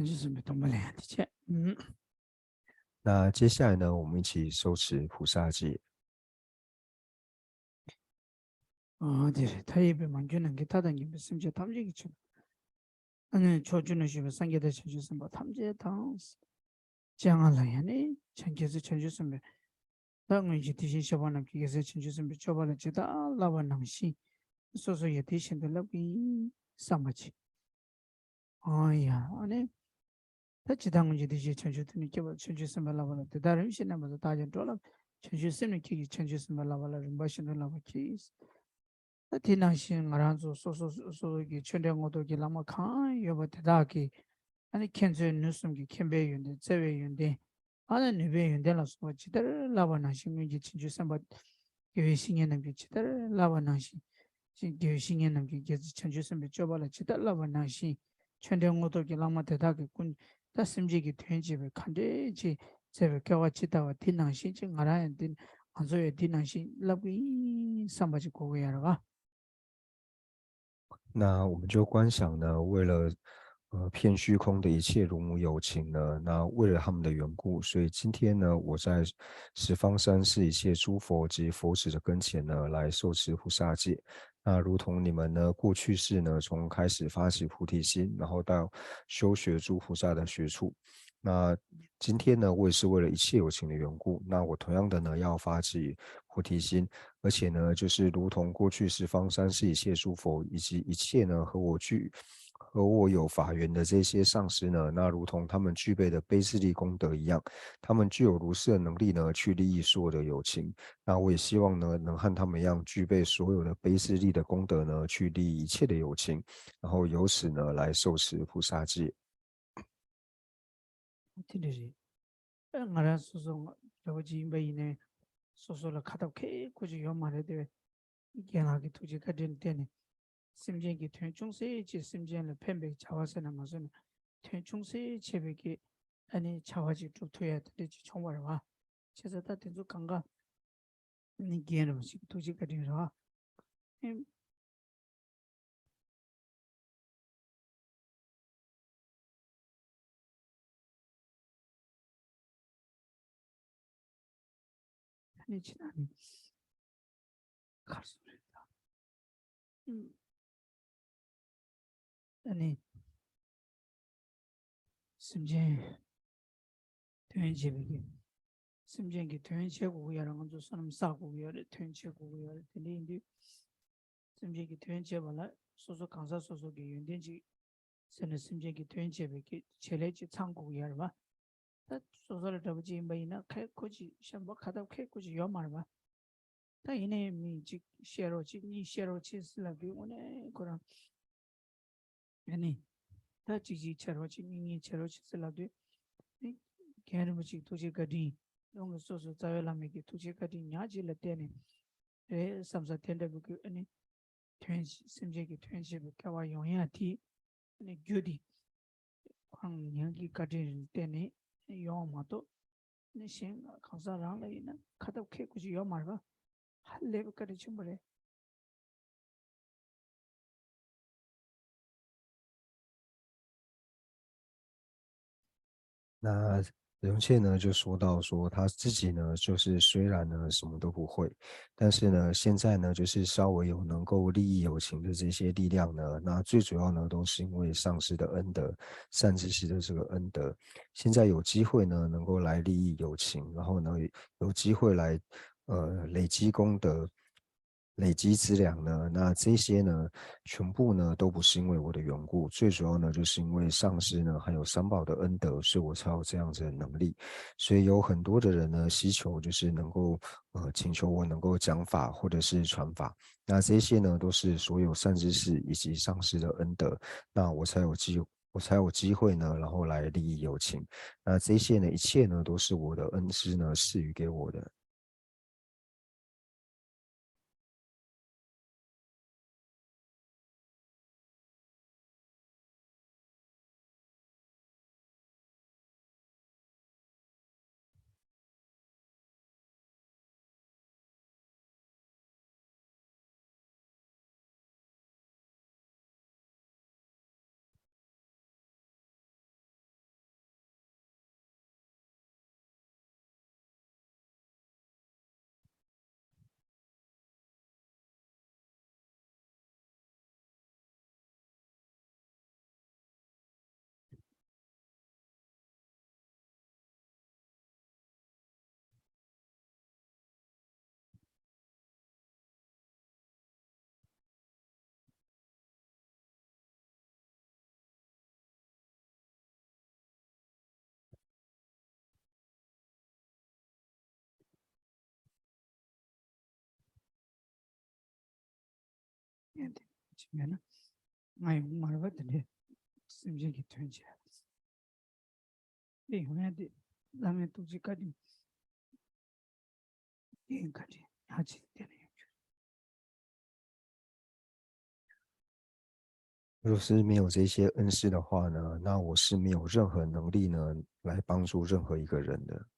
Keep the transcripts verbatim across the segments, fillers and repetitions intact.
བྱང་ཆུབ་སེམས་དཔའི་སྡོམ་པ་ལེན་ཡ་དེ་བྱས། ཨུམ། 那接下来呢，我们一起受持菩萨戒。 ཨ་དེ་རེད། མཐའ་ཡས་པའི་མ་གྱུར་ནམ་མཁའི་མཐའ་དང་མཉམ་པའི་སེམས་ཅན་ཐམས་ཅད་ཀྱི་ཕྱོགས། ཨ་ནི་ཕྱོགས་བཅུ་ན་བཞུགས་པའི་སངས་རྒྱས་དང་བྱང་ཆུབ་སེམས་དཔའ་ཐམས་ཅད་དང་། སྤྱན་སྔ་ལ་ཡང་ནི་བྱང་རྒྱལ་སྲས་བྱང་ཆུབ་སེམས་དཔའི་ད་སྔོན་གྱི་དེ་བཞིན་གཤེགས་པ་རྣམས་ཀྱིས་རྒྱལ་སྲས་བྱང་ཆུབ་སེམས་དཔའི་སྤྱོད་པ་ལ་ཇི་ལྟར་བསླབ་པ་ནང་བཞིན། སོ་སོ་ཡང་དེ་བཞིན་དུ་བསླབ་ཀྱི་ཡིན་བསམ་པ་ཅིག་ཨོ་ཡ། ཨ་ནི། ད་ཇི་ལྟར་སྔོན་གྱི་དེ་བཞིན་བྱང་ཆུབ་ཏུ་ནི་སྐྱེས་པ་བྱང་ཆུབ་སེམས་དཔའ་བསླབ་པ་ལ། དེ་དག་རིམ་བཞིན་རྣམ་པར་དག་བདག་ཀྱང་འགྲོ་ལ། བྱང་ཆུབ་སེམས་ནི་ཁྱེད་ཀྱིས་བྱང་ཆུབ་སེམས་དཔའ་བསླབ་པ་ལ། རིམ་པ་བཞིན་དུ་བསླབ་པར་གྱིས། ད་དེ་ནང་བཞིན་ང་རང་ཚོ་སོ་སོ་སོ་སོ་གི་ཆོས་འབྲེལ་དངོས་སྟོབས་ཀྱི་བླ་མ་གང་ཡོད་པ་དེ་དག་གིས། ཨ་ནི་མཁྱེན་བརྩེ་ནུས་གསུམ་གྱི་མཁྱེན་པའི་ཡོན་ཏན། བརྩེ་བའི་ཡོན་ཏན། ཨ་ནི་ནུས་པའི་ཡོན་ཏན་ལ་སོགས་པ་ཇི་ལྟར་བསླབ་པ་ནང་བཞིན། སྔོན་གྱི་བྱང་ཆུབ་སེམས་དཔའ་དགེ་བའི་བཤེས་གཉེན་རྣམས་ཀྱིས་ཇི་ལྟར་བསླབ་པ་ནང་བཞིན། དགེ་བའི་བཤེས་གཉེན་རྣམས་ཀྱིས་རྒྱལ་སྲས་བྱང་ཆུབ་སེམས་དཔའི་སྤྱོད་པ་ལ་ཇི་ལྟར་བསླབ་པ་ནང་བཞིན། ཆོས་འབྲེལ་དངོས་སྟོབས་ཀྱི་བླ་མ་དེ་དག་གིས་ཀུན་ད་སེམས་ཅན་གྱི་དོན་བྱེད་པའི་ག་འདྲས་ཅིག་མཛད་པའི་སྐལ་བ་ཇི་ལྟ་བ་དེ་ནང་བཞིན་ཅིག་ང་རང་ཡང་འདི་ང་ཚོ་ཡང་འདི་ནང་བཞིན་བསླབ་ཀྱི་ཡིན་བསམ་པ་ཅིག་དགོས་ཀྱི་ཡོད་རེད་བ། 那我们就观想呢，为了呃骗虚空的一切如母有情呢，那为了他们的缘故，所以今天呢，我在十方三世一切诸佛及佛子的跟前呢，来受持菩萨戒。那如同你们呢，过去世呢，从开始发起菩提心，然后到修学诸菩萨的学处，那今天呢，我也是为了一切有情的缘故，那我同样的呢，要发起菩提心，而且呢，就是如同过去十方三世一切诸佛以及一切呢和我具和我有法缘的这些上师呢，那如同他们具备的悲自利功德一样，他们具有如是的能力呢，去利益所有的有情。那我也希望呢，能和他们一样具备所有的悲自利的功德呢，去利益一切的有情，然后由此呢来受持菩萨戒。 དེ་འདྲ་རེད། ཨ་ང་རང་སོ་སོ་ང་འདྲ་བོ་ཅིག་ཡིན་པ་ཡིན་ནའི། སོ་སོ་ལ་ཁ་ཐབས་ཁེ་ཁོ་ཅིག་ཡོད་མ་རེད་དེ། རྒན་ལགས་ཀྱི་ཐུགས་རྗེ་བཀའ་དྲིན་བརྟེན་ནས། སེམས་ཅན་གྱི་དོན་ཅུང་ཟད་ཅིག་སེམས་ཅན་ལ་ཕན་པའི་བྱ་བ་ཟེར་ན་མ་ཟེར་ན། དོན་ཅུང་ཟད་བྱས་པའི་གི་ཨ་ནི་བྱ་བ་ཅིག་སྒྲུབ་ཐུབ་ཡ་དེ་འདྲ་ཅིག་བྱུང་བ་རེད་བ། བྱས་ཙང་ད་དེ་ཚོ་གང་ག་ནི་རྒན་རིན་པོ་ཆེ་གི་ཐུགས་རྗེ་བཀའ་དྲིན་རེད་བ། ཨེ། ཨ་ནི་ཕྱི་ནང་ནི་གར་སོང་རེད་ད། ཨུམ། ཨ་ནི་སེམས་ཅན་དོན་བྱེད་པའི་གི། སེམས་ཅན་གྱི་དོན་བྱེད་དགོས་ཀྱི་ཡོད་རེད། ང་ཚོ་བསོད་ནམས་བསགས་དགོས་ཀྱི་ཡོད་རེད། དོན་བྱེད་དགོས་ཀྱི་ཡོད་རེད། དེ་འདྲ་ཡིན་དུས། སེམས་ཅན་གྱི་དོན་བྱེད་པ་ལ་སོ་སོ་གང་ཟག་སོ་སོ་གི་ཡོན་ཏན་ཅིག་ཟེར་ནས། སེམས་ཅན་གྱི་དོན་བྱེད་པའི་གི་བྱེད་ལས་ཅིག་ཚང་དགོས་ཀྱི་ཡོད་རེད་བ། ད་སོ་སོ་ལ་འདྲ་པོ་ཅིག་ཡིན་པ་ཡིན་ན་ཁེ་ཁོ་ཅིག་གཞན་པ་ཁ་ཐབས་ཁེ་ཁོ་ཅིག་ཡོད་མ་རེད་བ། ད་ཡིན་ནའི་མི་གཅིག་བཤད་རོགས་བྱེད། གཉིས་བཤད་རོགས་བྱེད་ཟེར་ལབ་དུས་དངོས་གནས་ཁོ་རང་ཨ་ནི། ད་གཅིག་གཅིག་བྱེད་རོགས་བྱེད། གཉིས་གཉིས་བྱེད་རོགས་བྱེད་ཟེར་ལབ་དུས། ཨ་ནི་རྒན་རིན་པོ་ཆེའི་ཐུགས་རྗེ་བཀའ་དྲིན། རང་གི་སོ་སོའི་རྩ་བའི་བླ་མའི་གི་ཐུགས་རྗེ་བཀའ་དྲིན་ཉག་གཅིག་ལ་བརྟེན་ནས་རེད་བསམ་ས་དེ་འདྲ་པོ་གི་ཨ་ནི། དོན་བྱེད། སེམས་ཅན་གྱི་དོན་བྱེད་པའི་སྐལ་བ་ཡོང་ཡ་དེ། ཨ་ནི་རྒྱུ་དེ་ཁོ་རང་ཉག་གི་བཀའ་དྲིན་བརྟེན་ནས་ཡོང་བ་མ་གཏོགས། ཨ་ནི་གཞན་གང་ཟག་རང་ལ་ཡིན་ན་ཁ་ཐབས་ཁེ་ཁོ་ཅིག་ཡོད་མ་རེད་པ། ཧ་ལས་པའི་བཀའ་དྲིན་ཆེན་པོ་རེད།那仁切呢就说到说他自己呢，就是虽然呢什么都不会，但是呢现在呢就是稍微有能够利益有情的这些力量呢，那最主要呢都是因为上师的恩德，善知识的这个恩德，现在有机会呢能够来利益有情，然后呢有机会来呃累积功德，累积资粮呢，那这些呢，全部呢都不是因为我的缘故，最主要呢就是因为上师呢还有三宝的恩德，所以我才有这样子的能力。所以有很多的人呢希求就是能够呃请求我能够讲法或者是传法，那这些呢都是所有善知识以及上师的恩德，那我才有机我才有机会呢，然后来利益有情。那这些呢，一切呢都是我的恩师呢赐予给我的。ཅིག་མེད་ན། ང་ཡི་མ་རེད་པ། དེ་འདྲའི་སེམས་ཅན་གྱི་དོན་བྱས། དེ་ཡོང་ཡ་དེ་བླ་མའི་ཐུགས་རྗེ་བཀའ་དྲིན་དེ་ཡིན། བཀའ་དྲིན་ཡག་ཅིག་དེ་ནས་ཡོང་རྒྱུ་རེད། 若是没有这些恩师的话呢，那我是没有任何能力呢来帮助任何一个人的。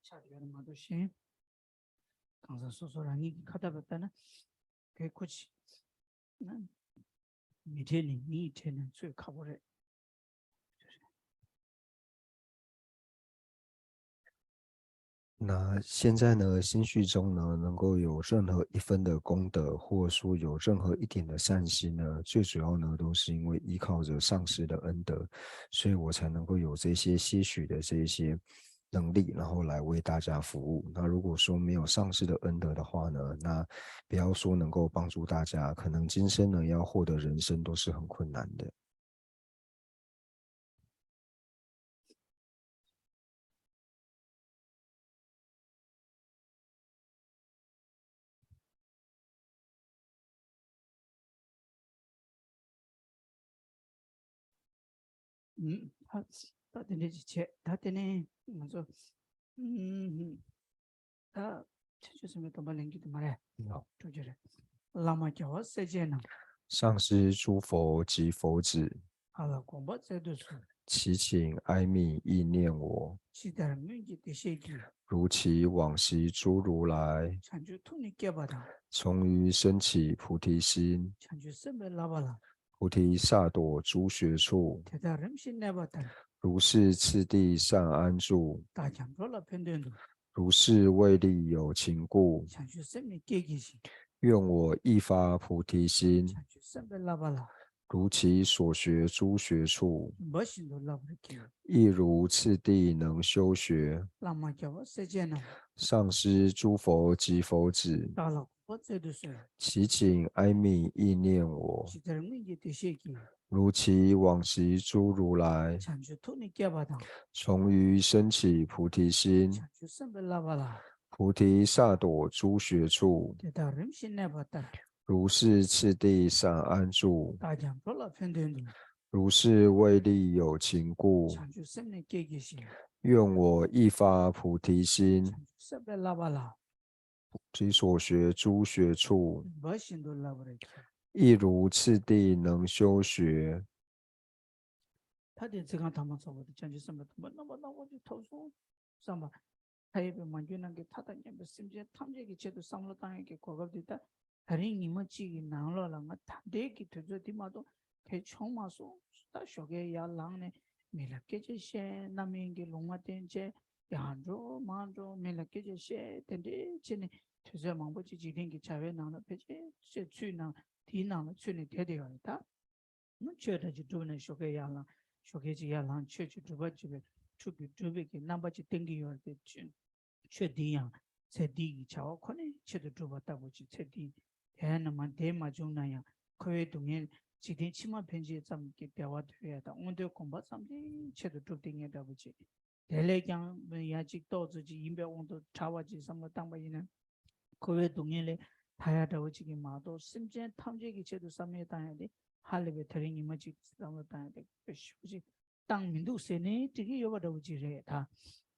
ཆགས་ཡོད་ན་མ་གཏོགས་གཞན། གང་ཟག་སོ་སོ་རང་ཉིད་ཀྱི་ཁ་བརྡ་པ་ལྟར་ན་དེ་ཁོ་ཅི་ན། མི་གྲལ་ནས་མི་ཡི་གྲལ་ནས་ཚོད་ཁག་པོ་རེད། 那现在呢，心绪中呢，能够有任何一分的功德，或者说有任何一点的善心呢，最主要呢，都是因为依靠着上师的恩德，所以我才能够有这些些许的这一些能力，然后来为大家服务。那如果说没有上师的恩德的话呢，那不要说能够帮助大家，可能今生呢，要获得人生都是很困难的。 ད་དེ་འདྲ་ཅིག་བྱས། ད་དེ་ནས་ང་ཚོ་ད་བྱང་ཆུབ་སེམས་དཔའི་སྡོམ་པ་ལེན་རྒྱུ་དེ་མ་རེད། ཡོ། གྲུབ་རྒྱུ་རེད། བླ་མ་རྒྱལ་བ་སྲས་བཅས་རྣམས། 上师诸佛及佛子། ག་ལ་དགོངས་པ་སྩལ་དུས་སུ། 齐请哀愍亦念我། ཇི་ལྟར་སྔོན་གྱི་བདེ་གཤེགས་ཀྱིས། 如其往昔诸如来། བྱང་ཆུབ་ཐུགས་ནི་བསྐྱེད་པ་དང་། 从于生起菩提心། བྱང་ཆུབ་སེམས་དཔའི་བསླབ་པ་ལ། 菩提萨埵诸学处། དེ་དག་རིམ་བཞིན་གནས་པ་ལྟར། 如是次第善安住། བདག་ཀྱང་འགྲོ་ལ་ཕན་དོན་དུ། 如是为利有情故། བྱང་ཆུབ་སེམས་ནི་བསྐྱེད་བགྱི་ཞིང་། 愿我亦发菩提心། བྱང་ཆུབ་སེམས་དཔའི་བསླབ་པ་ལ། 如其所学诸学处། རིམ་པ་བཞིན་དུ་བསླབ་པར་བགྱི། 亦如次第能修学། བླ་མ་རྒྱལ་བ་སྲས་བཅས་རྣམས། 上师诸佛及佛子། བདག་ལ་ པོ་སྩལ་དུ་གསོལ།其请哀悯意念我，ཇི་ལྟར་སྔོན་གྱི་དེ་བཞིན་གྱིས།如其往昔诸如来， བྱང་ཆུབ་ཐུགས་ནི་བསྐྱེད་པ་དང་། 从于升起菩提心， བྱང་ཆུབ་སེམས་དཔའི་བསླབ་པ་ལ། 菩提萨埵诸学处， དེ་དག་རིམ་བཞིན་གནས་པ་ལྟར། 如是次第散安住。 བདག་ཀྱང་འགྲོ་ལ་ཕན་དོན་དུ། 如是为利有情故， བྱང་ཆུབ་སེམས་ནི་བསྐྱེད་བགྱི་ཞིང་། 愿我亦发菩提心， བྱང་ཆུབ་སེམས་དཔའི་བསླབ་པ་ལ། 及所学诸学处， འབའ་བཞིན་དུ་བསླབ་པར་བགྱི། 亦如次第能修学。 ད་དེ་ཚིག་རྐང་ཐ་མ་ཚོགས་པ་དེ་བྱང་ཆུབ་སེམས་དཔའི་སྡོམ་པ་རྣམ་པར་དག་པ་ཅིག་ཐོབ་སོང་བསམ་པ། མཐའ་ཡས་པའི་མ་གྱུར་ནམ་མཁའི་མཐའ་དང་མཉམ་པའི་སེམས་ཅན་ཐམས་ཅད་ཀྱི་ཆེད་དུ་བསམ་བློ་བཏང་ཡས་ཀྱི་གོ་སྐབས་འདི་ད་ད་རིང་ཉི་མ་གཅིག་གི་ནང་ལོགས་ལ་ང་ད་ལྟའི་གི་དུས་ཚོད་འདི་མ་གཏོགས་དེ་བྱུང་མ་སོང་། ད་ཞོགས་ཀས་ཡར་ལངས་ནས་མི་ལ་སྐད་ཆ་བཤད། རྣམ་གཡེང་གི་ལུང་མ་བསྟན་བྱས་ཡར་འགྲོ་མར་འགྲོ་མི་ལ་སྐད་ཆ་བཤད། དེ་འདྲའི་བྱས་ནས་དུས་ཚོད་མང་པོ་ཅིག་འཇིག་རྟེན་གྱི་བྱ་བའི་ནང་ལ་ཕལ་ཆེར་ཚུད་ནང་དེའི་ནང་ལ་ཚུད་ནས་བསྡད་བསྡད་ཡོད་རེད་ད། ཆོས་འདྲ་ཅིག་སྒྲུབ་ན་ཞོགས་ཀས་ཡར་ལངས། ཞོགས་ཀས་ཅིག་ཡར་ལངས་ཆོས་ཅིག་སྒྲུབ་པ་ཅིག་བས་ཐུགས་ཀྱི་སྒྲུབ་པའི་གི་རྣམ་པ་ཅིག་བསྟན་གྱི་ཡོད་རེད་དེ། ཆོས་ཆོས་འདི་ཡང་ཚེ་འདི་ཡི་བྱ་བ་ཁོ་ནའི་ཆེད་དུ་སྒྲུབ་པ་ལྟ་བུ་ཅིག་ཚེ་འདི་དེ་ན་མ་དེ་མ་བྱུང་ན་ཡང་འཁོར་བའི་སྡུག་བསྔལ་འཇིག་རྟེན་ཕྱི་མ་ཕན་ཆད་ཙམ་གྱི་བདེ་བ་འདོད་ཡ་དང་མངོན་མཐོའི་གོ་འཕང་ཙམ་གྱི་ཆེད་དུ་སྒྲུབ་བསྡད་མཁན་འདྲ་བོ་ཅིག་དེ་ལས་ཀྱང་ཡང་ཅིག་ཏོག་ཙམ་ཅིག་ཡིན་པའི་དབང་དུ་གྲགས་པ་ཅིག་བསམ་བློ་བཏང་པ་ཡིན་ན། འཁོར་བའི་སྡུག་བསྔལ་ལས་ཐར་ཡ་འདྲ་བོ་ཅིག་གི་མ་གཏོགས་སེམས་ཅན་ཐམས་ཅད་ཀྱི་ཆེད་དུ་བསམ་བློ་བཏང་ཡ་དེ་ཧ་ལས་པའི་དེ་རིང་ཉི་མ་གཅིག་བསམ་བློ་བཏང་ཡ་དེ་དཔེ་ཞེ་པོ་ཅིག་བཏང་མི་འདུག་ཟེར་ནས་འགྲིག་གི་ཡོད་པ་འདྲ་བོ་ཅིག་རེད་ད།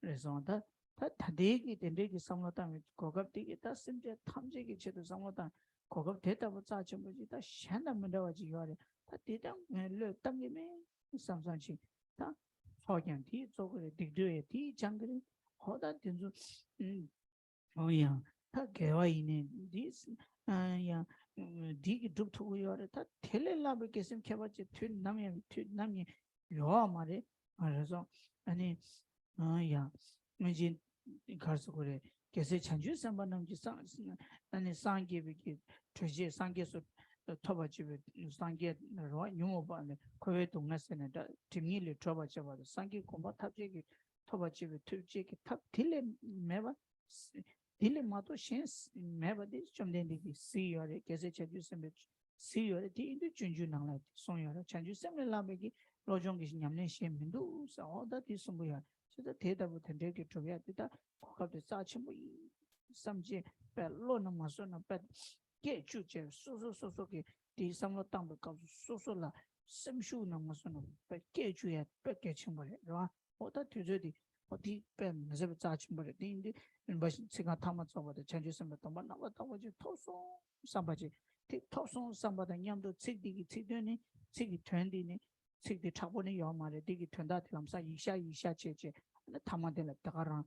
རེད་སོང་ད། ད་ད་ལྟའི་གི་དེ་འདྲའི་གི་བསམ་བློ་བཏང་བའི་གོ་སྐབས་དེ་གི་ད་སེམས་ཅན་ཐམས་ཅད་ཀྱི་ཆེད་དུ་བསམ་བློ་བཏང་གོ་སྐབས་དེ་ལྟ་བུ་རྩ་ཆེན་པོ་ཅིག་ད་གཞན་དང་མི་འདྲ་བ་ཅིག་ཡོད་རེད། ད་དེ་ད་ངས་བློས་བཏང་གི་མེད་བསམ་བསམ་ཅིག་ད་ཚོགས་ཀྱང་དེས་རྫོགས་ཀྱི་རེད། སྡིག་སྒྲིབ་ཡང་དེས་སྦྱང་གི་རེད། ཧོ་ད་དེ་ཚོ་ཨུམ། འོ་ཡང་ད་དགེ་བ་ཡིན་ནའི་འདི་ཡང་འདི་གི་སྒྲུབ་ཐུབ་ཀྱི་ཡོད་རེད། ད་དེ་ལས་ལྷག་པའི་དགེ་སེམས་ཁྱད་པར་ཅན་དུས་ནམ་ཡང་དུས་ནམ་ཡང་ཡོད་མ་རེད། ང་རེ་སོང་ཨ་ནི་ཡང་ངོས་ཀྱི་གར་སོ་གོ་རེད། རྒྱལ་སྲས་བྱང་ཆུབ་སེམས་དཔའ་རྣམས་ཀྱིས་སངས་ཨ་ནི་སངས་རྒྱས་པའི་གི་གྲོལ་བྱེད་སངས་རྒྱས་སུ་ཐོབ་པར་བྱེད་པའི་སངས་རྒྱས་རོ་ཉོན་མོངས་པ་ནས་འཁོར་བའི་སྡུག་བསྔལ་ཟེར་ནས་སྒྲ་སྒྲིབ་གཉིས་ལས་གྲོལ་བར་བྱེད་པ་དང་སངས་རྒྱས་གོ་འཕང་ཐམས་ཅད་ཀྱི་ཐོབ་པར་བྱེད་པའི་ཐོབ་བྱེད་ཀྱི་ཐབས་དེ་ལས་མེད་པ། དེ་ལས་མ་གཏོགས་གཞན་མེད་པ་དེ་བཅོམ་ལྡན་འདས་ཀྱིས་གཟིགས་ཡོད་རེད། རྒྱལ་སྲས་བྱང་ཆུབ་སེམས་དཔས་གཟིགས་ཡོད་རེད། དེ་ཡིན་དུས་སྤྱོད་འཇུག་ནང་ལ་གསུངས་ཡོད་རེད། བྱང་ཆུབ་སེམས་ལས་ལྷག་པའི་གི་བློ་སྦྱོང་གི་ཉམས་ལེན་གཞན་མི་འདུག་ཟེར། འོ་ད་དེ་གསུང་གི་ཡོད་རེད། ད་དེ་ལྟ་བུ་དེ་འདྲའི་གི་སྒྲུབ་ཡ་དེ་ད་གོ་སྐབས་དེ་རྩ་ཆེན་པོ་ཡིན་བསམ་བྱས་པའི་བློ་ན་མ་བཟོད་ན་པའི་སྐད་ཅིག་བྱས་སོ་སོ་སོ་སོ་གི་དེའི་བསམ་བློ་བཏང་པའི་སྐབས་སུ་སོ་སོ་ལ་སེམས་ཤུགས་ན་མ་བཟོད་ན་པའི་སྐད་ཅིག་ཡ་དཔེ་གལ་ཆེན་པོ་རེད། རེད་བ། འོ་ད་དུས་ཚོད་འདི་འོ་འདི་དཔེ་མི་སྲིད་པ་རྩ་ཆེན་པོ་རེད། དེ་ཡིན་དུས་རིམ་པ་བཞིན་ཚིག་རྐང་ཐ་མ་ཚོགས་པ་དང་བྱང་ཆུབ་སེམས་དཔའི་སྡོམ་པ་རྣམ་པར་དག་པ་ཅིག་ཐོབ་སོང་བསམ་པ་ཅིག་དེ་ཐོབ་སོང་བསམ་པ་དང་མཉམ་དུ་ཚིག་འདི་གི་ཚིག་དོན་ནི་ཚིག་གི་དོན་འདི་ནི་ཚིག་འདི་དྲག་པོ་ནི་ཡོད་མ་རེད། འདི་གི་དོན་དག་དེ་ལམ་སང་ཡིག་ཤག་ཡིག་ཤག་བྱས་བྱས་ཨ་ནི་ཐ་མ་དེ་ལ་ད་ག་རང་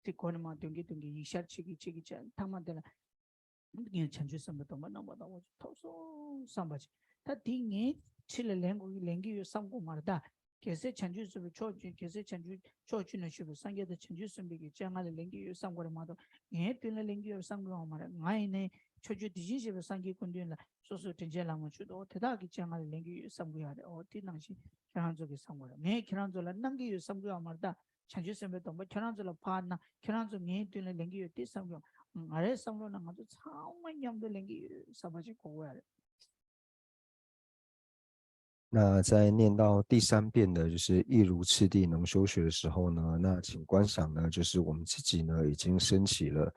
ཚིག་གོ་ནས་མ་དོན་གྱི་དོན་གྱི་ཡིག་ཤག་བྱེད་ཀྱི་བྱེད་ཀྱི་བྱས་ཐ་མ་དེ་ལ། ངས་བྱང་ཆུབ་སེམས་དཔའི་སྡོམ་པ་རྣམ་པར་དག་པ་ཅིག་ཐོབ་སོང་བསམ་པ་ཅིག་ད་འདི་ངའི་ཁྲི་ལ་ལེན་དགོས་ཀྱི་ལེན་གྱི་ཡོད་བསམ་དགོས་མ་རེད་ད། རྒྱལ་སྲས་བྱང་ཆུབ་སེམས་དཔའི་ཕྱོགས་བཅུ་རྒྱལ་སྲས་བྱང་ཆུབ་ཕྱོགས་བཅུ་ན་བཞུགས་པའི་སངས་རྒྱས་དང་བྱང་ཆུབ་སེམས་དཔའི་གི་སྤྱན་སྔ་ལ་ལེན་གྱི་ཡོད་བསམ་དགོས་རེད་མ་གཏོགས་ངའི་མདུན་ལ་ལེན་གྱི་ཡོད་བསམ་དགོས་ཡོད་མ་རེད། ང་ཡིན་ནའི་ཕྱོགས་བཅུའི་དེ་བཞིན་གཤེགས་པའི་སངས་རྒྱས་ཀུན་འདུས་ལ་སོ་སོའི་དྲིན་ཅན་བླ་མ་མཆོད་དོ་དེ་དག་གི་སྤྱན་སྔ་ལ་ལེན་གྱི་ཡོད་བསམ་གྱི་ཡོད་རེད། འོ་དེ་ནང་བཞིན་ཁྱེད་རང་ཚོ་གི་བསམ་དགོས་རེད། ངས་ཁྱེད་རང་ཚོ་ལ་གནང་གི་ཡོད་བསམ་གྱི་ཡོད་མ་རེད་ད། བྱང་ཆུབ་སེམས་དཔའི་སྡོམ་པ་ཁྱེད་རང་ཚོ་ལ་ཕར་གནང་། ཁྱེད་རང་ཚོ་ངའི་མདུན་ལ་ལེན་གྱི་ཡོད་དེ་བསམ་གྱི་ཡོད། ང་རའི་བསམ་བློ་ན་ང་ཚོ་ཚང་མ་མཉམ་དུ་ལེན་གྱི་ཡོད་བསམ་པ་ཞིག་གོ་དགོས་ཡ་རེད། 那在念到第三遍的，就是亦如次第能修学的时候呢，那请观想呢，就是我们自己呢已经升起了，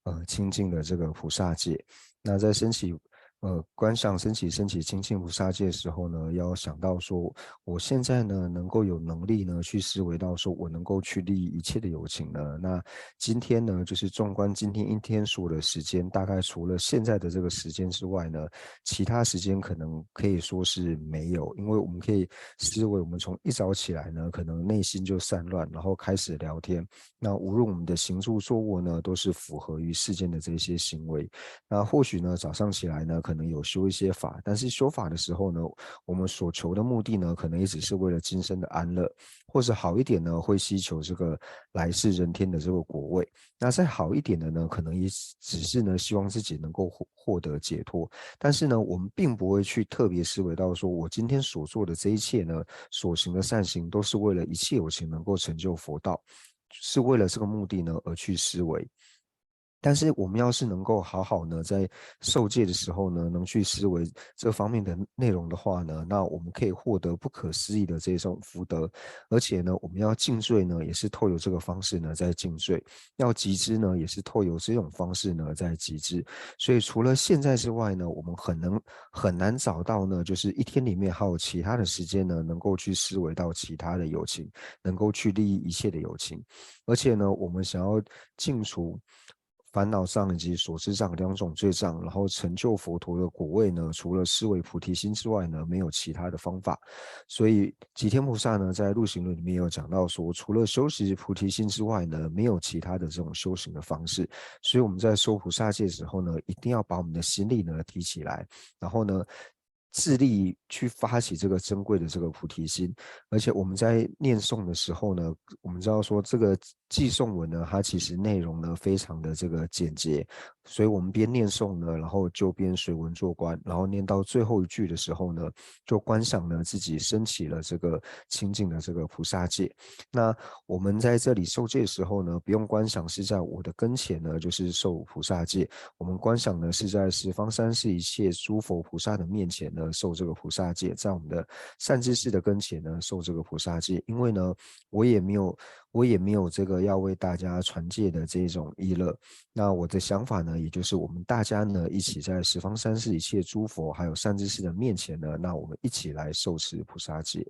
呃，清净的这个菩萨戒。那在升起，呃，观想升起升起清净菩萨戒的时候呢，要想到说，我现在呢能够有能力呢去思维到说，我能够去利益一切的有情呢。那今天呢，就是纵观今天一天所有的时间，大概除了现在的这个时间之外呢，其他时间可能可以说是没有，因为我们可以思维，我们从一早起来呢，可能内心就散乱，然后开始聊天。那无论我们的行住坐卧呢，都是符合于世间的这些行为。那或许呢，早上起来呢，可能有修一些法，但是修法的时候呢，我们所求的目的呢，可能也只是为了今生的安乐，或者好一点呢，会希求这个来世人天的这个果位。那再好一点的呢，可能也只是呢，希望自己能够获获得解脱。但是呢，我们并不会去特别思维到说，我今天所做的这一切呢，所行的善行，都是为了一切有情能够成就佛道，是为了这个目的呢而去思维。但是我们要是能够好好呢，在受戒的时候呢，能去思维这方面的内容的话呢，那我们可以获得不可思议的这种福德，而且呢，我们要尽罪呢，也是透由这个方式呢在尽罪，要集资呢，也是透由这种方式呢在集资。所以除了现在之外呢，我们很能很难找到呢，就是一天里面还有其他的时间呢，能够去思维到其他的友情，能够去利益一切的友情。而且呢，我们想要尽除烦恼障以及所知障两种罪障，然后成就佛陀的果位呢，除了思维菩提心之外呢，没有其他的方法。所以吉天菩萨呢，在《入行论》里面有讲到说，除了修习菩提心之外呢，没有其他的这种修行的方式。所以我们在受菩萨戒的时候呢，一定要把我们的心力呢提起来，然后呢，致力去发起这个珍贵的这个菩提心。而且我们在念诵的时候呢，我们知道说这个偈颂文呢，它其实内容呢非常的这个简洁，所以我们边念诵呢，然后就边随文作观，然后念到最后一句的时候呢，就观想呢自己升起了这个清净的这个菩萨戒。那我们在这里受戒的时候呢，不用观想是在我的跟前呢，就是受菩萨戒。我们观想呢是在十方三世一切诸佛菩萨的面前呢受这个菩萨戒，在我们的善知识的跟前呢受这个菩萨戒。因为呢，我也没有我也没有这个要为大家传戒的这种意乐。那我的想法呢，也就是我们大家呢一起在十方三世一切诸佛还有善知识的面前呢，那我们一起来受持菩萨戒。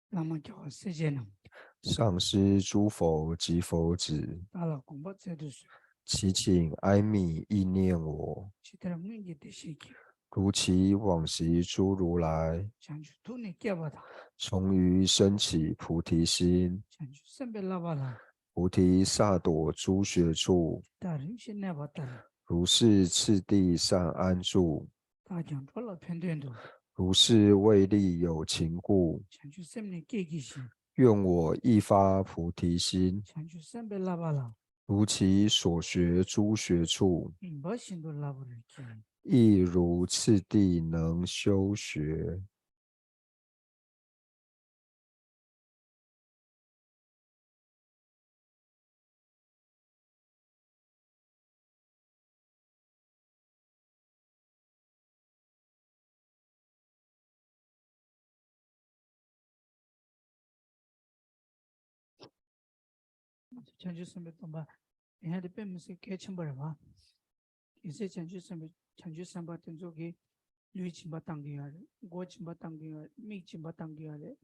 བླ་མ་རྒྱལ་བ་སྲས་བཅས་རྣམས། 上师诸佛及佛子། བདག་ལ་དགོངས་པ་སྩལ་དུ་གསོལ། 祈请哀悯意念我。 ཇི་ལྟར་སྔོན་གྱི་བདེ་གཤེགས་ཀྱིས། 如其往昔诸如来། བྱང་ཆུབ་ཐུགས་ནི་བསྐྱེད་པ་དང་། 从于升起菩提心。 བྱང་ཆུབ་སེམས་དཔའི་བསླབ་པ་ལ། 菩提萨埵诸学处། དེ་དག་རིམ་བཞིན་གནས་པ་ལྟར། 如是次第善安住། བདག་ཀྱང་འགྲོ་ལ་ཕན་དོན་དུ། 如是为利有情故། བྱང་ཆུབ་སེམས་ནི་བསྐྱེད་བགྱི་ཞིང་། 愿我亦发菩提心། བྱང་ཆུབ་སེམས་དཔའི་བསླབ་པ་ལ། 如其所学诸学处。 ཡིན་པ་བཞིན་དུ་བསླབ་པར་བགྱི། 亦如次第能修学། བྱང་ཆུབ་སེམས་དཔའི་སྡོམ་པ། དེ་ཡང་དེ་དཔེ་མི་སྲིད་གལ་ཆེན་པོ་རེད་བ། གལ་སྲིད་བྱང་ཆུབ་སེམས་དཔའི་བྱང་ཆུབ་སེམས་དཔའ་དེ་ཚོ་གིས་ལུས་སྦྱིན་པ་བཏང་གི་ཡོད་རེད། མགོ་སྦྱིན་པ་བཏང་གི་ཡོད་རེད། མིག་སྦྱིན་པ་བཏང་གི་ཡོད་རེད།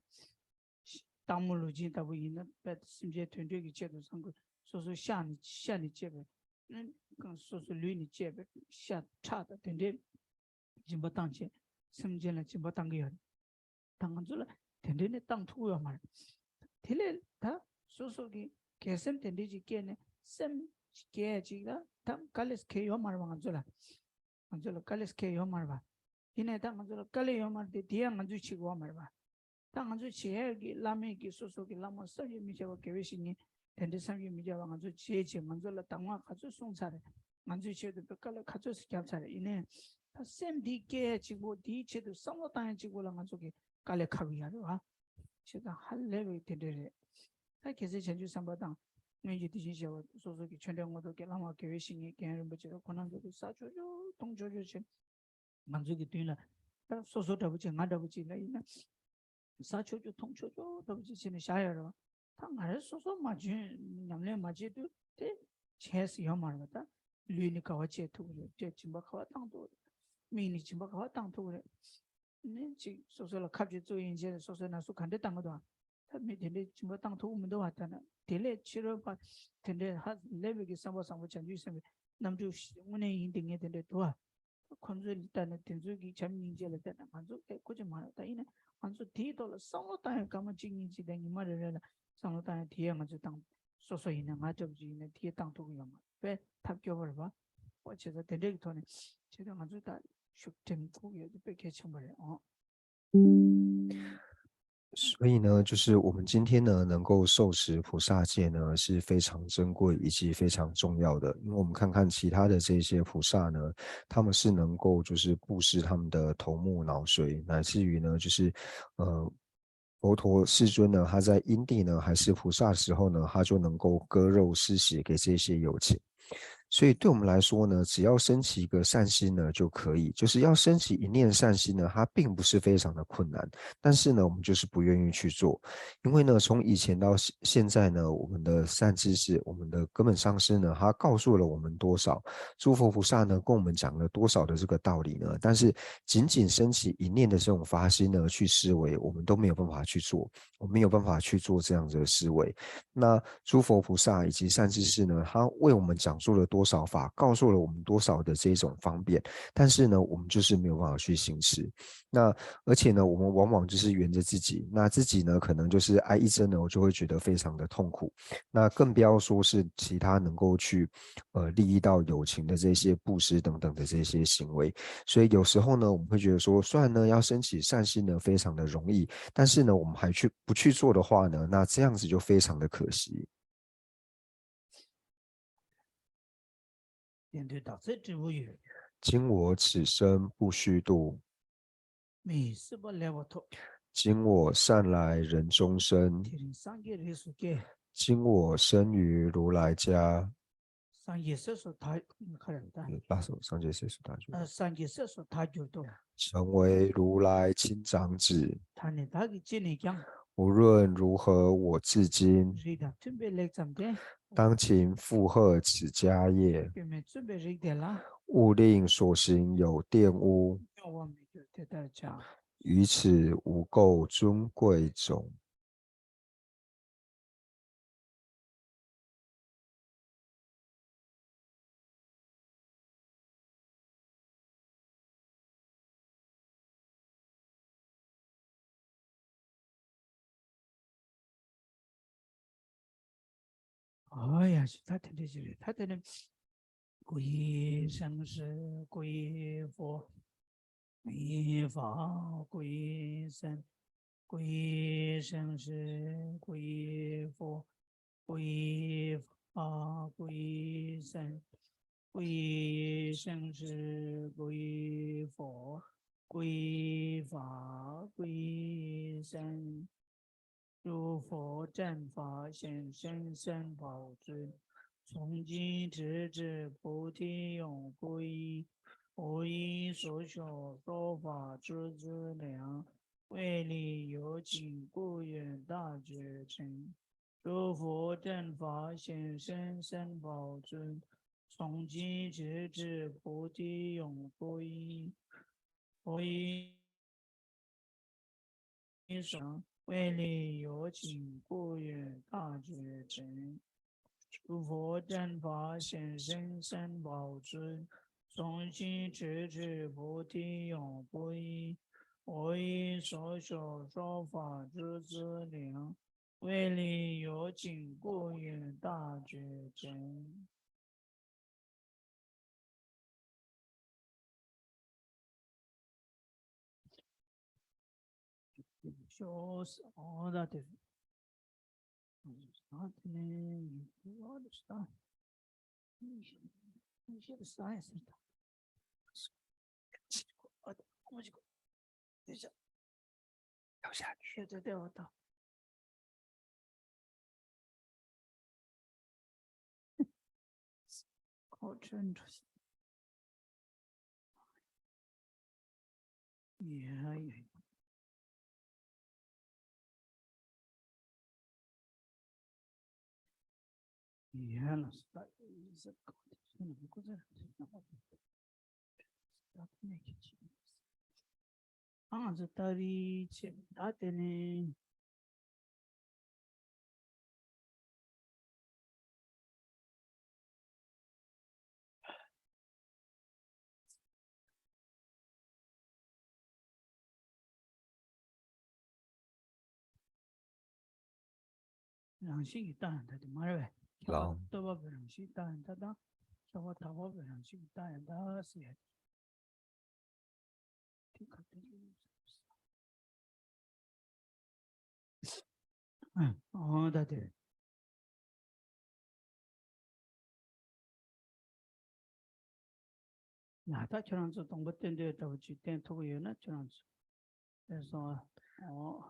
སྟག་མོ་ལུས་སྦྱིན་ལྟ་བུ་ཡིན་ན་དཔེ་སེམས་ཅན་དོན་འགྲུབ་ཀྱི་ཆེད་དུ་བསམ་དགོས། སོ་སོའི་ཤ་ནི་ཤ་ནི་བཅད་པའི། སོ་སོའི་ལུས་ནི་བཅད་པའི་ཤ་ཁྲག་དང་དེ་འདྲའི་སྦྱིན་པ་བཏང་བྱས་སེམས་ཅན་ལ་སྦྱིན་པ་བཏང་གི་ཡོད་རེད། ད་ང་ཚོ་ལ་དེ་འདྲའི་ནི་བཏང་ཐུབ་ཡོད་མ་རེད། དེ་ལས་ད་སོ་སོ་གི་དགེ་སེམས་དེ་འདྲའི་ཅིག་སྐྱེས་ནས་སེམས་ཅིག་སྐྱེས་ཅིག་ལ་ད་དཀའ་ལས་ཁེལ་ཡོད་མ་རེད་བ། ང་ཚོ་ལ་ང་ཚོ་ལ་དཀའ་ལས་ཁེལ་ཡོད་མ་རེད་བ། ཡིན་ནའི་ད་ང་ཚོ་ལ་དཀའ་ལས་ཡོད་མ་རེད་དེ། དེ་ཡང་ང་ཚོས་བྱེད་དགོས་མ་རེད་བ། ད་ང་ཚོས་བྱེད་ཡག་གི་བླ་མེད་ཀྱི་སོ་སོ་གི་བླ་མ་བསམ་གྱིས་མི་ཁྱབ་པ་དགེ་བའི་བཤེས་གཉེན་དེ་འདྲའི་བསམ་གྱིས་མི་ཁྱབ་པ་ང་ཚོ་བྱེད་བྱེད། ང་ཚོ་ལ་གདམས་ངག་ག་ཚོད་གསུངས་ཚར་རེད། ང་ཚོའི་ཆེད་དུ་དཔེ་དཀའ་ལས་ག་ཚོད་ཅིག་བརྒྱབ་ཚར་རེད། ཡིན་ནའི་ད་སེམས་འདི་སྐྱེ་ཡ་གཅིག་པོ། འདིའི་ཆེད་དུ་བསམ་བློ་བཏང་ཡ་གཅིག་པོ་ལ་ང་ཚོ་གི་དཀའ་ལས་ཁག་གི་ཡ་རེད་བ། བྱས་ཙང་ཧ་ལས་པའི་དེ་འདྲ་རེད། ད་གལ་སྲིད་བྱང་ཆུབ་སེམས་དཔའ་དང་སྔོན་གྱི་དེ་བཞིན་གཤེགས་པ་སོ་སོ་གི་ཆོས་འབྲེལ་མངོན་རྟོགས་ཀྱི་བླ་མ་དགེ་བའི་བཤེས་གཉེན་རྒན་རིན་པོ་ཆེ་ཁོང་རྣམ་ཚོ་གི་ས་ཆོག་ཆོག་མཐོང་ཆོག་ཆོག་བྱས། ང་ཚོ་གི་མདུན་ལ་ད་སོ་སོ་འདྲ་པོ་ཅིག་ང་འདྲ་པོ་ཅིག་ལ་ཡིན་ན་ས་ཆོག་ཆོག་མཐོང་ཆོག་ཆོག་འདྲ་པོ་ཅིག་བྱས་ནས་བཞག་ཡོད་རེད་བ། ད་ང་རང་སོ་སོ་མ་བྱོན་ཉམས་ལེན་མ་བྱེད་དུས་དེ་བྱས་སུ་ཡོད་མ་རེད་བ། ད་ལུས་ནི་ག་བ་བཅད་ཐུབ་ཀྱི་རེད། དཔེ་སྦྱིན་པ་ག་བ་བཏང་ཐུབ་ཀྱི་རེད། མིག་ནི་སྦྱིན་པ་ག་བ་བཏང་ཐུབ་ཀྱི་རེད། ནི་ཅིག་སོ་སོ་ལ་ཁ་རྗེ་བཙུགས་ཡིན་བྱས་ནས་སོ་སོའི་ན་ཟུག་ག་འདྲས་བཏང་གི་འདུག་ཨ། ད་མི་དེ་འདྲས་སྦྱིན་པ་བཏང་ཐུབ་ཀྱི་མི་འདུག་བ། ད་ན་དེ་ལས་ཕྱི་རོལ་པ་དེ་འདྲས་ཧ་ལས་པའི་གི་བསམ་པ་བཟང་པོ་བྱང་ཆུབ་སེམས་དཔའི་རྣམ་འགྱུར་དངོས་གནས་ཡིན་དེ་ངས་དེ་འདྲས་འདུག་ཨ། ཁོ་ཚོས་ལྟ་ན་དེ་ཚོའི་གི་བྱམས་སྙིང་རྗེ་ལ་ལྟ་ན་ང་ཚོ་ཨེ་ཁོ་ཅིག་མ་རེད། ད་ཡིན་ན་ང་ཚོ་དེའི་ཐོག་ལ་བསམ་བློ་བཏང་ཡ་སྐར་མ་གཅིག་གཉིས་གཅིག་དང་ཉི་མ་རེ་རེ་ལ་བསམ་བློ་བཏང་ཡ་དེ་ཡ་ང་ཚོས་བཏང་། སོ་སོ་ཡིན་ན་ང་འདྲ་པོ་ཅིག་ཡིན་ན་དེ་ཡ་བཏང་ཐུབ་ཀྱི་ཡོད་མ་རེད་པས། ཐབས་སྐྱོ་པོ་རེད་བ། ཨོ་བྱས་ཙང་དེ་འདྲའི་གི་ཐོག་ནས་བྱས་ཙང་ང་ཚོས་ད་ ཤུགས་ཀྱིས་ཁུག་ཡོད་དེ་དཔེ་གལ་ཆེན་པོ་རེད་ཨང་། 所以呢，就是我们今天呢，能够受持菩萨戒呢，是非常珍贵以及非常重要的。因为我们看看其他的这些菩萨呢，他们是能够就是布施他们的头目脑髓，乃至于呢，就是呃，佛陀世尊呢，他在因地呢还是菩萨的时候呢，他就能够割肉施血给这些有情。所以对我们来说呢，只要升起一个善心呢就可以，就是要升起一念善心呢，它并不是非常的困难，但是呢，我们就是不愿意去做，因为呢，从以前到现现在呢，我们的善知识，我们的根本上师呢，他告诉了我们多少，诸佛菩萨呢跟我们讲了多少的这个道理呢，但是仅仅升起一念的这种发心呢，去思维，我们都没有办法去做。我们没有办法去做这样子的思维。那诸佛菩萨以及善知识呢，他为我们讲述了多少法，告诉了我们多少的这种方便，但是呢，我们就是没有办法去行持。那而且呢，我们往往就是缘着自己，那自己呢，可能就是挨一针呢，我就会觉得非常的痛苦。那更不要说是其他能够去呃利益到有情的这些布施等等的这些行为。所以有时候呢，我们会觉得说，虽然呢要升起善心呢非常的容易，但是呢，我们还去不去做的话呢，那这样子就非常的可惜。 དེ་འདྲའི་དག་ཚད་སྤྲོས་པོ་ཡོད། 今我此生不虚度， མི་ཡི་སྲིད་པ་ལེགས་པར་ཐོབ། 今我善来人中生， དེ་རིང་སངས་རྒྱས་རིགས་སུ་སྐྱེས། 今我生于如来家， སངས་རྒྱས་སྲས་སུ་ད་ག་རེ་ད། 大手上界谁是大主？ ཨ། སངས་རྒྱས་སྲས་སུ་ད་གྱུར་ཏོ། 成为如来亲长子， ད་ནི་བདག་གི་ཅི་ནས་ཀྱང་། 无论如何我至今， རིགས་དང་མཐུན་པའི་ལེགས་ཙམ་སྟེ། 当勤负荷此家业， སྐྱོན་མེད་བརྩོན་པའི་རིགས་དེ་ལ། 勿令所行有玷污， སྨྱོ་བ་མི་འགྱུར་དེ་ལྟར་བྱ། 于此无垢尊贵种。 ཨོ་ཡ་ཞིག་ད་དེ་འདྲ་ཞིག་རེད། ད་དེ་ནི་故一生是故一佛，故一法，故一僧，故一生是故一佛，故一法，故一僧，故一生是故一佛，故一法，故一僧。 诸佛正法显现三宝尊，从今直至菩提永不移。我以所学说法诸资粮，为利有情，故愿大觉成。诸佛正法显现三宝尊，从今直至菩提永不移。我以 一生，为利有情，故愿大觉成。诸佛正法显现三宝尊，从今直至菩提永不移。我以所学说法诸资粮，为利有情，故愿大觉成。 ཨ་ང་ཚོ་ཏ་རིའི་ཆེད་ད་དེ་ནས། རང་བཞིན་གྱིས་བཏང་ཡང་འདྲ་དེ་མ་རེད་པས། ཁྱབ་པ་ལའང་ལྟོས་པ་པོའི་རང་བཞིན་བཏང་ཡང་འདྲ་དང་། ཁྱབ་པ་དག་པ་པོའི་རང་བཞིན་གྱིས་བཏང་ཡང་འདྲ་ཟེར་ཡ། ཨོ་ད་དེ། ཡ་ད་ཁྱོད་རང་ཚོ་དང་པོ་བསྟན་འདོད་འདྲ་པོ་ཅིག་བསྟན་ཐུབ་ཀྱི་ཡོད་ན་ཁྱོད་རང་ཚོ་བསྟན་སོང་ཨ། ཨོ།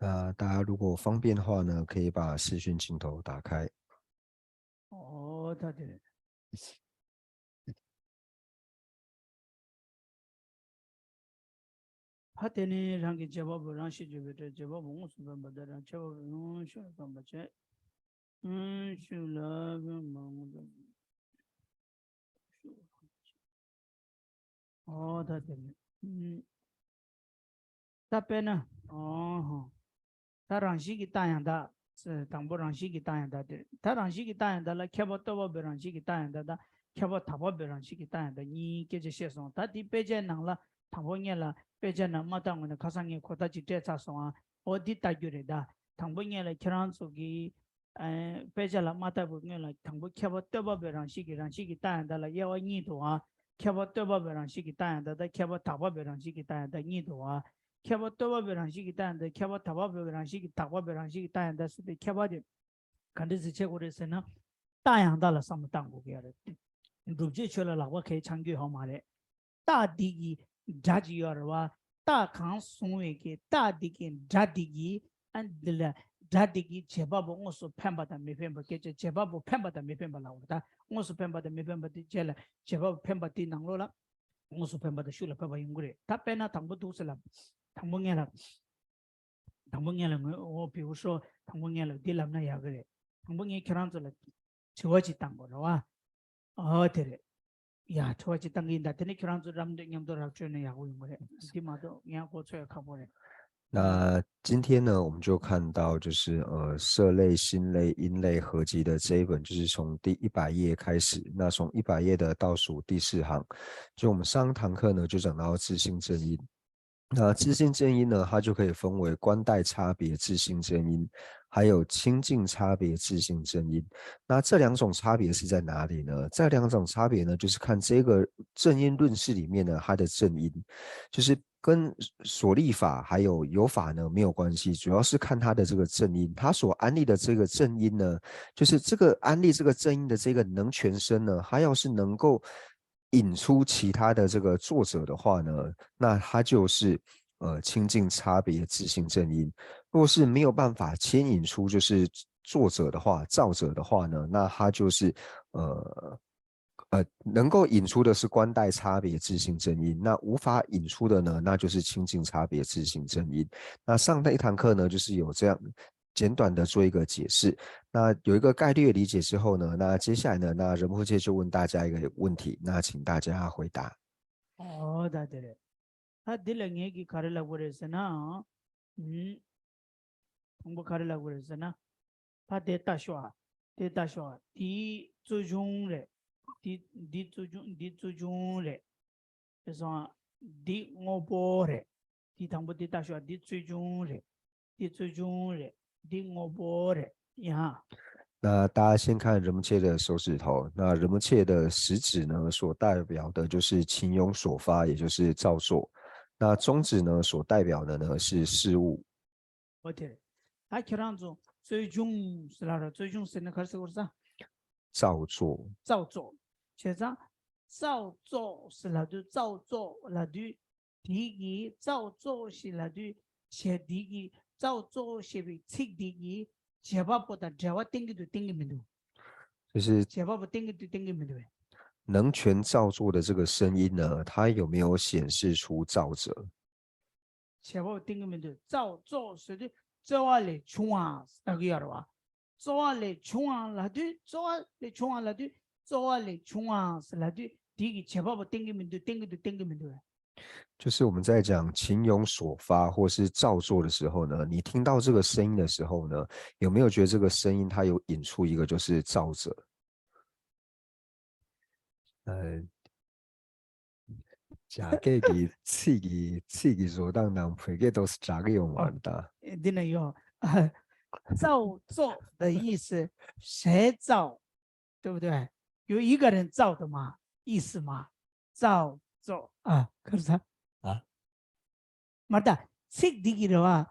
那大家如果方便的话呢，可以把视讯镜头打开。 ཨོ་ད་དེ། ཕ་དེ་ནི་རང་གི་བྱེད་པ་པོ་རང་ཤེས་བརྗོད་པའི་གྲས་བྱེད་པ་པོ་དངོས་སུ་འཕེན་པ་དང་རང་ཁྱད་པར་ཡང་ཤུགས་ལ་འཕེན་པ་བྱེད། ཡང་ཤུགས་ལ་འཕེན་པ་དངོས་སུ། ཨོ་ད་དེ་ནི། ད་དཔེར་ན། ཨོ་ཧོ། ད་རང་བཞིན་གྱི་རྟགས་ཡང་དག་དང་པོ་རང་བཞིན་གྱི་རྟགས་ཡང་དག་དེ། ད་རང་བཞིན་གྱི་རྟགས་ཡང་དག་ལ་ཁྱད་པར་རྟོག་པ་པོའི་རང་བཞིན་གྱི་རྟགས་ཡང་དག་དང་ཁྱད་པར་དག་པ་པོའི་རང་བཞིན་གྱི་རྟགས་ཡང་དག་གཉིས་སྐད་ཆ་བཤད་སོང་། ད་དེའི་དཔེ་ཆའི་ནང་ལ་དང་པོ་ངས་ལ་དཔེ་ཆ་ནང་མ་བལྟ་སྔོན་ནས་ཁ་སང་ངས་གོ་བརྡ་ཅིག་སྤྲད་ཚར་སོང་ཨ། འོ་འདི་ལྟ་རྒྱུ་རེད་ད། དང་པོ་ངས་ལ་ཁྱེད་རང་ཚོ་གི་ཨ་དཔེ་ཆ་ལ་མ་བལྟ་བའི་སྔོན་ལ་དང་པོ་ཁྱད་པར་རྟོག་པ་པོའི་རང་བཞིན་གྱི་རང་བཞིན་གྱི་རྟགས་ཡང་དག་ལ་དབྱེ་བ་གཉིས་འདུག་ཨ། ཁྱད་པར་རྟོག་པ་པོའི་རང་བཞིན་གྱི་རྟགས་ཡང་དག་དང་ཁྱད་པར་དག་པ་པོའི་རང་བཞིན་གྱི་རྟགས་ཡང་དག་གཉིས་འདུག་ཨ། ཁྱད་པར་རྟོག་པ་པོའི་རང་བཞིན་གྱི་རྟགས་ཡང་དག་ཁྱད་པར་དག་པ་པོའི་རང་བཞིན་གྱི་དག་པ་པོའི་རང་བཞིན་གྱི་རྟགས་ཡང་དག་ཟེར་དུས་ཁྱད་པར་དེ་ག་འདྲ་ཟེར་བྱེད་དགོས་རེད་ཟེར་ན། རྟགས་ཡང་དག་ལ་བསམ་བློ་བཏང་དགོས་ཀྱི་ཡོད་རེད། སྒྲུབ་བྱེད་ཆོས་ལ་ལག་པ་གས་འཆང་རྒྱུ་ཡོད་མ་རེད། རྟགས་འདི་གི་སྒྲ་ཅིག་ཡོད་རེད་བ། རྟགས་གང་བཟུང་བའི་གི་རྟགས་འདི་གི་སྒྲ་འདི་གི་ཨ་འདི་ལ་སྒྲ་འདི་གི་བྱེད་པ་པོ་དངོས་སུ་འཕེན་པ་དང་མི་འཕེན་པ་སྐད་ཆ་བྱེད་པ་པོ་འཕེན་པ་དང་མི་འཕེན་པ་ལབ་པ་ད་དངོས་སུ་འཕེན་པ་དང་མི་འཕེན་པ་དེ་རྗེས་ལ་བྱེད་པ་པོ་འཕེན་པ་དེའི་ནང་ལོགས་ལ་དངོས་སུ་འཕེན་པ་དང་ཤུགས་ལ་འཕེན་པ་ཡོང་གི་རེད། ད་དཔེར་ན་དང་པོ་འདུག་ཟེར་ལབ། དང་པོ་ངས་ལབ། དང་པོ་ངས་ལ་ངོས་འོ་བེའུ་ཧྲོ་དང་པོ་ངས་ལ་འདི་ལབ་ན་ཡག་གི་རེད། དང་པོ་ངས་ཁྱེད་རང་ཚོ་ལ་དྲི་བ་ཅིག་བཏང་དགོས་རེད་བ། ཨོ་དེ་རེད། ཡ་དྲི་བ་ཅིག་བཏང་གི་ཡིན་ད། དེ་ནས་ཁྱེད་རང་ཚོ་རམ་འདེགས་མཉམ་དུ་ར་བཅོས་ན་ཡག་པོ་ཡོང་གི་རེད། འདི་མ་གཏོགས་ངས་གོ་ཚོད་ཁག་པོ་རེད། 那今天呢，我们就看到就是呃色类、心类、音类合集的这一本，就是从第一百页开始。那从一百页的倒数第四行，就我们上堂课呢就讲到自性正因。那自性正因呢，它就可以分为观待差别自性正因，还有亲近差别自性正因。那这两种差别是在哪里呢？这两种差别呢，就是看这个正因论释里面呢，它的正因，就是跟所立法还有有法呢没有关系，主要是看它的这个正因。它所安立的这个正因呢，就是这个安立这个正因的这个能全身呢，它要是能够引出其他的这个作者的话呢，那它就是呃亲近差别自性正因。若是没有办法牵引出就是作者的话、造者的话呢，那它就是呃呃能够引出的是观待差别自性正因，那无法引出的呢，那就是亲近差别自性正因。那上一堂课呢，就是有这样简短的做一个解释。那有一个概略理解之后呢，那接下来呢，那仁波切就问大家一个问题，那请大家回答。 ཨོ་ད་དེ་རེད། ད་འདི་ལ་ངས་ཀྱིས་ག་རེ་ལབ་དགོས་རེད་ཟེར་ན། ཨུམ། དང་པོ་ག་རེ་ལབ་དགོས་རེད་ཟེར་ན། ད་དེ་ལྟ་ཤོག་ཨ། དེ་ལྟ་ཤོག་ཨ། འདི་གཙོ་ཆུང་རེད། འདི་འདི་གཙོ་ཆུང་འདི་གཙོ་ཆུང་རེད། དེ་སོང་ཨ། འདི་དངོས་པོ་རེད། འདི་དང་པོ་འདི་ལྟ་ཤོག་ཨ། འདི་གཙོ་ཆུང་རེད། འདི་གཙོ་ཆུང་རེད། འདི་དངོས་པོ་རེད། ཡ། 那大家先看仁波切的手指头，那仁波切的食指呢，所代表的就是情有所发，也就是造作。那中指呢，所代表的呢是事物。 ཨོ་དེ་རེད། ད་ཁྱེད་རང་ཚོ་གཙོ་ཆུང་ཟེར་ལ་ར་གཙོ་ཆུང་ཟེར་ན་ག་རེ་ཟེར་དགོས་རེད་ས། 造作。 造作། བྱས་ཙང་། 造作ཟེར་ལབ་དུས་造作ལབ་དུས། དེ་གི་造作ཞེས་ལབ་དུས། བྱས་དེ་གི་造作ཞེས་པའི་ཚིག་དེ་གི་བྱེད་པ་པོ་དང་འབྲེལ་བ་བསྟན་གྱི་འདུག་བསྟན་གྱི་མི་འདུག 就是 བྱེད་པ་པོ་བསྟན་གྱི་འདུག་བསྟན་གྱི་མི་འདུག་བས། 能全造作的这个声音呢，它有没有显示出造者？ བྱེད་པ་པོ་བསྟན་གྱི་མི་འདུག 造作ཟེར་དུས་རྩོལ་བ་ལས་བྱུང་བ་ཟེར་གྱི་ཡོད་རེད་བ། རྩོལ་བ་ལས་བྱུང་བ་ལབ་དུས་རྩོལ་བ་ལས་བྱུང་བ་ལབ་དུས་རྩོལ་བ་ལས་བྱུང་བ་ཟེར་ལབ་དུས་དེ་གི་བྱེད་པ་པོ་བསྟན་གྱི་མི་འདུག་བསྟན་གྱི་འདུག་བསྟན་གྱི་མི་འདུག 就是我们在讲情有所发或是造作的时候呢，你听到这个声音的时候呢，有没有觉得这个声音它有引出一个就是造者？呃，假给给气给气给说当当赔给都是假给用完的。 འདི་ན་ཡོད། 造作的意思谁造 对不对？有一个人造的嘛，意思嘛，造作啊，可是他啊， མ་ད་ཚིག་འདི་གི་རེད་བ།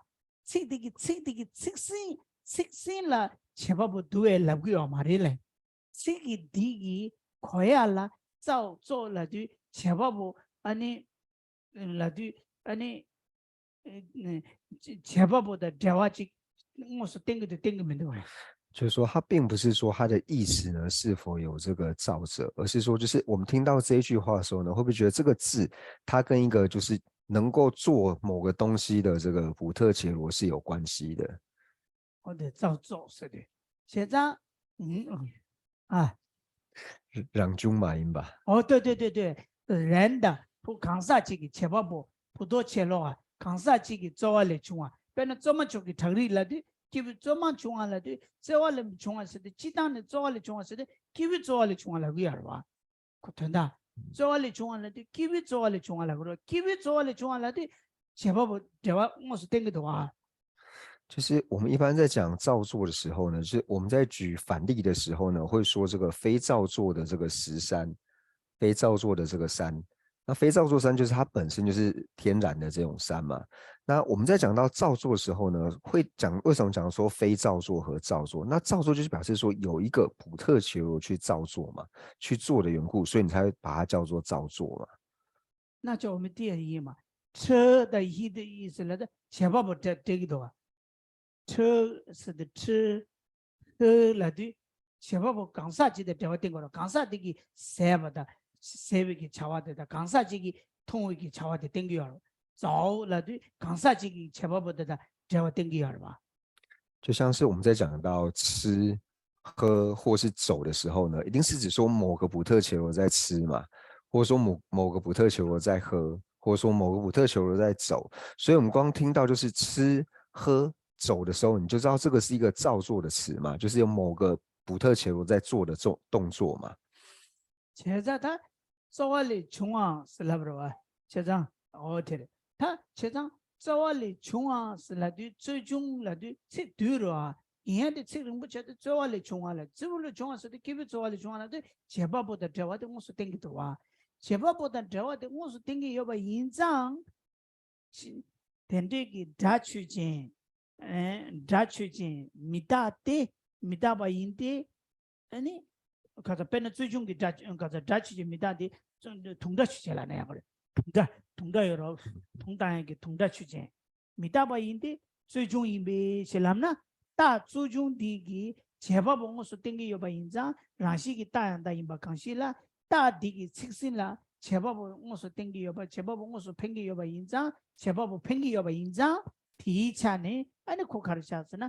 ཚིག་འདི་གི་ཚིག་འདི་གི་ཚིག་ཟིན་ཚིག་ཟིན་ལ་བྱེད་པ་པོ་འདུ་བའི་ལབ་ཀྱི་ཡོད་མ་རེད་ལེ། ཚིག་གི་འདི་གི་གོ་ཡ་ལ་ཙའོ་ཙོ་ལབ་དུས་བྱེད་པ་པོ་ཨ་ནི་ལབ་དུས་ཨ་ནི་བྱེད་པ་པོ་དང་འབྲེལ་བ་ཅིག་དངོས་སུ་བསྟན་གྱི་འདུག་བསྟན་གྱི་མི་འདུག་བས།就是说，他并不是说他的意思呢是否有这个造者，而是说，就是我们听到这一句话的时候呢，会不会觉得这个字它跟一个就是能够做某个东西的这个普特伽罗是有关系的？我得照做是的。现在，嗯，啊，让中马音吧。哦，对对对对，人的不讲啥这个切巴布，不多切罗啊，讲啥这个做啊来穷啊，变成这么穷的城里了的，基本这么穷啊了的，这话来穷啊是的，鸡蛋的做啊来穷啊是的，基本做啊来穷啊了个呀吧。 ཁོ་དོན་དག་རྩོལ་བ་ལས་བྱུང་བ་ལ་དེ་སྐྱེས་བུའི་རྩོལ་བ་ལས་བྱུང་བ་ལ་གོ་རོ། སྐྱེས་བུའི་རྩོལ་བ་ལས་བྱུང་བ་ལ་དེ་བྱེད་པ་པོ་འབྲེལ་བ་དངོས་སུ་བསྟན་གྱི་འདུག་ཨ།就是我们一般在讲造作的时候呢，就是我们在举反例的时候呢，会说这个非造作的这个十三，非造作的这个三。那非造作三就是它本身就是天然的这种三嘛。那我们在讲到造作的时候呢，会讲为什么讲说非造作和造作？那造作就是表示说有一个普特求去造作嘛，去做的缘故，所以你才会把它叫做造作嘛。那叫我们第一嘛，车的一的意思了的，写吧不这这个的啊，车是的车，车了的，写吧不讲啥记得这个定过了，讲啥这个写吧的，写为给查话的，讲啥这个通为给查话的定个了，早了的，讲啥这个写吧不的，这个定个了吧。就像是我们在讲到吃、喝或是走的时候呢，一定是指说某个普特求罗在吃嘛，或者说某某个普特求罗在喝，或者说某个普特求罗在走。所以我们光听到就是吃、喝、走的时候，你就知道这个是一个造作的词嘛，就是有某个普特求罗在做的动动作嘛。现在他做完了穷啊，是了不是吧？现在哦，对了，他现在 རྩོལ་བ་ལས་བྱུང་བ་ཟེར་ལབ་དུས་རྩོལ་བྱུང་ལབ་དུས་ཚིག་བསྡུས་རོ། ཡིན་ཡང་དེ་ཚིག་རིང་པོ་བྱས་ཏེ་རྩོལ་བ་ལས་བྱུང་བ་ལ་རྩོལ་བ་ལས་བྱུང་བ་ཟེར་དུས་སྐྱེས་བུའི་རྩོལ་བ་ལས་བྱུང་བ་ལབ་དུས་བྱེད་པ་པོ་དང་འབྲེལ་བ་དེ་དངོས་སུ་བསྟན་གྱི་འདུག་བ། བྱེད་པ་པོ་དང་འབྲེལ་བ་དེ་དངོས་སུ་བསྟན་གྱི་ཡོད་པ་ཡིན་ཙང་། དེ་འདྲའི་གི་སྒྲ་ཆོས་ཅན། སྒྲ་ཆོས་ཅན་མི་རྟག་སྟེ་མི་རྟག་པ་ཡིན་ཏེ། ཨ་ནི། ག་ཚ་དཔེར་ན་རྩོལ་བྱུང་གི་སྒྲ་ག་ཚ་སྒྲ་ཆོས་ཅན་མི་རྟག་སྟེ། དུང་སྒྲ་ཆོས་ཅན་ལབ་ན་ཡང་གོ་རེད། དུང་སྒྲ་དུང་སྒྲ་ཡོད་རོ། དུང་བཏང་ཡང་གི་དུང་སྒྲ་ཆོས་ཅན། མི་རྟག་པ་ཡིན་ཏེ་རྩོལ་བྱུང་ཡིན་པས་ཞེས་ལབ་ན། རྟགས་རྩོལ་བྱུང་འདི་གིས་བྱེད་པ་པོ་དངོས་སུ་བསྟན་གྱི་ཡོད་པ་ཡིན་ཙང་རང་བཞིན་གྱི་རྟགས་ཡང་དག་ཡིན་པ་གང་ཞིག་ལ། རྟགས་འདི་གི་ཚིག་ཟིན་ལ་བྱེད་པ་པོ་དངོས་སུ་བསྟན་གྱི་ཡོད་པ་བྱེད་པ་པོ་དངོས་སུ་འཕེན་གྱི་ཡོད་པ་ཡིན་ཙང་བྱེད་པ་པོ་འཕེན་གྱི་ཡོད་པ་ཡིན་ཙང་དེའི་ཆ་ནས་ཨ་ནི་ཁོ་ག་རེ་ཆགས་ཟེར་ན།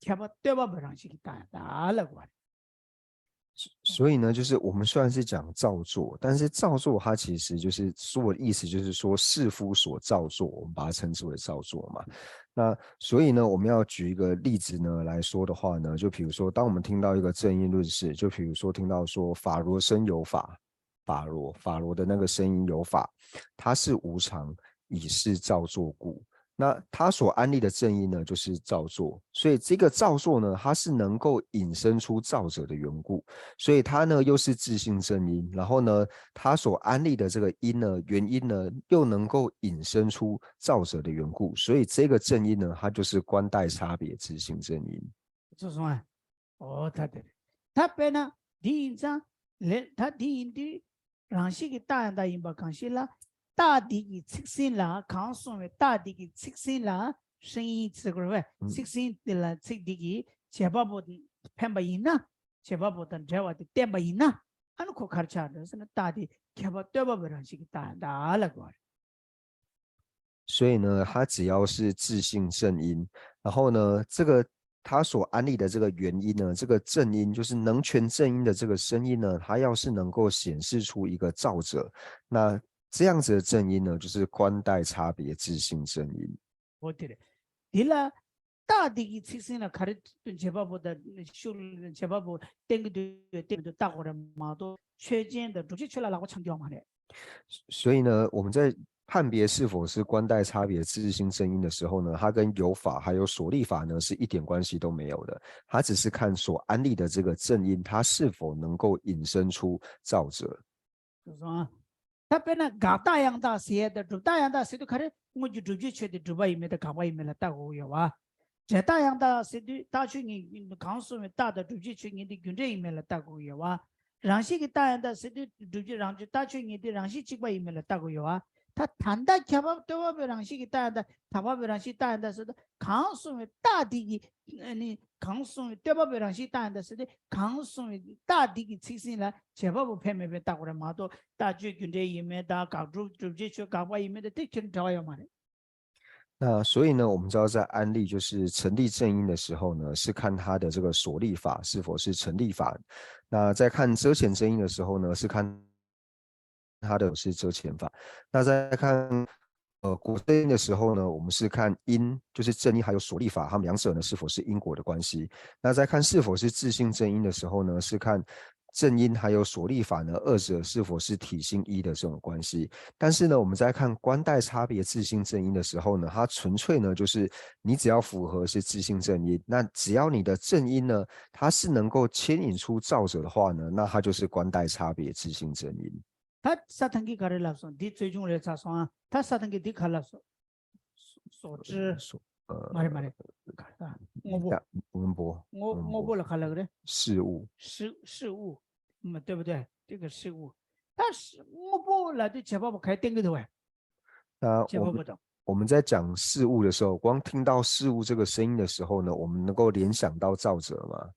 ཁྱད་པར་ལྟོས་པ་པོའི་རང་བཞིན་གྱི་རྟགས་ཡང་དག་ལ་གོ་བ་རེད། 所以呢，就是我们虽然是讲造作，但是造作它其实就是说的意思，就是说士夫所造作，我们把它称之为造作嘛。那所以呢，我们要举一个例子呢来说的话呢，就比如说，当我们听到一个正因论释，就比如说听到说法罗生有法，法罗法罗的那个声音有法，它是无常，以是造作故。那他所安立的正因呢，就是造作，所以这个造作呢，它是能够引申出造者的缘故，所以它呢又是自性正因，然后呢，它所安立的这个因呢，原因呢，又能够引申出造者的缘故，所以这个正因呢，它就是观待差别自性正因。这是什么？哦，他对了，他本来第一章，来，他第一对 རང་བཞིན་གྱི་རྟགས་ཡང་དག་ཡིན་པ་གང་ཞིག་ལ། རྟགས་འདི་གི་ཚིག་ཟིན་ལ་གང་གསུངས་པའི་རྟགས་འདི་གི་ཚིག་ཟིན་ལ་ཧྲིན་ཡིན་ཚིག་རེད་པས། ཚིག་ཟིན་འདི་ལ་ཚིག་འདི་གིས་བྱེད་པ་པོ་འཕེན་པ་ཡིན་ན། བྱེད་པ་པོ་དང་འབྲེལ་བ་དེ་བསྟན་པ་ཡིན་ན། ཨ་ནི་ཁོ་ག་རེ་ཆགས་འགྲོ་ཟེར་ན་རྟགས་དེ་ཁྱད་པར་ལྟོས་པ་པོའི་རང་བཞིན་གྱི་རྟགས་ཡང་དག་ལ་གོ་བ་རེད། 所以呢，它只要是自性正因，然后呢，这个他所安立的这个原因呢，这个正因就是能全正因的这个声音呢，它要是能够显示出一个造者，那这样子的正因呢，就是观待差别自性正因。 འོ་དེ་རེད། དེ་ལ་རྟགས་འདི་གི་ཚིག་ཟིན་ལ་ག་རེ་བྱེད་པ་པོ་དང་ཤུགས་བྱེད་པ་པོ་བསྟན་གྱི་འདུག་བསྟན་གྱི་འདུག་རྟགས་གོ་ར་མ་གཏོགས་ཆོས་ཅན་དང་སྒྲུབ་བྱེད་ཆོས་ལ་ལག་པ་འཆང་རྒྱུ་མ་རེད། 所以呢，我们在判别是否是观待差别自性正因的时候呢，它跟有法还有所立法呢是一点关系都没有的，它只是看所安立的这个正因，它是否能够引申出造者。 就是说啊， ད་དཔེར་ན་དགག་རྟགས་ཡང་དག་ཟེར་ཡ་དང་སྒྲུབ་རྟགས་ཡང་དག་ཟེར་དུས་ག་རེ། དངོས་ཀྱི་བསྒྲུབ་བྱའི་ཆོས་དེ་སྒྲུབ་པ་ཡིན་མིན་དང་དགག་པ་ཡིན་མིན་ལ་བལྟ་དགོས་ཀྱི་ཡོད་པ། འབྲས་རྟགས་ཡང་དག་ཟེར་དུས་རྟགས་ཆོས་ངེས་གང་གསུངས་པའི་རྟགས་དང་བསྒྲུབ་བྱའི་ཆོས་ངེས་དེ་རྒྱུ་འབྲས་ཡིན་མིན་ལ་བལྟ་དགོས་ཀྱི་ཡོད་པ། རང་བཞིན་གྱི་རྟགས་ཡང་དག་ཟེར་དུས་བསྒྲུབ་བྱའི་རང་ཆོས་རྟགས་ཆོས་ངེས་དེ་རང་བཞིན་གཅིག་པ་ཡིན་མིན་ལ་བལྟ་དགོས་ཡོད་པ། ད་ད་ལྟ་ཁྱད་པར་ལྟོས་པ་པོའི་རང་བཞིན་གྱི་རྟགས་ཡང་དག་དགག་པ་པོའི་རང་བཞིན་རྟགས་ཡང་དག་ཟེར་དུས་གང་གསུངས་པའི་རྟགས་དེ་གི་ཨ་ནི་གང་གསུངས་པའི་ལྟོས་པ་པོའི་རང་བཞིན་རྟགས་ཡང་དག་ཟེར་དུས་གང་གསུངས་པའི་རྟགས་འདི་གི་ཚིག་ཟིན་ལ་བྱེད་པ་པོ་ཕན་མེད་པའི་རྟགས་ཁོ་རེ་མ་གཏོགས་རྟགས་ཆོས་རྒྱུ་འབྲས་ཡིན་མིན་དང་དགག་སྒྲུབ་བསྒྲུབ་བྱའི་ཆོས་དགག་པ་ཡིན་མིན་དང་དེ་ཁྱེད་འབྲེལ་བ་ཡོད་མ་རེད། 那所以呢，我们知道在安立就是成立正因的时候呢，是看它的这个所立法是否是成立法。那在看遮前正因的时候呢，是看它的是遮前法。那在看呃果正因的时候呢，我们是看因，就是正因还有所立法，它们两者呢是否是因果的关系。那在看是否是自性正因的时候呢，是看正因还有所立法呢，二者是否是体性一的这种关系。但是呢，我们在看观待差别自性正因的时候呢，它纯粹呢就是你只要符合是自性正因，那只要你的正因呢，它是能够牵引出造者的话呢，那它就是观待差别自性正因。 ད་ས་ཐང་གི་ག་རེ་ལབ་སོང་། འདི་རྩོད་གཞུང་རེད་ཚར་སོང་ཨ། ད་ས་ཐང་གི་འདི་ག་ལབ་སོང་། 所知 所呃 མ་རེད་མ་རེད། ག་རེ་ད་དངོས་པོ། 呀，温波 དངོས་དངོས་པོ་ལ་ག་ལབ་རེད། 事物 事事物 མ་对不对？这个事物 ད་དངོས་པོ་ལབ་དུས་བྱེད་པ་པོ་ག་རེ་བསྟན་གི་འདུག་བས། 那 བྱེད་我 པ་们 པོ་དང་我们在讲事物的时候，光听到事物这个声音的时候呢，我们能够联想到造者吗？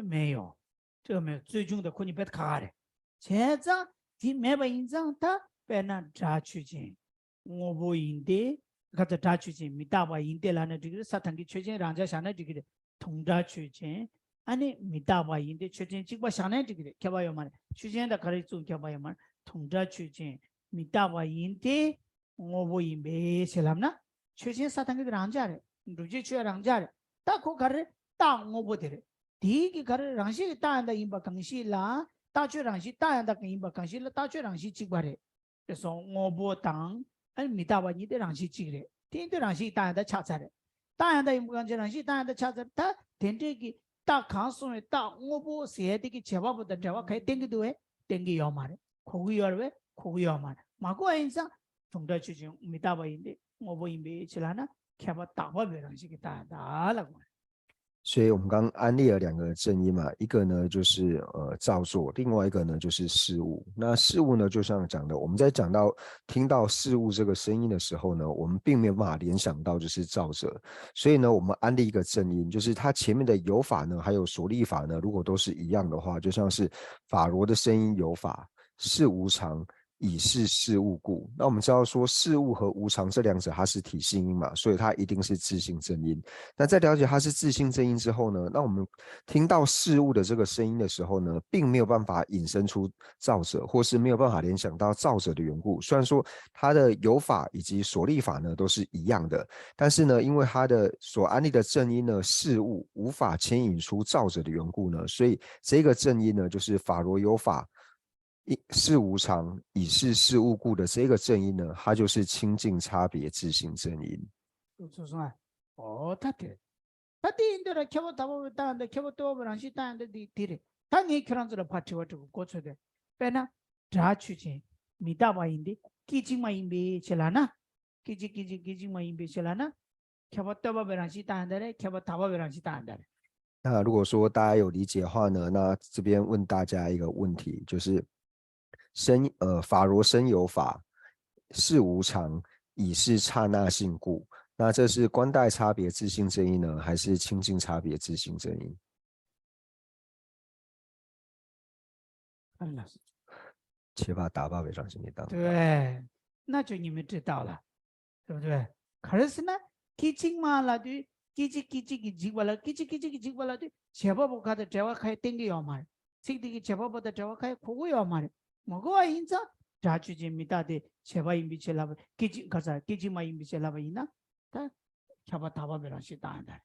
没有，这个没有，最终的ཁོ་གཉིས་དཔེ་ཁ་ཁ་རེད། བྱས་ཙང་དེ་མེད་པ་ཡིན་ཙང་ད་དཔེར་ན་སྒྲ་ཆོས་ཅན། དངོས་པོ་ཡིན་ཏེ། ག་ཚ་སྒྲ་ཆོས་ཅན་མི་རྟག་པ་ཡིན་ཏེ་ལབ་ན་འགྲིག་གི་རེད། ས་ཐང་གི་ཆོས་ཅན་རང་འཇགས་བཞག་ན་འགྲིག་གི་རེད། དུང་སྒྲ་ཆོས་ཅན། ཨ་ནི་མི་རྟག་པ་ཡིན་ཏེ་ཆོས་ཅན་གཅིག་པ་བཞག་ན་འགྲིག་གི་རེད། ཁྱད་པར་ཡོད་མ་རེད། ཆོས་ཅན་དང་ག་རེ་བཙུགས་ཁྱད་པར་ཡོད་མ་རེད། དུང་སྒྲ་ཆོས་ཅན་མི་རྟག་པ་ཡིན་ཏེ། དངོས་པོ་ཡིན་པའི་ཕྱིར་ལབ་ན། ཆོས་ཅན་ས་ཐང་གི་རང་འཇགས་རེད། བསྒྲུབ་བྱའི་ཆོས་རང་འཇགས་རེད། ད་ཁོ་ག་རེ་རྟགས་དངོས་པོ་དེ་རེད། དེའི་གི་ག་རེ་རང་བཞིན་གྱི་རྟགས་ཡང་དག་ཡིན་པ་གང་ཞིག་ལ། རྟགས་ཆོས་རང་བཞིན་རྟགས་ཡང་དག་ཡིན་པ་གང་ཞིག་ལ་རྟགས་ཆོས་རང་བཞིན་གཅིག་པ་རེད། དེ་སོང་དངོས་པོ་དང་ཨ་ནི་མི་རྟག་པ་གཉིས་དེ་རང་བཞིན་གཅིག་རེད། དེ་ཡིན་དུས་རང་བཞིན་གྱི་རྟགས་ཡང་དག་ཆགས་ཚར་རེད། རྟགས་ཡང་དག་ཡིན་པ་གང་ཞིག་རང་བཞིན་གྱི་རྟགས་ཡང་དག་ཆགས་ཚར། ད་དེ་འདྲས་ཀྱི་རྟགས་གང་གསུངས་པའི་རྟགས་དངོས་པོ་ཟེར་ཡ་དེ་གི་བྱེད་པ་པོ་དང་འབྲེལ་བ་ག་རེ་བསྟན་གི་འདུག་བས། བསྟན་གི་ཡོད་མ་རེད། གོ་གི་ཡོད་རེད་བས། གོ་གི་ཡོད་མ་རེད། མ་གོ་བ་ཡིན་ཙང་དུང་སྒྲ་ཆོས་ཅན་མི་རྟག་པ་ཡིན་ཏེ་དངོས་པོ་ཡིན་པའི་ཕྱིར་ལབ་ན་ཁྱད་པར་དགག་པ་པོའི་རང་བཞིན་གྱི་རྟགས་ཡང་དག་ལ་གོ་རེད། 所以我们刚刚安立了两个正因嘛，一个呢就是呃造作，另外一个呢就是事物。那事物呢，就像讲的，我们在讲到听到事物这个声音的时候呢，我们并没有办法联想到就是造者，所以呢，我们安立一个正因，就是它前面的有法呢，还有所立法呢，如果都是一样的话，就像是法螺的声音有法，事无常，以是事物故。那我们知道说事物和无常这两者它是体性因嘛，所以它一定是自性正因。那在了解它是自性正因之后呢，那我们听到事物的这个声音的时候呢，并没有办法引申出造者，或是没有办法联想到造者的缘故。虽然说它的有法以及所立法呢都是一样的，但是呢，因为它的所安立的正因呢事物无法牵引出造者的缘故呢，所以这个正因呢就是法螺有法，一事无常，以是事物故的这个正因呢，它就是清净差别自性正因。 ཚོ་སོང་ཨ། ཨོ་ད་དེ། ད་དེ་ཡིན་དུས་ལ་ཁྱད་པར་དགག་པ་པོའི་རྟགས་ཡང་དག་ཁྱད་པར་ལྟོས་པ་པོའི་རང་བཞིན་རྟགས་ཡང་དག་དེ་དེ་རེད། ད་ངས་ཁྱོད་རང་ཚོ་ལ་ཕར་དྲི་བ་དྲི་དགོས་མགོ་ཚོད་དེ། དཔེར་ན། སྒྲ་ཆོས་ཅན། མི་རྟག་པ་ཡིན་ཏེ། སྐད་ཅིག་མ་ཡིན་པའི་ཕྱིར་ལབ་ན། སྐད་ཅིག་སྐད་ཅིག་སྐད་ཅིག་མ་ཡིན་པའི་ཕྱིར་ལབ་ན། ཁྱད་པར་ལྟོས་པ་པོའི་རང་བཞིན་རྟགས་ཡང་དག་རེད། ཁྱད་པར་དགག་པ་པོའི་རང་བཞིན་རྟགས་ཡང་དག་རེད། 那如果说大家有理解的话呢，那这边问大家一个问题，就是声呃法螺声有法，事无常，以是刹那性故。那这是观待差别自性正因呢，还是清净差别自性正因？ ཨ་ལ། 切吧打吧为上心理当。 对，那就你们知道了，对不对？ ག་རེ་ཟེར་ན། སྐད་ཅིག་མ་ལབ་དུས་སྐད་ཅིག་སྐད་ཅིག་གིས་འཇིག་པ་ལ། སྐད་ཅིག་སྐད་ཅིག་གིས་འཇིག་པ་ལབ་དུས་བྱེད་པ་པོ་ག་དང་འབྲེལ་བ་ག་ཡང་བསྟན་གྱི་ཡོད་མ་རེད། ཚིག་དེ་གི་བྱེད་པ་པོ་དང་འབྲེལ་བ་ག་ཡང་གོ་གི་ཡོད་མ་རེད། མ་གོ་བ་ཡིན་ཙང་སྒྲ་ཆོས་ཅན་མི་རྟག་སྟེ་བྱས་པ་ཡིན་པའི་ཕྱིར་ལབ་པ། སྐད་ཅིག་ག་ས་སྐད་ཅིག་མ་ཡིན་པའི་ཕྱིར་ལབ་པ་ཡིན་ན། ད་ཁྱབ་པ་དག་པ་པའི་རང་བཞིན་རྟགས་ཡང་དག་རེད།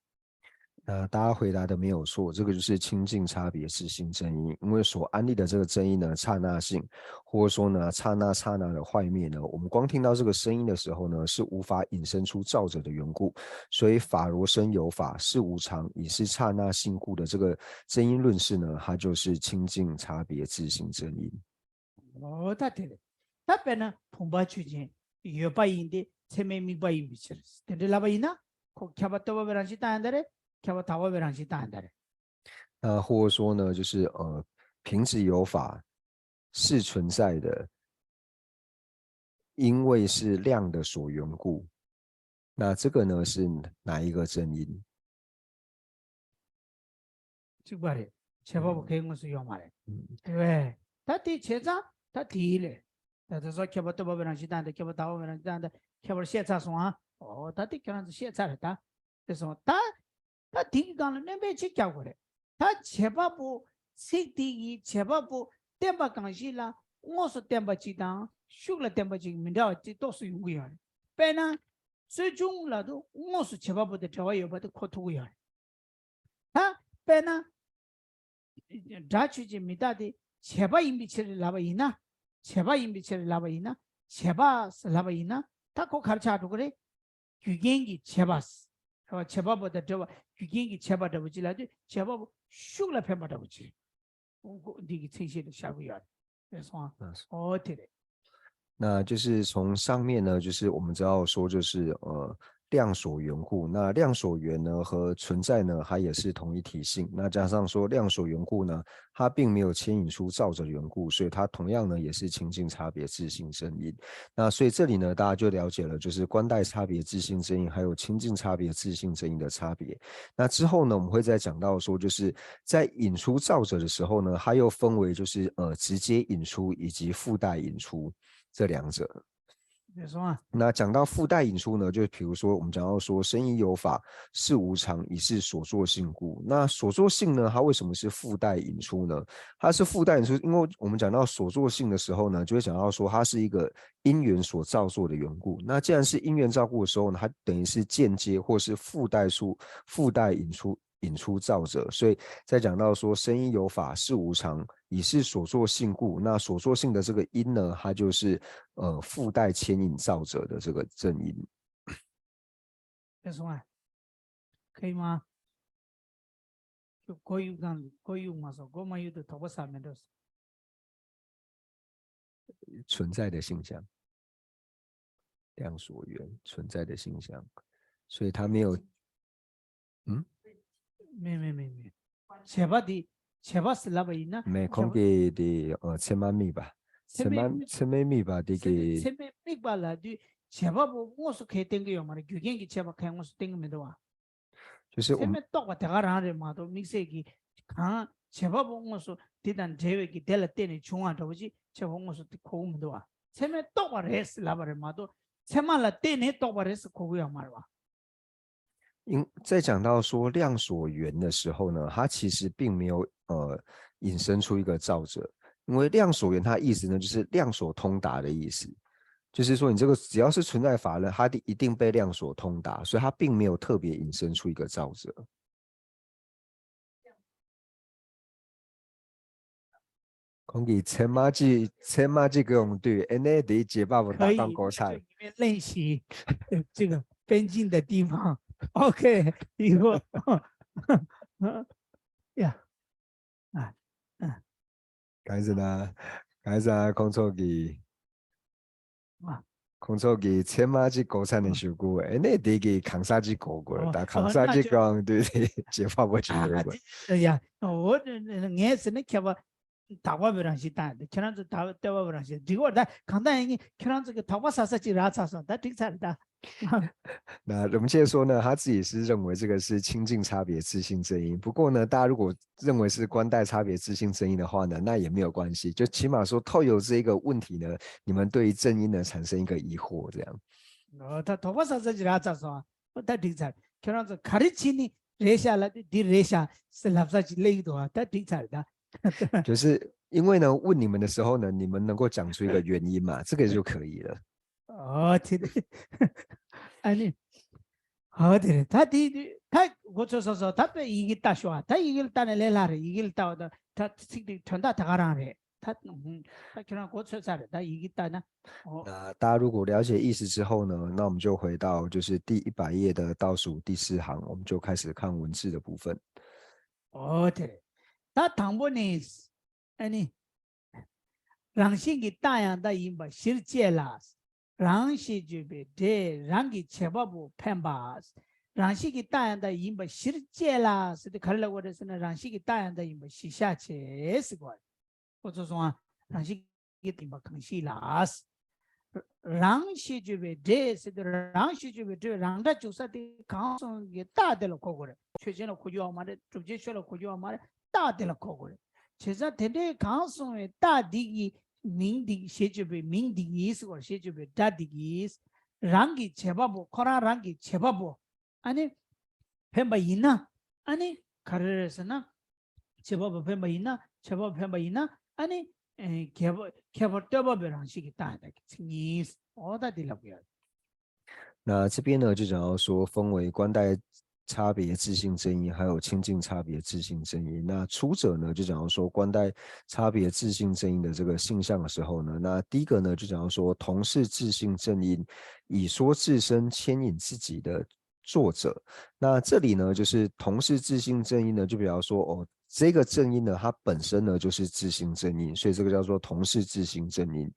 那大家回答的没有错，这个就是清净差别自性正因。因为所安立的这个正因呢，刹那性，或者说呢，刹那刹那的坏灭呢，我们光听到这个声音的时候呢，是无法引申出造者的缘故，所以法螺声有法，事无常，以是刹那性故的这个正因论释呢，它就是清净差别自性正因。 ཨོ་ད་དེ་རེད། ད་དཔེར་ན་བུམ་པ་ཆོས་ཅན། ཡོད་པ་ཡིན་ཏེ་ཚད་མས་དམིགས་པ་ཡིན་པའི་ཕྱིར། དེ་འདྲ་ལབ་པ་ཡིན་ན། ཁོ་ཁྱབ་པ་རྟོགས་པ་པའི་རང་བཞིན་བཏང་ཡ་ད་རེད། ཁྱབ་པ་དག་པ་པའི་རང་བཞིན་བཏང་ཡ་ད་རེད། 那或者说呢，就是呃，瓶子有法是存在的，因为是量的所缘故。那这个呢是哪一个正因？གཅིག་པ་རེད། བྱས་པ་པོ་ཁའི་དངོས་སུ་ཡོད་མ་རེད། དེ་བས་ད་དེ་བྱས་ཙང་ད་དེ་ཡིན་ལེ། ད་དེ་སོགས་ཁྱད་པར་སྟོན་པ་པའི་རང་བཞིན་དང་དེ་ཁྱད་པར་དག་པ་པའི་རང་བཞིན་དང་དེ་ཁྱད་པར་བཤད་ཚར་སོང་ཨ། ཨོ་ད་དེ་ཁྱེད་རང་ཚོ་བཤད་ཚར་རེད་ད། དེ་སོང་ད། ད་དེ་གི་སྒང་ལ་སྣོན་པ་ཅིག་རྒྱག་དགོས་རེད། ད་བྱས་པ་པོ་ཚིག་དེ་གི་བྱས་པ་པོ་བསྟན་པ་གང་ཞིག་ལ་དངོས་སུ་བསྟན་པ་ཅིག་དང་ཤུགས་ལ་བསྟན་པ་ཅིག་མི་འདྲ་བ་ཅིག་རྟོགས་སུ་ཡོང་གི་ཡོད་རེད། དཔེར་ན། རྩོལ་བྱུང་ལ་དུ་དངོས་སུ་བྱས་པ་པོ་དང་འབྲེལ་བ་ཡོད་པ་དེ་གོ་ཐུབ་ཀྱི་ཡོད་རེད། ད་དཔེར་ན། སྒྲ་ཆོས་ཅན་མི་རྟག་སྟེ་བྱས་པ་ཡིན་པའི་ཕྱིར་ལབ་པ་ཡིན་ན། བྱས་པ་ཡིན་པའི་ཕྱིར་ལབ་པ་ཡིན་ན། བྱས་པ་ལབ་པ་ཡིན་ན་ད་ཁོ་ག་རེ་ཆགས་འགྲོ་གི་རེད། རྒྱུ་རྐྱེན་གྱིས་བྱས་པ། བྱས་པ་པོ་དང་འབྲེལ་བ་རྒྱུ་རྐྱེན་གྱིས་བྱས་པ་འདྲ་བོ་ཅིག་ལབ་དུས་བྱས་པ་པོ་ཤུགས་ལ་ཕན་པ་འདྲ་བོ་ཅིག་འདི་གི་མཚན་གཞི་ལ་བཞག་གི་ཡོད་རེད། རེད་སོང་ཨ། ཨོ་དེ་རེད། 那就是从上面呢，就是我们知道说，就是呃，量所缘故。那量所缘呢和存在呢，它也是同一体性。那加上说量所缘故呢，它并没有牵引出造者的缘故，所以它同样呢也是清净差别自性真因。那所以这里呢，大家就了解了，就是观待差别自性真因还有清净差别自性真因的差别。那之后呢，我们会再讲到说，就是在引出造者的时候呢，它又分为就是呃直接引出以及附带引出这两者。你说啊，那讲到附带引出呢，就比如说我们讲到说生亦有法，是无常，以是所作性故。那所作性呢，它为什么是附带引出呢？它是附带引出，因为我们讲到所作性的时候呢，就会讲到说它是一个因缘所造作的缘故。那既然是因缘造故的时候呢，它等于是间接或是附带出、附带引出、引出造者。所以在讲到说生亦有法，是无常，以是所作性故。那所作性的这个因呢，它就是呃附带牵引造者的这个正因。别说啊，可以吗？就国语讲，国语嘛说，国没有的头发上面都是。存在的性相，量所缘存在的性相，所以它没有，嗯，没没没没，写吧的，写吧是那个音呢，没空给的呃，千万米吧，千万千万米吧，这个千万米吧了的，写吧不，我是可以登个有嘛的，语言给写吧，看我是登个没得哇。就是我们ཚད་མས་རྟོགས་པ་དེ་ག་རང་རེད་མ་གཏོགས་དམིགས་བསལ་གྱི་གང་བྱེད་པ་པོ་དངོས་སུ་དེ་དང་འབྲེལ་བའི་གི་དེ་ལ་བརྟེན་ནས་བྱུང་བ་འདྲ་བོ་ཅིག་བྱེད་པ་དངོས་སུ་དེ་གོ་གི་མི་འདུག་བ། ཚད་མས་རྟོགས་པ་རེད་ཟེར་ལབ་པ་རེད་མ་གཏོགས་ཚད་མ་ལ་བརྟེན་ནས་རྟོགས་པ་རེད་ཟེར་གོ་གི་ཡོད་མ་རེད་བ། 因在讲到说量所缘的时候呢，它其实并没有呃引申出一个造者，因为量所缘它的意思呢，就是量所通达的意思，就是说你这个只要是存在法呢，它一定被量所通达，所以它并没有特别引申出一个造者。 ཁོང་གིས་ཚད་མ་ཅིག་ཚད་མ་ཅིག་གི་ཡོང་དུས་ཨེ་ནས་དེའི་རྗེས་པ་བོ་ད་གཏོང་དགོས་ས་རེད། 练习这个边境的地方。OK，以后，yeah，啊，嗯， གང་ཟེར་ན་གང་ཟེར་ན་ཁོང་ཚོ་གིས། ཨ། ཁོང་ཚོ་གིས་ཚད་མ་ཅིག་གོ་ས་ནས་ཞུ་དགོས་ཨེ་ནས་དེ་གིས་གང་ས་ཅིག་གོ་དགོས་ད་གང་ས་ཅིག་གོ་ཡོང་དུས་དེ་རྗེས་པ་བོ་ཅིག་ཡོད་དགོས། ཡ། འོ་ངས་ཟེར་ན་ཁྱད་པར་དག་པ་བའི་རང་བཞིན་དང་ཁྱེད་རང་ཚོ་དག་ལྟེ་བ་བའི་རང་བཞིན་འགྲིག་བར་ད་གང་ལྟར་ཡིན་ཁྱེད་རང་ཚོ་གི་དོགས་པ་ཟ་ས་ཅིག་རག་ཚར་སོང་ད་འགྲིག་ཚར་རེད་ད། 那龙介说呢，他自己是认为这个是清净差别自性真因。不过呢，大家如果认为是观待差别自性真因的话呢，那也没有关系。就起码说，透由这一个问题呢，你们对于正因的产生一个疑惑，这样。 ད་དོགས་པ་ཟ་ས་ཅིག་རག་ཚར་སོང་ད་འགྲིག་ཚར་ཁྱེད་རང་ཚོ་ག་རེ་བྱས་ནས་རེད་ཤག་ལབ་དུས་འདི་རེད་ཤག་ཟེར་ལབ་ས་ཅིག་སླེབས་ཀྱི་འདུག་ད་འགྲིག་ཚར་ད། 就是因为呢，问你们的时候呢，你们能够讲出一个原因嘛，这个就可以了。 ཨོ་དེ་རེད། ཨ་ནི། ཨོ་དེ་རེད་ད་དེ་ད་གོ་ཚོད་སོ་སོ་ད་དཔེ་ཡི་གེ་ལྟ་ཤོག་ཨ་ད་ཡི་གེ་ལ་ལྟ་ནས་ལས་སླ་རེད་ཡི་གེ་ལ་ལྟ་བ་ད་ད་ཚིག་དེ་དོན་དག་ད་ག་རང་རེད་ད། ད་ཁྱེད་རང་གོ་ཚོད་ཚར་རེད་ད་ཡི་གེ་ལྟ་ན། ཨོ། 那大家如果了解意思之后呢，那我们就回到就是第一百页的倒数第四行，我们就开始看文字的部分。 ཨོ་དེ་རེད། ད་དང་པོ་ནི། ཨ་ནི། རང་བཞིན་གྱི་རྟགས་ཡང་དག་ཡིན་པ་གཞིར་བཅས་ལ། རང་ཞེས་བརྗོད་པའི་སྒྲས་རང་གི་བྱེད་པ་པོ་འཕེན་པ། རང་བཞིན་གྱི་རྟགས་ཡང་དག་ཡིན་པ་གཞིར་བཅས་ལ་ཟེར་དུས་ག་རེ་ལབ་དགོས་རེད་ཟེར་ན། རང་བཞིན་གྱི་རྟགས་ཡང་དག་ཡིན་པ་གཞིར་བཞག་བྱས་ཟེར་དགོས་རེད། ཁོ་ཚོ་སོང་ང་། རང་བཞིན་གྱི་ཡིན་པ་གང་ཞིག་ལ། རང་ཞེས་བརྗོད་པའི་སྒྲས་ཟེར་དུས། རང་ཞེས་བརྗོད་པའི་སྒྲས་རང་སྒྲ་འཇུག་ས་དེ་གང་གསུངས་ཀྱི་རྟགས་དེ་ལ་གོ་དགོས་རེད། ཆོས་ཅན་ལ་གོ་རྒྱུ་ཡོད་མ་རེད། བསྒྲུབ་བྱའི་ཆོས་ལ་གོ་རྒྱུ་ཡོད་མ་རེད། རྟགས་དེ་ལ་གོ་དགོས་རེད། བྱས་ཙང་དེ་འདྲའི་གང་གསུངས་པའི་རྟགས་འདི་གི་མིང་འདི་ཞེས་བརྗོད་པའི་མིང་འདི་གིས་ཟེར་བ། ཞེས་བརྗོད་པའི་སྒྲ་འདི་གིས་རང་གི་བྱེད་པ་པོ། ཁོ་རང་རང་གི་བྱེད་པ་པོ། ཨ་ནི་འཕེན་པ་ཡིན་ན། ཨ་ནི་ག་རེ་རེད་ཟེར་ན། བྱེད་པ་པོ་འཕེན་པ་ཡིན་ན། བྱེད་པ་པོ་འཕེན་པ་ཡིན་ན། ཨ་ནི་ཨེ་ཁྱད་པར་ཁྱད་པར་ལྟོས་པ་པོའི་རང་བཞིན་གྱི་རྟགས་ཡང་དག་གི་མཚན་ཉིད། འོ་ད་འདི་ལབ་དགོས་ཡ། 那这边呢，就讲到说分为观待差别自性正因，还有亲近差别自性正因。那初者呢，就讲到说观待差别自性正因的这个性象的时候呢，那第一个呢，就讲到说同是自性正因，以说自身牵引自己的作者。那这里呢，就是同是自性正因呢，就比方说哦，这个正因呢，它本身呢就是自性正因，所以这个叫做同是自性正因。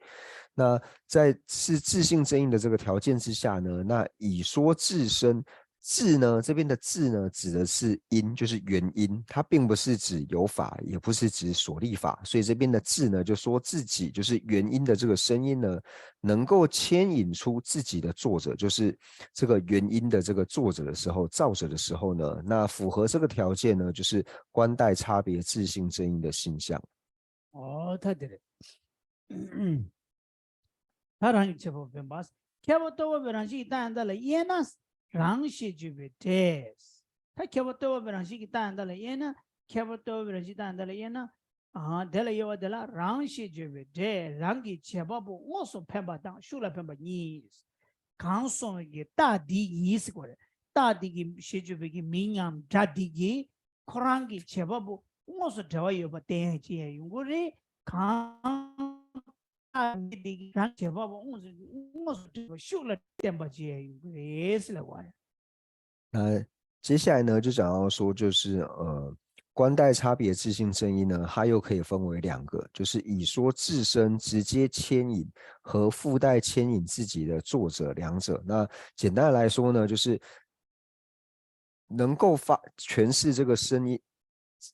那在是自性正因的这个条件之下呢，那以说自身 自呢，这边的自呢，指的是因，就是原因，它并不是指有法，也不是指所立法，所以这边的自呢，就说自己就是原因的这个声音呢，能够牵引出自己的作者，就是这个原因的这个作者的时候，造者的时候呢，那符合这个条件呢，就是观待差别自性正因的性象。 འོ་ད་དེ་རེད། ད་རང་གི་བྱེད་པ་པོ་འཕེན་པ། ཁྱད་པར་ལྟོས་པ་པོའི་རང་བཞིན་གྱི་རྟགས་ཡང་དག་ལ་དབྱེ་ན། རང་ཞེས་བརྗོད་པའི་སྒྲས། ད་ཁྱད་པར་ལྟོས་པ་པོའི་རང་བཞིན་གྱི་རྟགས་ཡང་དག་ལ་དབྱེ་ན། ཁྱད་པར་ལྟོས་པ་པོའི་རང་བཞིན་གྱི་རྟགས་ཡང་དག་ལ་དབྱེ་ན། ཨ་དེ་ལ་དབྱེ་བ་དེ་ལ་རང་ཞེས་བརྗོད་པའི་སྒྲས་རང་གི་བྱེད་པ་པོ་དངོས་སུ་འཕེན་པ་དང་ཤུགས་ལ་འཕེན་པ་གཉིས། གང་གསུངས་ཀྱི་རྟགས་འདི་ཡིས་ཟེར་དགོས་རེད། རྟགས་འདི་གི་ཞེས་བརྗོད་པའི་གི་མིང་ཉམས་སྒྲ་འདི་གིས་ཁོ་རང་གི་བྱེད་པ་པོ་དངོས་སུ་འབྲེལ་བ་ཡོད་པ་བསྟན་ཡ་ཅི་ཡང་ཡོང་གི་རེད། གང་རྟགས་འདི་གིས་རང་བྱེད་པ་པོ་དངོས་སུ་དངོས་སུ་འབྲེལ་བ་ཤུགས་ལ་བསྟན་པ་ཅི་ཡང་ཡོང་གི་རེད་ཟེར་ལབ་པ་རེད། 那接下来呢，就讲到说，就是呃，观待差别自性正因呢，它又可以分为两个，就是以说自身直接牵引和附带牵引自己的作者两者。那简单的来说呢，就是能够发诠释这个声音，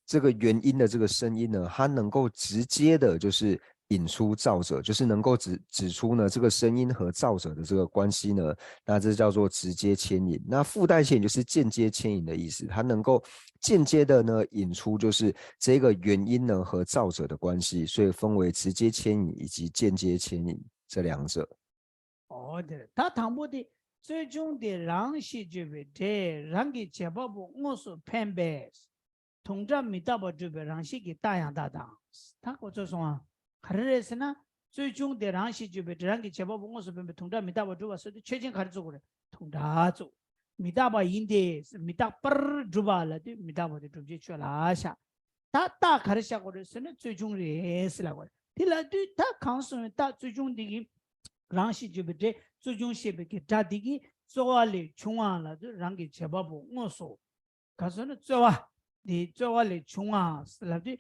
这个原因的这个声音呢，它能够直接的，就是引出造者，就是能够指指出呢这个声音和造者的这个关系呢，那这叫做直接牵引。那附带牵引就是间接牵引的意思，它能够间接的呢引出就是这个原因呢和造者的关系，所以分为直接牵引以及间接牵引这两者。 འོ་དེ་རེད། ད་དང་པོ་དེ། རྩོལ་བྱུང་དེ་རང་ཞེས་བརྗོད་པའི་སྒྲས་རང་གི་བྱེད་པ་པོ་དངོས་སུ་འཕེན་པས། དུང་སྒྲ་མི་རྟག་པ་སྒྲུབ་པའི་རང་བཞིན་གྱི་རྟགས་ཡང་དག་དང་། ད་གོ་ཚོད་སོང་ཨ། ག་རེ་རེད་ཟེར་ན། རྩོལ་བྱུང་དེ་རང་ཞེས་བརྗོད་པའི་སྒྲས་རང་གི་བྱེད་པ་པོ་དངོས་སུ་འཕེན་པའི་དུང་སྒྲ་མི་རྟག་པ་སྒྲུབ་པ་ཟེར་དུས་ཆོས་ཅན་ག་རེ་བརྩི་དགོས་རེད། དུང་སྒྲ་བརྩི། མི་རྟག་པ་ཡིན་ཏེ། མི་རྟག་པར་སྒྲུབ་པ་ལབ་དུས་མི་རྟག་པ་དེ་བསྒྲུབ་བྱའི་ཆོས་ལ་བཞག་ད་རྟགས་ག་རེ་བཞག་དགོས་རེད་ཟེར་ན་རྩོལ་བྱུང་རེད་ཟེར་ལབ་དགོས་རེད། དེ་ལབ་དུས་ད་གང་གསུངས་པའི་རྟགས་རྩོལ་བྱུང་འདི་གིས་རང་ཞེས་བརྗོད་པའི་སྒྲས་རྩོལ་བྱུང་ཞེས་པའི་གི་སྒྲ་འདི་གིས་རྩོལ་བ་ལས་བྱུང་བ་ལབ་དུས་རང་གི་བྱེད་པ་པོ་དངོས་སུ། ག་ཟེར་ན་རྩོལ་བ། འདི་རྩོལ་བ་ལས་བྱུང་བ་ལབ་དུས།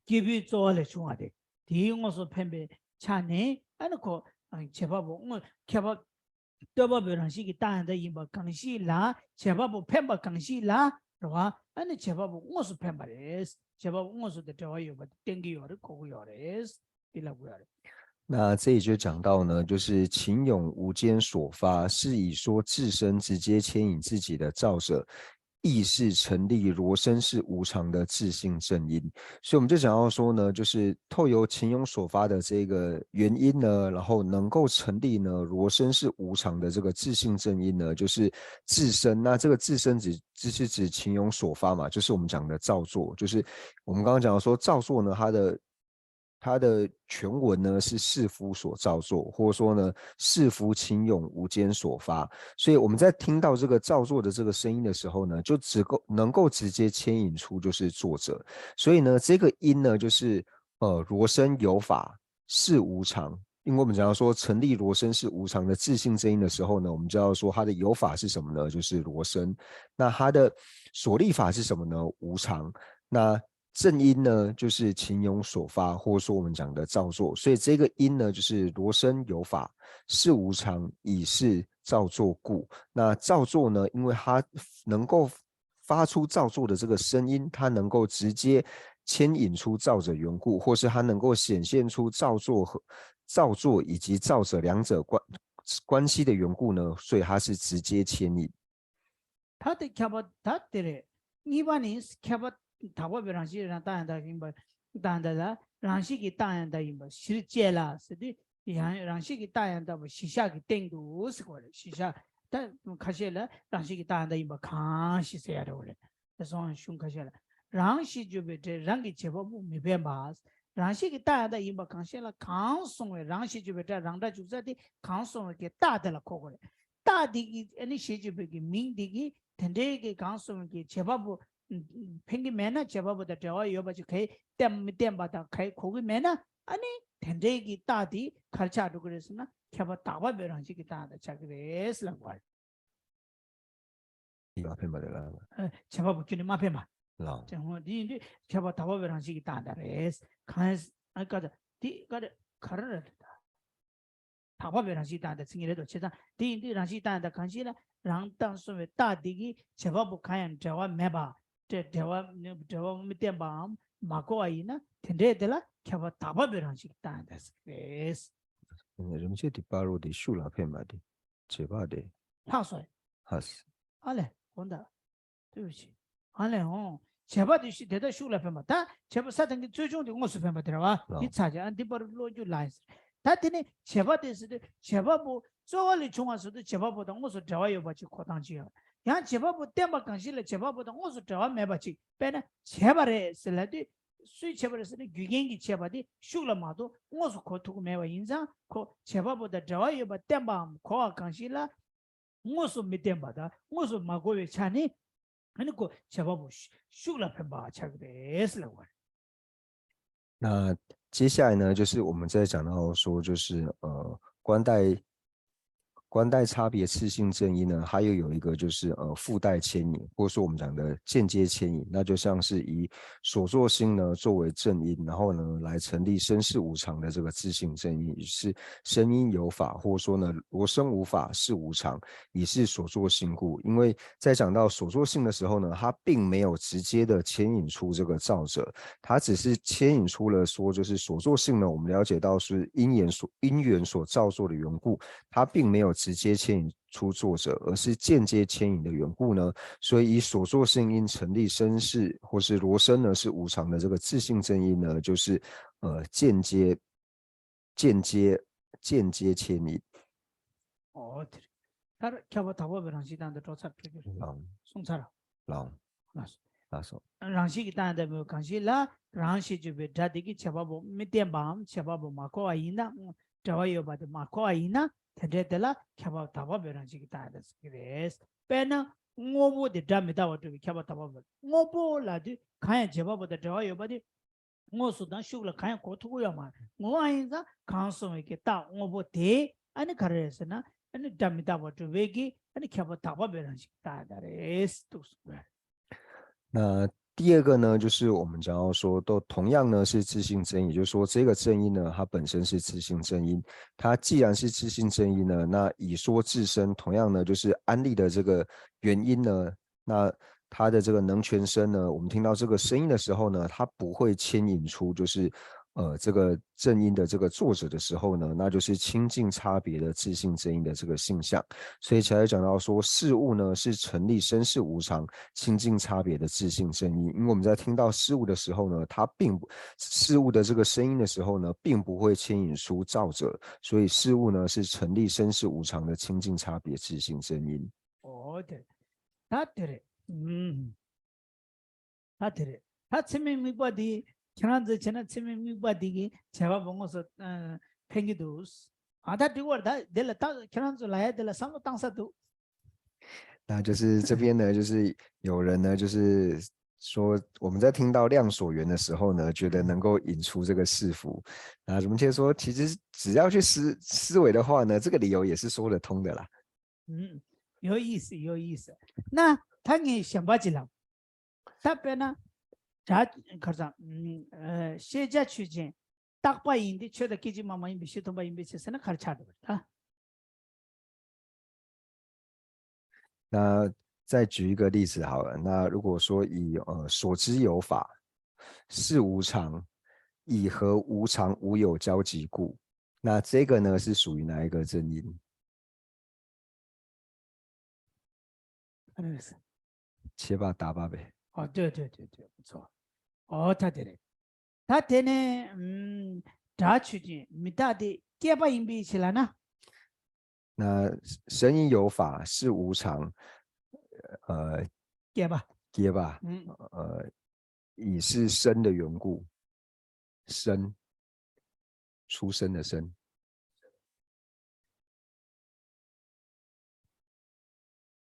སྐྱེས་བུའི་རྩོལ་བ་ལས་བྱུང་བ་དེ། དེའི་དངོས་སུ་འཕེན་པའི་ཆ་ནས་ཨ་ནི་ཁོ། བྱེད་པ་པོ་དངོས་ཁྱད་པར། ལྟོས་པ་པོའི་རང་བཞིན་གྱི་རྟགས་ཡང་དག་ཡིན་པ་གང་ཞིག་ལ། བྱེད་པ་པོ་འཕེན་པ་གང་ཞིག་ལ། རེད་བ། ཨ་ནི་བྱེད་པ་པོ་དངོས་སུ་འཕེན་པ་རེད། བྱེད་པ་པོ་དངོས་སུ་དེ་འབྲེལ་བ་ཡོད་པ་དེ་བསྟན་གྱི་ཡོད་རེད། གོ་གི་ཡོད་རེད། དེ་ལབ་དགོས་ཡོད་རེད། 那这里就讲到呢，就是情涌无间所发，是以说自身直接牵引自己的造者，亦是成立罗生是无常的自性正因。所以我们就讲到说呢，就是透由情涌所发的这个原因呢，然后能够成立呢罗生是无常的这个自性正因呢，就是自身。那这个自身指就是指情涌所发嘛，就是我们讲的造作，就是我们刚刚讲到说造作呢，它的它的全文呢是士夫所造作，或者说呢士夫情涌无间所发。所以我们在听到这个造作的这个声音的时候呢，就只够能够直接牵引出就是作者。所以呢，这个因呢，就是呃罗生有法是无常。因为我们讲到说成立罗生是无常的自性正因的时候呢，我们就要说它的有法是什么呢？就是罗生。那它的所立法是什么呢？无常。那正因呢，就是情有所发，或者说我们讲的造作。所以这个因呢，就是罗生有法，事无常，以是造作故。那造作呢，因为它能够发出造作的这个声音，它能够直接牵引出造者缘故，或是它能够显现出造作和造作以及造者两者关关系的缘故呢，所以它是直接牵引。 ད་དེ་ཁྱབ་པ་ད་དེ་རེད། གཉིས་པ་ནི་ཁྱབ་པ་དག་པ་པའི་རང་བཞིན་རང་རྟགས་ཡང་དག་ཡིན་པ། རྟགས་ཡང་དག་ལ་རང་བཞིན་གྱི་རྟགས་ཡང་དག་ཡིན་པ་གཞིར་བཅས་ལ་ཟེར་དུས། ཡང་རང་བཞིན་གྱི་རྟགས་ཡང་དག་པ་གཞི་བཞག་གི་སྟེང་དུ་ཟེར་གོ་རེད། གཞི་བཞག་ད་ཁ་ཤས་ལ་རང་བཞིན་གྱི་རྟགས་ཡང་དག་ཡིན་པ་གང་ཞིག་ཟེར་ཡ་རེད་གོ་རེད། དེ་སོང་གཞུང་ཁ་ཤས་ལ་རང་ཞེས་བརྗོད་པའི་སྒྲས་རང་གི་བྱེད་པ་པོ་མི་འཕེན་པ། རང་བཞིན་གྱི་རྟགས་ཡང་དག་ཡིན་པ་གང་ཞིག་ལ་གང་གསུངས་པའི་རང་ཞེས་བརྗོད་པའི་སྒྲ་རང་སྒྲ་འཇུག་ས་དེ་གང་གསུངས་པའི་གི་རྟགས་དེ་ལ་གོ་དགོས་རེད། རྟགས་དེ་གི་ཨ་ནི་ཞེས་བརྗོད་པའི་གི་མིང་དེ་གི་དེ་འདྲའི་གི་གང་གསུངས་པའི་གི་བྱེད་པ་པོ་འཕེན་གི་མེད་ན་བྱེད་པ་པོ་དང་འབྲེལ་བ་ཡོད་པ་ཅིག་ག་ཡི་བསྟན་མི་བསྟན་པ་དང་ག་ཡི་གོ་གི་མེད་ན་ཨ་ནི་དེ་འདྲའི་གི་རྟགས་དེ་ག་རེ་ཆགས་འགྲོ་གི་རེད་ཟེར་ན་ཁྱབ་པ་དག་པ་པའི་རང་བཞིན་གྱི་རྟགས་དང་ཆགས་གི་རེད་ཟེར་ལབ་པ་རེད། ཡིད་ལ་ཕན་པ་རེད་ལ། བྱེད་པ་པོ་ཁྱོད་ནི་མ་ཕན་པ། ལའོ། དེ་འོ་དེ་ཡིན་དུས་ཁྱབ་པ་དག་པ་པའི་རང་བཞིན་གྱི་རྟགས་དང་རེད། གང་ཨ་ཀ་ད་དེ་ཀ་རེ་ག་རེ་རེད་ད། དག་པ་པའི་རང་བཞིན་རྟགས་དང་ཚིག་ངེས་རེད་དོ། བྱས་ཙང་དེ་ཡིན་དུས་རང་བཞིན་རྟགས་དང་གང་ཞིག་ལ་རང་རྟགས་གསུངས་པའི་རྟགས་དེ་གིས་བྱེད་པ་པོ་གང་ཡང་འབྲེལ་བ་མེད་པ། འབྲེལ་བ་འབྲེལ་བ་མི་བསྟན་པའམ་མ་གོ་བ་ཡིན་ན་དེ་འདྲའི་དེ་ལ་ཁྱབ་པ་དག་པ་པའི་རང་བཞིན་གྱི་རྟགས་དང་ཟེར་གི་རེད། རིམ་བྱེད་དེ་པ་རོ་དེ་ཤུགས་ལ་ཕན་པ་དེ། བྱེད་པ་དེ། ལྷག་སོ། ཧས། ཨ་ལས་འོ་ད། ལྟོས་ཤིག་ཨ་ལས་འོ། བྱེད་པ་དེ་ཤི་དེ་ལྟར་ཤུགས་ལ་ཕན་པ་ད་བྱེད་པ་ས་དང་གི་རྩོལ་བྱུང་དེ་དངོས་སུ་ཕན་པ་དེ་རེད་བ། འདི་ཚ་ཅེ་ཨ་འདི་པར་བློ་རྒྱུ་ལ་ཡིན་ཟེར། ད་དེ་ནི་བྱེད་པ་དེ་ཟེར་དུས་བྱེད་པ་པོ་རྩོལ་བ་ལས་བྱུང་བ་ཟེར་དུས་བྱེད་པ་པོ་དང་དངོས་སུ་འབྲེལ་བ་ཡོད་པ་ཅིག་གོ་སྟངས་ཅིག་ཡོད། ཡང་བྱེད་པ་པོ་བསྟན་པ་གང་ཞིག་ལ་བྱེད་པ་པོ་དང་དངོས་སུ་འབྲེལ་བ་མེད་པ་ཅིག་དཔེར་ན་བྱས་པ་རེད་ཟེར་ལབ་དུས། སུས་བྱས་པ་རེད་ཟེར་ན་རྒྱུ་རྐྱེན་གྱིས་བྱས་པ་དེ་ཤུགས་ལ་མ་གཏོགས་དངོས་སུ་གོ་ཐུབ་ཀྱི་མེད་པ་ཡིན་ཙང་ཁོ་བྱེད་པ་པོ་དང་འབྲེལ་བ་ཡོད་པ་བསྟན་པའམ་གོ་བ་གང་ཞིག་ལ། དངོས་སུ་མི་བསྟན་པ་དང་དངོས་སུ་མ་གོ་བའི་ཆ་ནས་ཨ་ནི་ཁོ་བྱེད་པ་པོ་ཤུགས་ལ་ཕན་པ་ཆགས་ཀྱི་རེད་ལབ་པ་རེད། 那接下来呢，就是我们再讲到说，就是呃，观待观待差别次性正因呢，它又有一个就是呃附带牵引，或者说我们讲的间接牵引，那就像是以所作性呢作为正因，然后呢来成立生事无常的这个自性正因，是声音有法，或者说呢罗生无法，事无常，以是所作性故。因为在讲到所作性的时候呢，它并没有直接的牵引出这个造者，它只是牵引出了说，就是所作性呢，我们了解到是因缘所因缘所造作的缘故，它并没有直接牵引出作者，而是间接牵引的缘故呢，所以以所作性因成立生事，或是罗生呢是无常的这个自性正因呢，就是呃间接间接间接牵引。 ཨོ་དེ་རེད། ད་ཁྱབ་པ་དག་པ་པའི་རང་བཞིན་དང་དུ་འགྲོ་ཚར་འགྲོ་རྒྱུ་རེད། ལའོ། གསུངས་ཚར། 老 ལགས་སོ། 老手。 རང་བཞིན་གྱི་རྟགས་ཡང་དག་པའི་གང་ཞིག་ལ་རང་ཞེས་བརྗོད་པའི་སྒྲ་དེ་གིས་བྱེད་པ་པོ་མི་བསྟན་པའམ་བྱེད་པ་པོ་མ་གོ་བ་ཡིན་ན་འབྲེལ་བ་ཡོད་པ་དེ་མ་གོ་བ་ཡིན་ན་དེ་འདྲའི་དེ་ལ་ཁྱབ་པ་དག་པ་པའི་རང་བཞིན་གྱི་རྟགས་ཡང་དག་ཟེར་གྱི་རེད། དཔེར་ན་དངོས་པོ་དེ་སྒྲ་མི་རྟག་པར་གྲུབ་པའི་ཁྱབ་པ་དག་པ་པོ་དངོས་པོ་ལ་དུས་གང་ཡང་བྱེད་པ་པོ་དང་འབྲེལ་བ་ཡོད་པ་དེ། དངོས་སུ་དང་ཤུགས་ལ་གང་ཡང་གོ་ཐུབ་ཀྱི་ཡོད་མ་རེད། ངོ་བོ་ཡིན་ཙང་གང་གསུངས་པའི་གི་རྟགས་དངོས་པོ་དེ་ཨ་ནི་ག་རེ་རེད་ཟེར་ན་ཨ་ནི་སྒྲ་མི་རྟག་པར་གྲུབ་པའི་གི་ཨ་ནི་ཁྱབ་པ་དག་པ་པའི་རང་བཞིན་གྱི་རྟགས་ཡང་དག་རེད་འདུག་གསུངས་པ་རེད། 那第二个呢，就是我们讲到说，都同样呢是自性正因，也就是说这个正因呢，它本身是自性正因。它既然是自性正因呢，那以说自身，同样呢就是安立的这个原因呢，那它的这个能全身呢，我们听到这个声音的时候呢，它不会牵引出就是呃这个正因的这个作者的时候呢，那就是清净差别的自性正因的这个性相。所以才会讲到说，事物呢是成立生事无常、清净差别的自性正因。因为我们在听到事物的时候呢，它并不事物的这个声音的时候呢，并不会牵引出造者，所以事物呢是成立生事无常的清净差别自性正因。 ཨོ་དེ་རེད། ད་དེ་རེད། ཨུམ། ད་དེ་རེད། ད་ཚད་མའི་དམིགས་པ་འདི་ཁྱེད་རང་ཚོས་བྱས་ན་ཚད་མའི་དམིགས་པ་འདི་གིས་བྱེད་པ་པོ་དངོས་སུ་ཨ་ཕན་གྱི་འདུག་ཨ་ད་འགྲིག་པ་རེད། ད་འདི་ལ་ད་ཁྱེད་རང་ཚོ་ལབ་ཡ་འདི་ལ་བསམ་བློ་བཏང་ས་འདུག 那就是这边呢，就是有人呢，就是说我们在听到量所缘的时候呢，觉得能够引出这个是福。那我们听说，其实只要去思思维的话呢，这个理由也是说得通的啦。 ཨུམ། 有意思，有意思。那ད་ངས་གཞན་པ་ཅིག་ལབ། ད་དཔེར་ན། སྒྲ་གར་སང་ཨ་ཤེས་བྱ་ཆོས་ཅན། རྟག་པ་ཡིན་ཏེ་ཆོས་དང་སྐད་ཅིག་མ་མ་ཡིན་པའི་ཕྱིར་སྟོན་པ་ཡིན་པའི་ཕྱིར་ཟེར་ན་ག་རེ་ཆགས་འགྲོ་བ་རེད་ད། 那再举一个例子好了，那如果说以呃所知有法是无常，以和无常无有交集故，那这个呢是属于哪一个正因？那个是切巴达巴呗。哦，对对对对，不错。哦，他对嘞，他对呢，嗯，这确定没大的，结巴音比起来呢，那声音有法是无常，呃，结巴，结巴，嗯，呃，以是生的缘故，生，出生的生。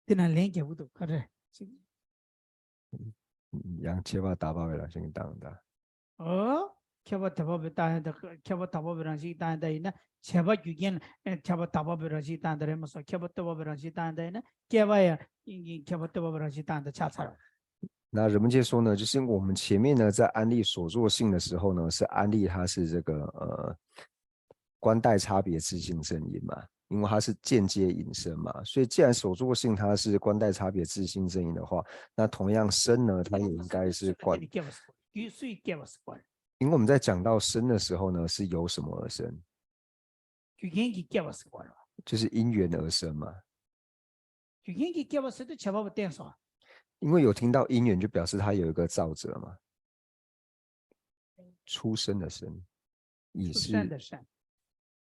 དེ་ན་ལན་རྒྱག་གི་འདུག་ག་རེ།让切巴达巴维拉先当的。 ཨོ། ཁྱད་པར་དོད་པ་པོའི་རྟགས་ཡང་དག་ཁྱད་པར་དོད་པ་པོའི་རང་བཞིན་གྱི་རྟགས་ཡང་དག་ཡིན་ན་བྱས་པ་རྒྱུ་རྐྱེན་ཨེ་ཁྱད་པར་དོད་པ་པོའི་རང་བཞིན་གྱི་རྟགས་ཡང་དག་རེད་མ་སོང་། ཁྱད་པར་དོད་པ་པོའི་རང་བཞིན་གྱི་རྟགས་ཡང་དག་ཡིན་ན་སྐྱེ་བ་ཡང་ཁྱད་པར་དོད་པ་པོའི་རང་བཞིན་གྱི་རྟགས་ཡང་དག་ཆགས་ཚར། 那人们界说呢，就是因为我们前面呢在安立所作性的时候呢，是安立它是这个呃观待差别自性正因嘛，因为它是间接引生嘛，所以既然所作性它是观待差别自性正因的话，那同样生呢，它也应该是观，རྒྱུ་སུ་ཡིས་སྐྱེ་བ་སོང་བ་རེད། 因为我们在讲到生的时候呢，是由什么而生？རྒྱུ་རྐྱེན་གྱིས་སྐྱེ་བ་སོང་བ་རེད། 就是因缘而生嘛。 རྒྱུ་རྐྱེན་གྱིས་སྐྱེ་བ་ཟེར་དུས་བྱེད་པ་པོ་བསྟན་སོང་། 因为有听到因缘，就表示它有一个造者嘛。出生的生，以出生是的生。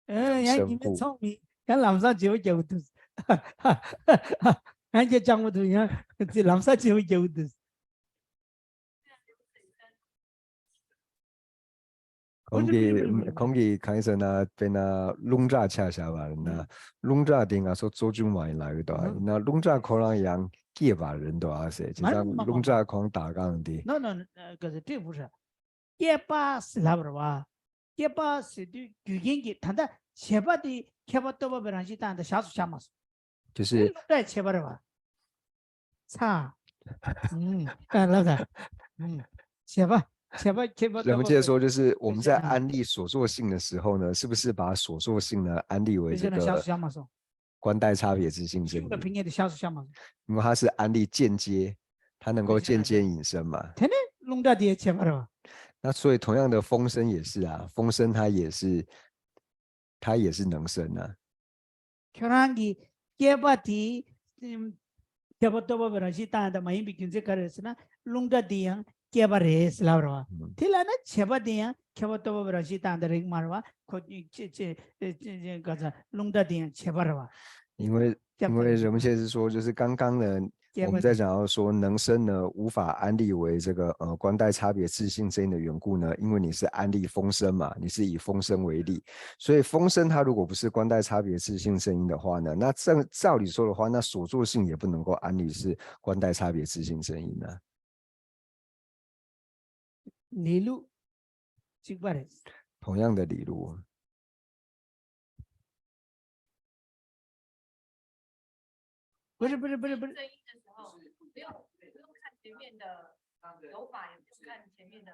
ཨེ་ཡང་ཉི་མ་ཚང་མི་ཡང་ལམ་སང་བྱེད་པ་རྒྱག་གི་འདུག་ཡང་ཁྱེད་ཅང་མ་འདུག་ཡང་ལམ་སང་བྱེད་པ་རྒྱག་གི་འདུག་ཁོང་གིས་ཁོང་གིས་གང་ཡིན་ཟེར་ན་དཔེར་ན་རླུང་ལྟར་ཆ་བཞག་པ་ཡིན་ན་རླུང་ལྟར་དེ་ང་ཚོ་བཙོ་བཅུག་མ་ཡིན་ལབ་ཡོད་དོ། ཡིན་ན་རླུང་ལྟར་ཁོ་རང་ཡང་སྐྱེས་པ་རེད་འདུག་ཨ་ཟེར་བྱས་ཙང་རླུང་ལྟར་ཁོང་དག་གང་དེ། ནོ་ནོ་ནོ་ག་ཚོད་ཏྲེ་བུ་ར། སྐྱེས་པ་ཟེར་ལབ་ར་བ། སྐྱེས་པ་ཟེར་དུས་རྒྱུ་རྐྱེན་གྱིས་ད་ལྟ་བྱེད་པ་དེ་ཁྱད་པར་སྟོན་པ་པོའི་རང་བཞིན་བཏང་ད་བཞག་སུ་བཞག་མ་སོང་། 就是 སློབ་གྲྭའི་བྱེད་པ་རེད་བ། ཚ། ཨུམ། ཨ་ལབ་ད། ཨུམ། བྱེད་པ། བྱེད་པ་ཁྱད་པར་人们界说，སྟོན་པ་就是我们在安立所作性的时候呢，是不是把所作性呢安立为这个观待差别自性正因？ ཕིང་ངེ་དེ་བཞག་སུ་བཞག་མ་སོང་། 因为它是安立间接，它能够间接引生嘛。 དེ་ནི་རླུང་ལྟར་དེའི་བྱེད་པ་རེད་བ། 那所以同样的，风声也是啊，风声它也是，它也是能生啊。 ཁྱོད་རང་གི་སྐྱེས་པ་དེ་ཁྱད་པར་སྟོན་པ་པོའི་རང་བཞིན་བཏང་ཡང་དག་མ་ཡིན་པའི་རྒྱུ་མཚན་ག་རེ་རེད་ཟེར་ན་རླུང་ལྟར་དེ་ཡང་སྐྱེས་པ་རེད་ཟེར་ལབ་རེད་བ། དེ་ལ་ན་བྱེད་པ་དེ་ཡང་ཁྱད་པར་སྟོན་པ་པོའི་རང་བཞིན་བཏང་ཡང་དག་རེད་མ་རེད་བ། ཁོ་ཅི་ཅི་ཅི་ག་ཚ་རླུང་ལྟར་དེ་ཡང་བྱེད་པ་རེད་བ། 因为因为人们现在是说，就是刚刚呢，我们在讲到说能生呢，无法安立为这个呃观待差别自性正因的缘故呢，因为你是安立风声嘛，你是以风声为例，所以风声它如果不是观待差别自性正因的话呢，那照照理说的话，那所作性也不能够安立是观待差别自性正因呢。 གནས་ལུགས་གཅིག་པ་རེད། 同样的理路。 不是不是不是不是，正因的时候，不用不用看前面的有法，也不用看前面的。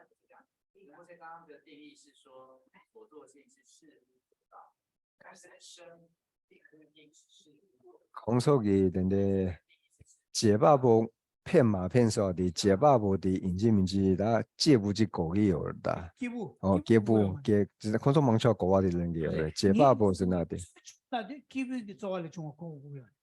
我在刚刚的定义是说，所作性是事物所造，但是生并不一定是事物所造。 ཁོང་ཚོ་གིས་དེ་འདྲའི་བྱེད་པ་པོ་ཕན་མ་ཕན་སོགས་དེ་བྱེད་པ་པོ་དེ་ཡིན་གཅིག་མིན་གཅིག་ད་སྐྱེས་བུ་གཅིག་གོ་གི་ཡོད་རེད་ད། སྐྱེས་བུ། ཨོ་སྐྱེས་བུ་སྐྱེས་ཁོང་ཚོ་མང་ཆེ་བ་གོ་བ་དེ་ལེན་གི་ཡོད་རེད། བྱེད་པ་པོ་ཟེར་ན་དེ། ད་དེ་སྐྱེས་བུ་གི་རྩོལ་བ་ལས་བྱུང་བ་གོ་དགོས་ཡོད།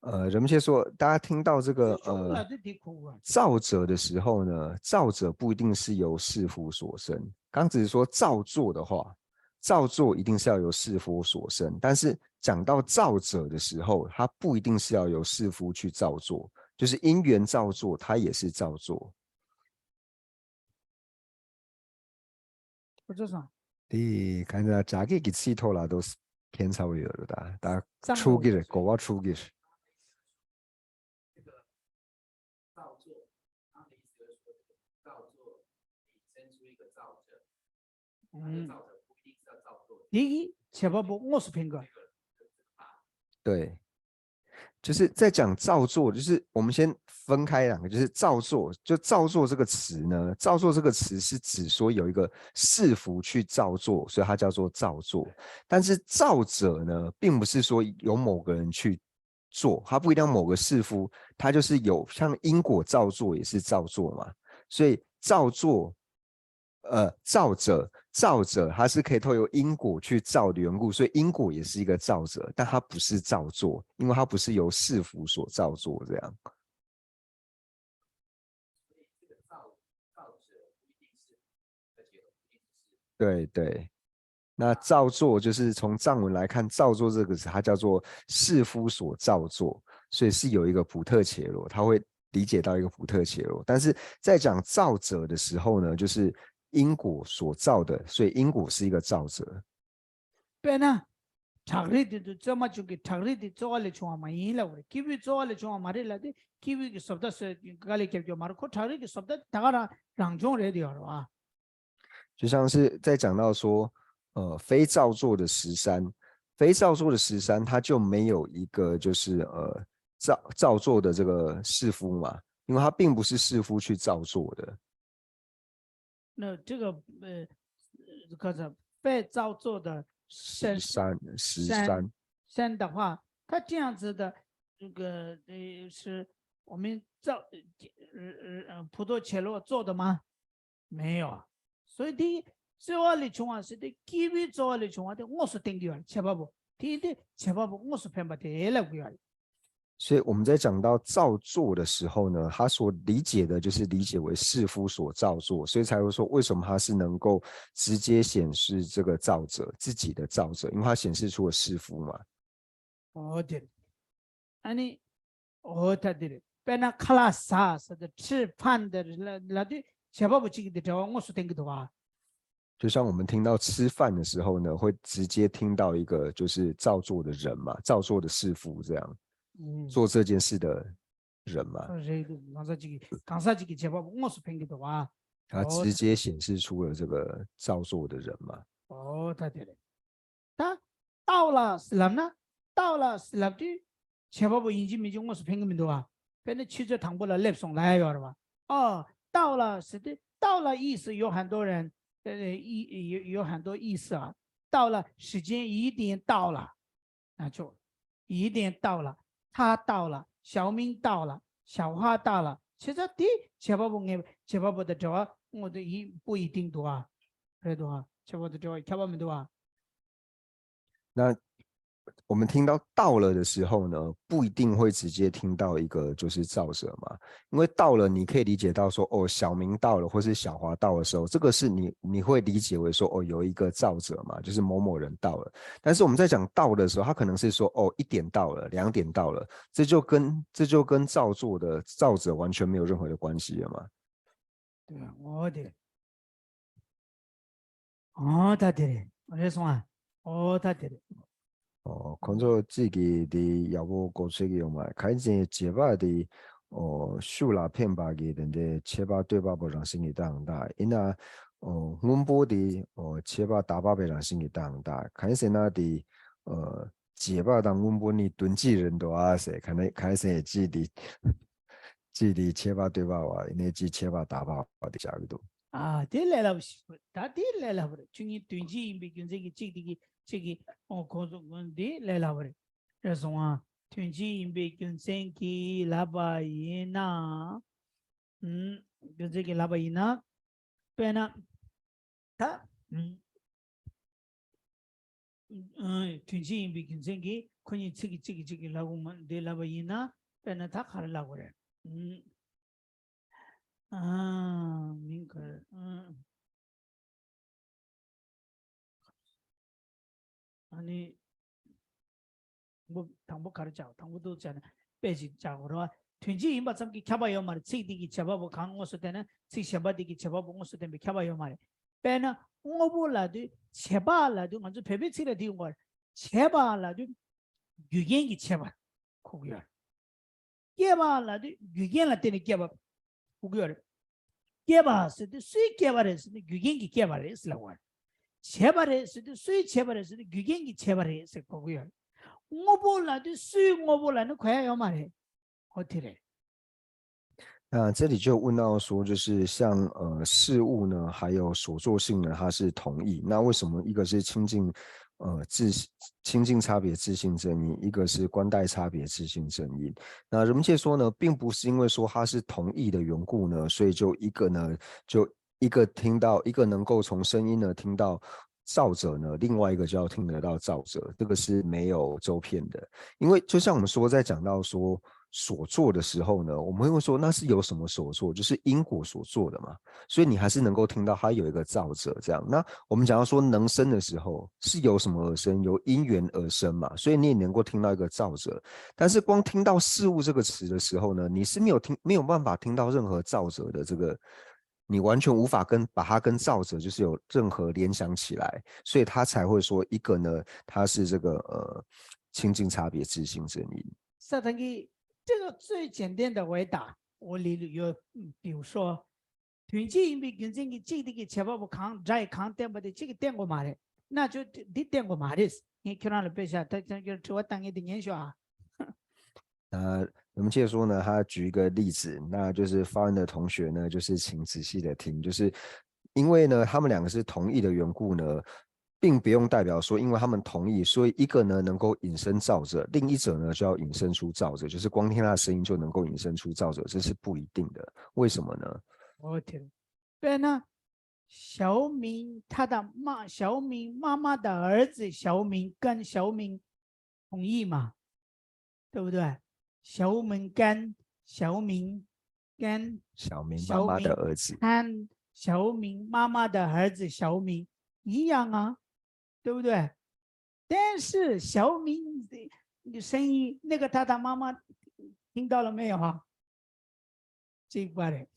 呃，人们现在说，大家听到这个呃那这得苦啊。造者的时候呢，造者不一定是由事夫所生。刚只是说造作的话，造作一定是要由事夫所生，但是讲到造者的时候，他不一定是要由事夫去造作，就是因缘造作，它也是造作。 我做啥？ དེ་གང་ལྟར་ཅག་གི་གི་ཚིག་ཐོག་ལ་དོ་ཁྱད་མཚར་བོ་ཡོད་རེད་ད། ད་འཁྲུག་གི་རེད། གོ་བ་འཁྲུག་གི་རེད། 这个造作，他的意思就是说，这个造作引申出一个造者，那这嗯，造者不一定是要造作。 དེ་གི་བྱེད་པ་པོ་དངོས་སུ་ཕན་དགོས། 对，就是在讲造作，就是我们先分开两个，就是造作，就造作这个词呢，造作这个词是指说有一个视服去造作，所以它叫做造作。但是造者呢，并不是说有某个人去做，他不一定要某个视服，他就是有像因果造作也是造作嘛，所以造作呃，造者，造者他是可以透过因果去造的缘故，所以因果也是一个造者，但它不是造作，因为它不是由视服所造作这样。对对，那造作就是从藏文来看，造作这个词，它叫做视夫所造作，所以是有一个普特伽罗，他会理解到一个普特伽罗。但是在讲造者的时候呢，就是因果所造的，所以因果是一个造者。 དཔེར་ན། བྲག་རི་དེ་ཚོ་བཙོན་མ་བྱུང་གི་བྲག་རི་དེ་རྩོལ་བ་ལས་བྱུང་བ་མ་ཡིན་ལབ་རེད། སྐྱེས་བུའི་རྩོལ་བ་ལས་བྱུང་བ་མ་རེད་ལབ་དེ་སྐྱེས་བུ་གི་བཟོ་ལྟ་བཟོས་དཀའ་ལས་བརྒྱབ་རྒྱུ་མ་རེད། ཁོ་བྲག་རི་གི་བཟོ་ལྟ་ད་ག་རང་རང་བྱུང་རེད་དེ་ཡོད་རེད་བ། 就像是在讲到说，呃，非造作的石山，非造作的石山，它就没有一个就是呃造造作的这个视夫嘛，因为它并不是视夫去造作的。那这个呃，刚才被造作的山石山，石山山，山的话，它这样子的这个呃，是我们造呃呃呃普陀伽罗做的吗？没有啊。所以第一，རྩོལ་བ་ལས་བྱུང་བ་ཟེར་དེ་སྐྱེས་བུའི་རྩོལ་བ་ལས་བྱུང་བ་དེ་དངོས་སུ་བསྟན་གྱི་ཡོད་རེད། བྱེད་པ་པོ་དེ་ཡིན་དུས་བྱེད་པ་པོ་དངོས་སུ་འཕེན་པ་དེ་ལབ་ཀྱི་ཡོད་རེད། 所以我们在讲到造作的时候呢，他所理解的就是理解为视夫所造作，所以才会说为什么他是能够直接显示这个造者自己的造者，因为他显示出了视夫嘛。 哦，对了。ཨ་ནི། འོ་ད་དེ་རེད། དཔེར་ན་ཁ་ལག་ཟ་ཟེར་ཏེ་吃饭的 ལབ་དུས་བྱེད་པ་པོ་གཅིག་གིས་དེ་འབྲེལ་བ་དངོས་སུ་བསྟན་གྱི་འདུག་བ། 就像我们听到吃饭的时候呢，会直接听到一个就是造作的人嘛，造作的视夫这样，嗯做这件事的人嘛。 རེད་འདུག་གང་ཟག་གཅིག་གིས་གང་ཟག་གཅིག་གིས་བྱེད་པ་པོ་དངོས་སུ་འཕེན་གྱི་འདུག་བ། 他直接显示出了这个造作的人嘛。 འོ་ད་དེ་རེད། ད་བལྟ་བ་ལ་ཟེར་ལབ་ན་བལྟ་བ་ལ་ཟེར་ལབ་དུས་བྱེད་པ་པོ་ཡིན་གཅིག་མིན་གཅིག་དངོས་སུ་འཕེན་གྱི་མི་འདུག་བ། དཔེར་ན་ཆུ་ཚོད་དང་པོ་ལ་སླེབས་སོང་ལབ་ཡ་ཡོད་རེད་བ། ཨོ། 到了 ཟེར་དུས་到了意思有很多人 ཨེ་ཨེ་有有很多意思啊。 到了时间一定到了。 ན་ཆོག 一定到了། 他到了། 小明到了། 小花到了། བྱས་ཙང་དེ་བྱེད་པ་པོ་ངེས་བྱེད་པ་པོ་དང་འབྲེལ་བ་དངོས་དེ་ཡིན་པོ་ཡིན་ཏིང་འདུག་བ། རེད་འདུག་བ། བྱེད་པ་དང་འབྲེལ་བ་ཁྱད་པར་མི་འདུག་བ། 那我们听到到了的时候呢，不一定会直接听到一个就是造者嘛，因为到了，你可以理解到说，哦，小明到了，或是小华到的时候，这个是你你会理解为说，哦，有一个造者嘛，就是某某人到了。但是我们在讲到的时候，他可能是说，哦，一点到了，两点到了，这就跟这就跟造作的造者完全没有任何的关系了嘛。 འོ་དེ་རེད། འོ་ད་དེ་རེད། རེད་སོང་ཨ། འོ་ད་དེ་རེད། 哦，ཁོང་ཚོ་གཅིག་གིས་དེ་ཡག་པོ་གོ་ཆོད་ཀྱི་ཡོད་མ་རེད། གང་ཡིན་ཟེར་ན་བྱེད་པ་དེ་ཨོ་ཤུགས་ལ་འཕེན་པ་གི་དེ་འདྲའི་ཁྱད་པར་ལྟོས་པ་པོ་རང་བཞིན་གྱི་སྟངས་དང་། ཡིན་ན་ཨོ་སྔོན་པོ་དེ་ཨོ་ཁྱད་པར་དག་པ་པའི་རང་བཞིན་གྱི་སྟངས་དང་། གང་ཡིན་ཟེར་ན་དེ་ཨོ་བྱེད་པ་དང་སྔོན་པོ་ནི་དོན་གཅིག་རེད་འདུག་ཨ་ཟེར། གང་ཡིན་གང་ཡིན་ཟེར་ན་གཅིག་དེ་གཅིག་དེ་ཁྱད་པར་ལྟོས་པ་བ་ཡིན་ནའི་གཅིག་ཁྱད་པར་དག་པ་བ་དེ་བཞག་གི་འདུག་ཨ་དེ་ལས་སླ་པོ་ཞིག་རེད། ད་དེ་ལས་སླ་པོ་རེད། ཆོས་ཉིད་དོན་གཅིག་ཡིན་པའི་རྒྱུ་མཚན་གྱིས་གཅིག་དེ་གི་གཅིག་གི་ཨོ་གོ་སོང་དེ་ལས་སླ་པོ་རེད། རེད་སོང་ཨ། དོན་གཅིག་ཡིན་པའི་རྒྱུ་མཚན་གྱིས་ལབ་པ་ཡིན་ན། ཨུམ། རྒྱུ་མཚན་གྱིས་ལབ་པ་ཡིན་ན། དཔེར་ན། ད། ཨུམ། ཨུམ། དོན་གཅིག་ཡིན་པའི་རྒྱུ་མཚན་གྱིས་ཁོ་གཉིས་ཚིག་གི་གཅིག་གིས་གཅིག་གིས་ལབ་དགོས་མ་འདི་ལབ་པ་ཡིན་ན། དཔེར་ན་ད་ག་རེ་ལབ་དགོས་རེད། ཨུམ། ཨ། མིང་ག་རེ། ཨུམ། ཨ་ནི། དང་པོ་དང་པོ་ག་རེ་བྱ། དང་པོ་འདུག་བྱས་ན་དཔེ་ཅིག་བྱ་དགོས་རེད་བ། དོན་གཅིག་ཡིན་པ་ཙམ་གྱིས་ཁྱབ་པ་ཡོད་མ་རེད། ཚིག་འདི་གིས་བྱེད་པ་པོ་གང་དངོས་སུ་བསྟན་ན་ཚིག་གཞན་པ་འདི་གིས་བྱེད་པ་པོ་དངོས་སུ་བསྟན་པའི་ཁྱབ་པ་ཡོད་མ་རེད། དཔེར་ན་དངོས་པོ་ལབ་དུས་བྱེད་པ་ལབ་དུས་ང་ཚོ་བོད་པའི་ཚིག་ལ་འདི་ཡོང་གི་རེད། བྱེད་པ་ལབ་དུས་རྒྱུ་རྐྱེན་གྱིས་བྱེད་པ་གོ་གི་ཡོད་རེད། སྐྱེ་བ་ལབ་དུས་རྒྱུ་རྐྱེན་ལ་བརྟེན་ནས་སྐྱེ་བ་གོ་གི་ཡོད་རེད། སྐྱེ་བ་ཟེར་དུས་སུའི་སྐྱེ་བ་རེད་ཟེར་ན་རྒྱུ་རྐྱེན་གྱིས་སྐྱེ་བ་རེད་ཟེར་ལབ་དགོས་རེད། བྱས་པ་རེད་ཟེར་དུས་སུའི་བྱས་པ་རེད་ཟེར་ན་རྒྱུ་རྐྱེན་གྱིས་བྱས་པ་རེད་ཟེར་གོ་གི་ཡོད་རེད། དངོས་པོ་ལབ་དུས་སུའི་དངོས་པོ་ལབ་ན་གོ་ཡ་ཡོད་མ་རེད། ཨོ་དེ་རེད།那这里就问到说，就是像呃事物呢，还有所作性呢，它是同义。那为什么一个是亲近呃自亲近差别自性正因，一个是观待差别自性正因？那人们界说呢，并不是因为说它是同义的缘故呢，所以就一个呢，就一个听到一个能够从声音呢听到。燥者呢，另外一个就要听得到燥者，这个是没有周遍的。因为就像我们说，在讲到说所作的时候呢，我们会说那是由什么所作，就是因果所作的嘛，所以你还是能够听到它有一个燥者这样。那我们讲到说能生的时候，是由什么而生？由因缘而生嘛，所以你也能够听到一个燥者。但是光听到事物这个词的时候呢，你是没有听没有办法听到任何燥者的这个。你完全无法跟把它跟燥者就是有任何联想起来，所以他才会说一个呢，他是这个呃亲近差别自性正因。 ས་ཐང་གི་这个最简单的回答，我理有，嗯，比如说，དོན་སྤྱི་ཡིན་པའི་རྒྱུ་མཚན་གྱིས་གཅིག་དེ་གི་བྱེད་པ་པོ་གང་སྒྲ་ཡི་གང་བསྟན་པ་དེ་གཅིག་གིས་བསྟན་དགོས་མ་རེད། ན་ཆོས་འདི་བསྟན་དགོས་མ་རེད། ངས་ཁྱོད་རང་ལ་དཔེ་བཞག་ད་ཁྱོད་ཁྱོད་དྲི་བ་བཏང་མཁན་དེ་ཉན་ཤོག་ཨ། 那人们界说呢，他举一个例子，那就是发问的同学呢，就是请仔细的听，就是因为呢，他们两个是同义的缘故呢，并不用代表说，因为他们同义，所以一个呢能够引申燥者，另一者呢就要引申出燥者，就是光听他的声音就能够引申出燥者，这是不一定的。为什么呢？我天，对呢，小明他的妈，小明妈妈的儿子小明跟小明同义嘛，对不对？小明跟小明跟小明妈妈的儿子，跟小明妈妈的儿子小明一样啊，对不对？但是小明的声音，那个他他妈妈听到了没有啊？这一块嘞。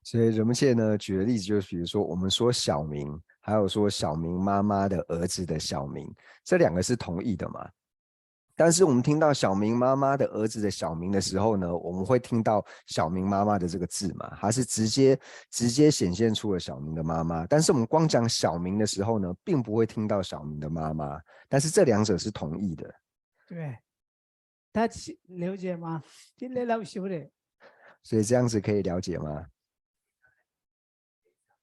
所以人们界呢举的例子就是，比如说我们说小明，还有说小明妈妈的儿子的小明，这两个是同义的嘛？但是我们听到小明妈妈的儿子的小明的时候呢，我们会听到小明妈妈的这个字嘛，它是直接直接显现出了小明的妈妈。但是我们光讲小明的时候呢，并不会听到小明的妈妈。但是这两者是同义的。对，他了解吗？这来老师傅嘞。所以这样子可以了解吗？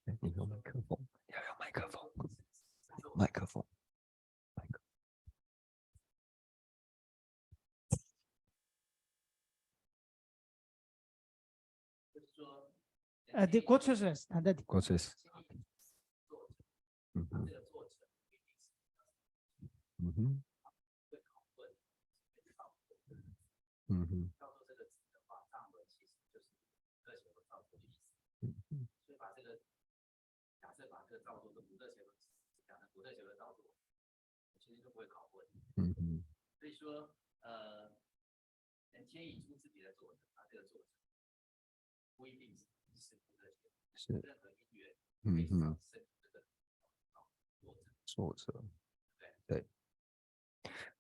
你用麦克风，你要用麦克风，麦克风。呃，对，过去是谈的。过去是。嗯哼。嗯哼。嗯哼。嗯哼。其实就不会考过。嗯哼。所以说，呃，能迁移出自己的作者，他这个作者不一定是是不正确，是。任何音乐非常嗯哼。深刻的作者。作者。对。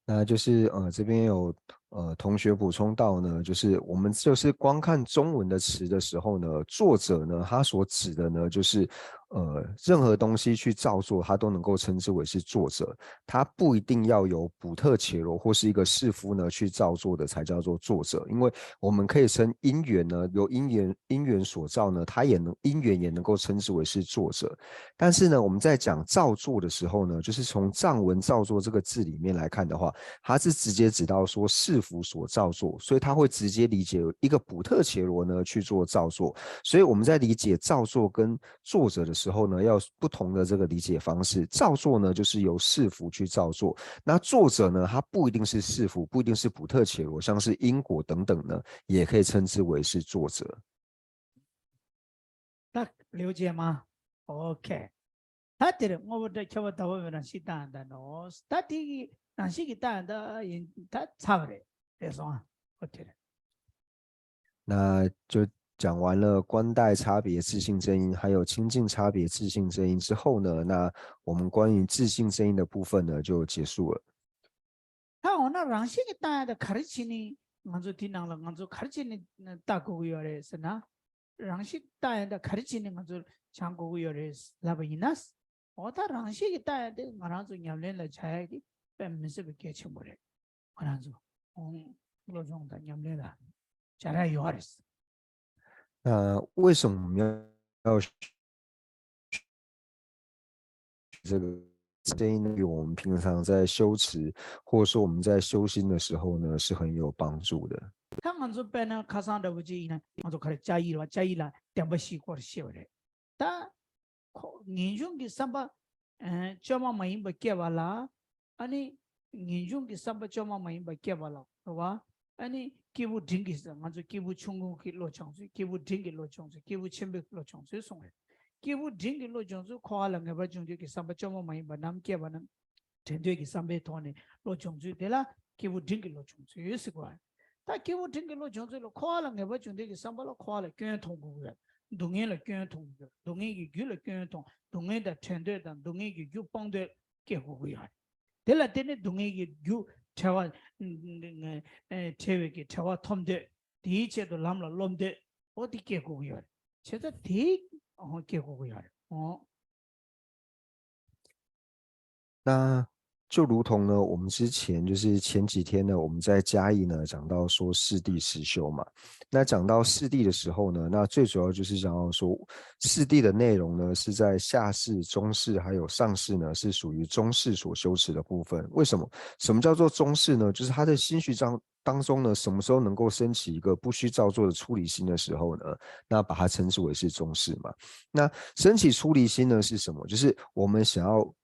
那就是呃，这边有呃同学补充到呢，就是我们就是光看中文的词的时候呢，作者呢，他所指的呢，就是呃任何东西去造作，它都能够称之为是作者。它不一定要由普特伽罗或是一个士夫呢去造作的才叫做作者，因为我们可以称因缘呢，由因缘因缘所造呢，它也能因缘也能够称之为是作者。但是呢，我们在讲造作的时候呢，就是从藏文造作这个字里面来看的话，它是直接指到说士夫所造作，所以他会直接理解一个普特伽罗呢去做造作。所以我们在理解造作跟作者的时候呢，要不同的这个理解方式。造作呢，就是由士夫去造作，那作者呢，他不一定是士夫，不一定是普特伽罗，像是因果等等呢，也可以称之为是作者。那了解吗？OK。他这里我们这看不到我们的西单的咯，他这个让西给单的人，他差不多，别说啊，我觉得。那就讲完了观待差别自性正因，还有亲近差别自性正因之后呢，那我们关于自性正因的部分呢就结束了。 ད་འོ་ན་རང་བཞིན་གྱི་བཏང་ཡ་དེ་ག་རེ་བྱས་ནས་ང་ཚོ་དེ་ནང་ལ་ང་ཚོ་ག་རེ་བྱས་ནས་ལྟ་དགོས་ཀྱི་ཡོད་རེད་ཟེར་ན། རང་བཞིན་བཏང་ཡ་དེ་ག་རེ་བྱས་ནས་ང་ཚོ་སྦྱང་དགོས་ཀྱི་ཡོད་རེད་ལབ་པ་ཡིན་ན། འོ་ད་རང་བཞིན་གྱི་བཏང་ཡ་དེ་ང་རང་ཚོ་ཉམས་ལེན་ལ་བྱ་ཡ་གི་ དཔེ་མི་སྲིད་པའི་གལ་ཆེན་པོ་རེད། ང་རང་ཚོ་སློབ་སྦྱོང་དང་ཉམས་ལེན་ལ་སྦྱར་ཡ་ཡོད་རེད།那为什么我们要要这个这一呢，对我们平常在修持，或者说我们在修心的时候呢，是很有帮助的。ད་ང་ཚོ་དཔེར་ན་ཁ་སང་འདྲ་བོ་ཅིག་ཡིན་ན་ང་ཚོ་ག་རེ་བཅའ་ཡིག་ལ་བཅའ་ཡིག་ལ་བདེན་པ་བཞིའི་སྐོར་བཤད་པ་རེད། ད་ཁོ་ངེས་འབྱུང་གི་བསམ་པ་ཨ་བཅོས་མ་མ་ཡིན་པ་སྐྱེ་བ་ལ། ཨ་ནི་ངེས་འབྱུང་གི་བསམ་པ་བཅོས་མ་མ་ཡིན་པ་སྐྱེ་བ་ལ་རེད་བ། ཨ་ནི་སྐྱེས་བུ་འབྲིང་གི་ང་ཚོ་སྐྱེས་བུ་ཆུང་ངུ་གི་བློ་སྦྱོང་ཚུལ། སྐྱེས་བུ་འབྲིང་གི་བློ་སྦྱོང་ཚུལ། སྐྱེས་བུ་ཆེན་པོའི་བློ་སྦྱོང་ཚུལ་གསུངས་རེད། སྐྱེས་བུ་འབྲིང་གི་བློ་སྦྱོང་ཚུལ་འཁོར་བ་ལ་ངེས་པར་འབྱུང་འདོད་ཀྱི་བསམ་པ་བཅོས་མ་མ་ཡིན་པ་ནམ་སྐྱེ་བ་ན། དྲན་འདོད་ཀྱི་བསམ་པའི་ཐོག་ནས་བློ་སྦྱོང་ཚུལ་དེ་ལ་སྐྱེས་བུ་འབྲིང་གི་བློ་སྦྱོང་ཚུལ་ཟེར་གོ། ད་སྐྱེས་བུ་འབྲིང་གི་བློ་སྦྱོང་ཚུལ་ལ་འཁོར་བ་ལ་ངེས་པར་འབྱུང་འདོད་ཀྱི་བསམ་པ་ལ་འཁོར་བ་ལ་སྐྱོན་མཐོང་དགོས་ཀྱི་ཡོད། སྡུག་བསྔལ་ལ་སྐྱོན་མཐོང་དགོས་ཀྱི་ཡོད། སྡུག་བསྔལ་གྱི་རྒྱུ་ལ་སྐྱོན་མཐོང་། སྡུག་བསྔལ་གྱི་རྒྱུ་སྤོང་འདོད་སྐྱེ་དགོས་ཀྱི་ཡོད། དེ་ལ་བརྟེན་ནས་སྡུག་བསྔལ་གྱི་རྒྱུ་བྲལ་བ་བྲལ་བའི་གི་བྲལ་བ་ཐོབ་འདོད། དེའི་ཆེད་དུ་ལམ་ལ་རློམ་འདོད། འོ་དེ་སྐྱེ་དགོས་ཀྱི་ཡོད་རེད། བྱས་ཙང་དེ་སྐྱེ་དགོས་ཀྱི་ཡོད་རེད། 那就如同呢，我们之前就是前几天呢，我们在嘉义呢讲到说四谛实修嘛。那讲到四谛的时候呢，那最主要就是讲到说四谛的内容呢，是在下士、中士还有上士呢，是属于中士所修持的部分。为什么？什么叫做中士呢？就是他的心绪上当中呢，什么时候能够升起一个不需造作的出离心的时候呢，那把它称之为是中士嘛。那升起出离心呢是什么？就是我们想要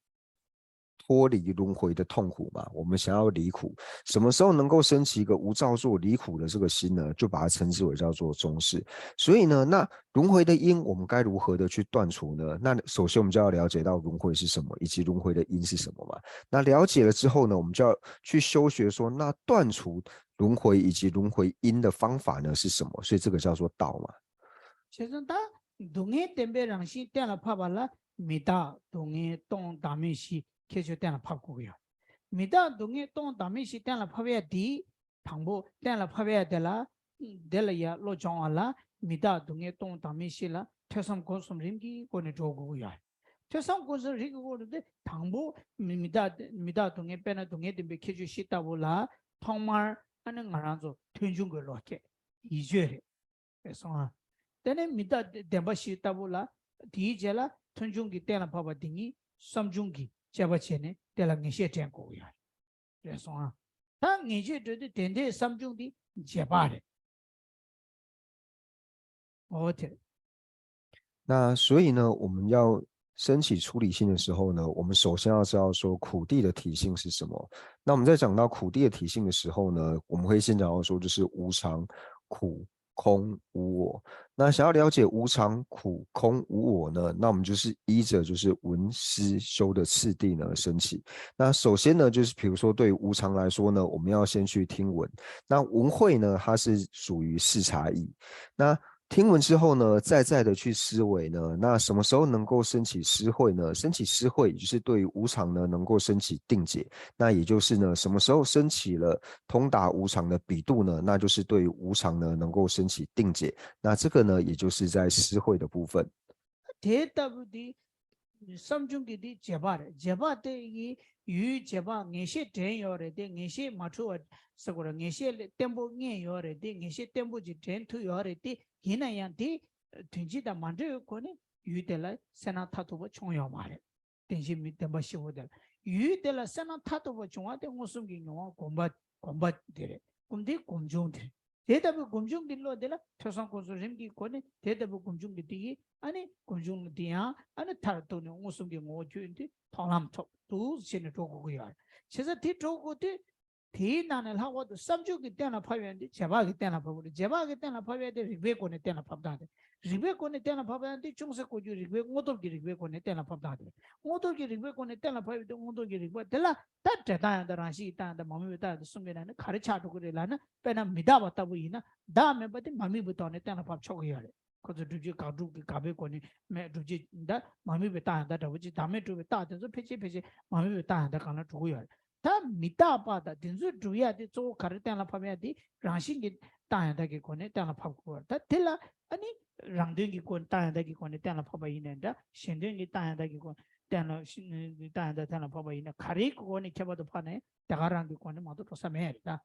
脱离轮回的痛苦嘛，我们想要离苦，什么时候能够升起一个无造作离苦的这个心呢？就把它称之为叫做中士。所以呢，那轮回的因我们该如何的去断除呢？那首先我们就要了解到轮回是什么，以及轮回的因是什么嘛。那了解了之后呢，我们就要去修学说，那断除轮回以及轮回因的方法呢是什么？所以这个叫做道嘛。 བྱས་ཙང་ད་སྡུག་བསྔལ་བདེན་པའི་རང་བཞིན་གཏན་ལ་ཕབ་པ་ལ་མི་རྟག་སྡུག་བསྔལ་སྟོང་བདག་མེད་བཞི་ཁྱད་ཆོས་གཏན་ལ་ཕབ་དགོས་ཀྱི་ཡོད། མི་རྟག་སྡུག་བསྔལ་སྟོང་བདག་མེད་བཞི་གཏན་ལ་ཕབ་ཡ་དེ། དང་པོ་གཏན་ལ་ཕབ་ཡ་དེ་ལ། དེ་ལ་ཡ་བློ་སྦྱོང་བ་ལ་མི་རྟག་སྡུག་བསྔལ་སྟོང་བདག་མེད་བཞི་ལ་ཐོས་བསམ་སྒོམ་གསུམ་རིམ་གྱིས་སྒོ་ནས་འགྲོ་དགོས་ཀྱི་ཡོད། ཐོས་བསམ་སྒོམ་གསུམ་རིམ་གྱིས་སྒོ་ནས་དེ་དང་པོ་མི་མི་རྟག་མི་རྟག་སྡུག་བསྔལ་དཔེར་ན་སྡུག་བསྔལ་བདེན་པའི་ཁྱད་ཆོས་བཞི་ལྟ་བུ་ལ་ཐོག་མར་ཨ་ནི་ང་རང་ཚོ་མཐོང་ཆུང་གི་བློ་སྐྱེ། ཡིད་དཔྱོད་རེད། རེད་སོང་ཨ། དེ་ནས་མི་རྟག་བདེན་པ་བཞི་ལྟ་བུ་ལ་དེའི་རྗེས་ལ་མཐོང་ཆུང་གི་གཏན་ལ་ཕབ་པ་དེ་ཉིད་བསམ་བྱུང་གི་དཔྱད་པ་བྱས་ནས་དེ་ལ་ངེས་ཤེས་དྲན་དགོས་ཀྱི་ཡོད་རེད། རེད་སོང་ཨ། ད་ངེས་ཤེས་འདྲ་དེ་དེ་འདྲའི་བསམ་བྱུང་དེ་རྗེས་དཔག་རེད། འོ་དེ་རེད། 那所以呢，我们要升起出离心的时候呢，我们首先要知道说苦谛的体性是什么。那我们在讲到苦谛的体性的时候呢，我们会先讲到说就是无常、苦、空、无我。那想要了解无常、苦、空、无我呢，那我们就是依着就是闻思修的次第呢升起。那首先呢，就是比如说对于无常来说呢，我们要先去听闻。那闻慧呢，它是属于视察意。那听闻之后呢，再再的去思维呢，那什么时候能够升起思慧呢？升起思慧，也就是对于无常呢，能够升起定解。那也就是呢，什么时候升起了通达无常的比度呢？那就是对于无常呢，能够升起定解。那这个呢，也就是在思慧的部分。 དེ་ལྟ་བུ་དེ། བསམ་བྱུང་གི་དེ་རྗེས་དཔག་རེད། རྗེས་དཔག་དེ་ཡི་ཡུལ་རྗེས་དཔག་ངེས་ཤེས་དྲན་ཡོད་རེད་དེ། ངེས་ཤེས་མ་འཁྲུལ་བ་ཟེར་དགོས་རེད། ངེས་ཤེས་ལ་བརྟན་པོ་རྙེད་ཡོད་རེད་དེ། ངེས་ཤེས་བརྟན་པོ་ཅིག་དྲན་ཐུབ་ཡོད་རེད་དེ། ཡིན་ན་ཡང་དེ་དོན་སྤྱི་དང་མ་འབྲེལ་བའི་སྒོ་ནས་ཡུལ་དེ་ལ་གསལ་སྣང་མཐར་ཐུག་པ་བྱུང་ཡོད་མ་རེད། རྟེན་གཞི་མི་བདེན་པ་བཞི་པོ་དེ་ལ་ཡུལ་དེ་ལ་གསལ་སྣང་མཐར་ཐུག་པ་བྱུང་བ་དེ་མངོན་སུམ་གྱི་མྱོང་བ་སྒོམ་པ་སྒོམ་པ་དེ་རེད། སྒོམ་དེ་སྒོམ་བྱུང་དེ་རེད། དེ་ལྟ་བུའི་སྒོམ་བྱུང་གི་བློ་དེ་ལ་ཐོས་བསམ་སྒོམ་གསུམ་རིམ་གྱིས་སྒོ་ནས་དེ་ལྟ་བུའི་སྒོམ་བྱུང་གི་དེ་ཡིས་ཨ་ནི་སྒོམ་བྱུང་དེ་ཡང་ཨ་ནི་མཐར་ཐུག་ནས་མངོན་སུམ་གྱི་ངོ་བོ་བརྗོད་དེ་མཐོང་ལམ་ཐོབ་འདུག་བྱས་ནས་འགྲོ་དགོས་ཀྱི་ཡོད་རེད། བྱས་ཙང་དེ་འགྲོ་དགོས་དུས། དེའི་ནང་ནས་ལྷག་པར་དུ་བསམ་བྱུང་གི་གཏན་ལ་ཕབ་ཡ་འདི་རྗེས་དཔག་གི་གཏན་ལ་ཕབ་དགོས་རེད། རྗེས་དཔག་གི་གཏན་ལ་ཕབ་ཡ་དེ་རིགས་པའི་སྒོ་ནས་གཏན་ལ་ཕབ་སྟངས་དེ། རིགས་པའི་སྒོ་ནས་གཏན་ལ་ཕབ་ཡ་འདི་ཅུང་ཟད་གོ་རྒྱུ་རིགས་པའི་དངོས་སྟོབས་ཀྱི་རིགས་པའི་སྒོ་ནས་གཏན་ལ་ཕབ་སྟངས་དེ་རེད། དངོས་སྟོབས་ཀྱི་རིགས་པའི་སྒོ་ནས་གཏན་ལ་ཕབ་ཡ་དེ་དངོས་སྟོབས་ཀྱི་རིགས་པ་དེ་ལ་ད་འབྲས་རྟགས་ཡང་དག་རང་བཞིན་གྱི་རྟགས་ཡང་དག་མ་དམིགས་པའི་རྟགས་ཡང་དག་གསུམ་གྱི་ནང་ནས་ག་རེ་ཆགས་འགྲོ་གི་རེད་ལབ་ན། དཔེར་ན་མི་རྟག་པ་ལྟ་བུ་ཡིན་ན་བདག་མེད་པ་དེ་མ་དམིགས་པའི་ཐོག་ནས་གཏན་ལ་ཕབ་ཆོག་གི་ཡོད་རེད། ཁོ་ཚོ་སྒྲུབ་བྱེད་དགག་སྒྲུབ་ཀྱི་དགག་པའི་སྒོ་ནས་མེད། སྒྲུབ་བྱེད་འདི་མ་དམིགས་པའི་རྟགས་ཡང་དག་འདྲ་བོ་ཅིག་བདག་མེད་སྒྲུབ་པའི་རྟགས་དེ་ཚོ་ཕལ་ཆེར་ཕལ་ཆེར་མ་དམིགས་པའི་རྟགས་ཡང་དག་སྒང་ལ་འགྲོ་གི་ཡོད་རེད། ད་མི་རྟག་པ་དང་དེ་ཚོའི་སྒྲུབ་ཡ་དེ་གཙོ་བོ་ག་རེ་གཏན་ལ་ཕབ་ཡ་དེ་རང་བཞིན་གྱི་རྟགས་ཡང་དག་གི་སྒོ་ནས་གཏན་ལ་ཕབ་དགོས་པ་རེད། ད་དེ་ལ་ཨ་ནི་རང་དོན་གྱི་སྒོ་ནས་རྟགས་ཡང་དག་གི་སྒོ་ནས་གཏན་ལ་ཕབ་པ་ཡིན་ནའི་འདྲ། གཞན་དོན་གྱི་རྟགས་ཡང་དག་གི་སྒོ་ནས་ གཏན་ལ་ཤི་རྟ་ཡང་དག་གཏན་ལ་ཕབ་པ་ཡིན་ན་ག་རེའི་སྒོ་ནས་ཁྱད་པར་དུ་འཕགས་ནས་དེ་ག་རང་གི་སྒོ་ནས་མ་གཏོགས་འགྲོ་ས་མེད་རེད་ད།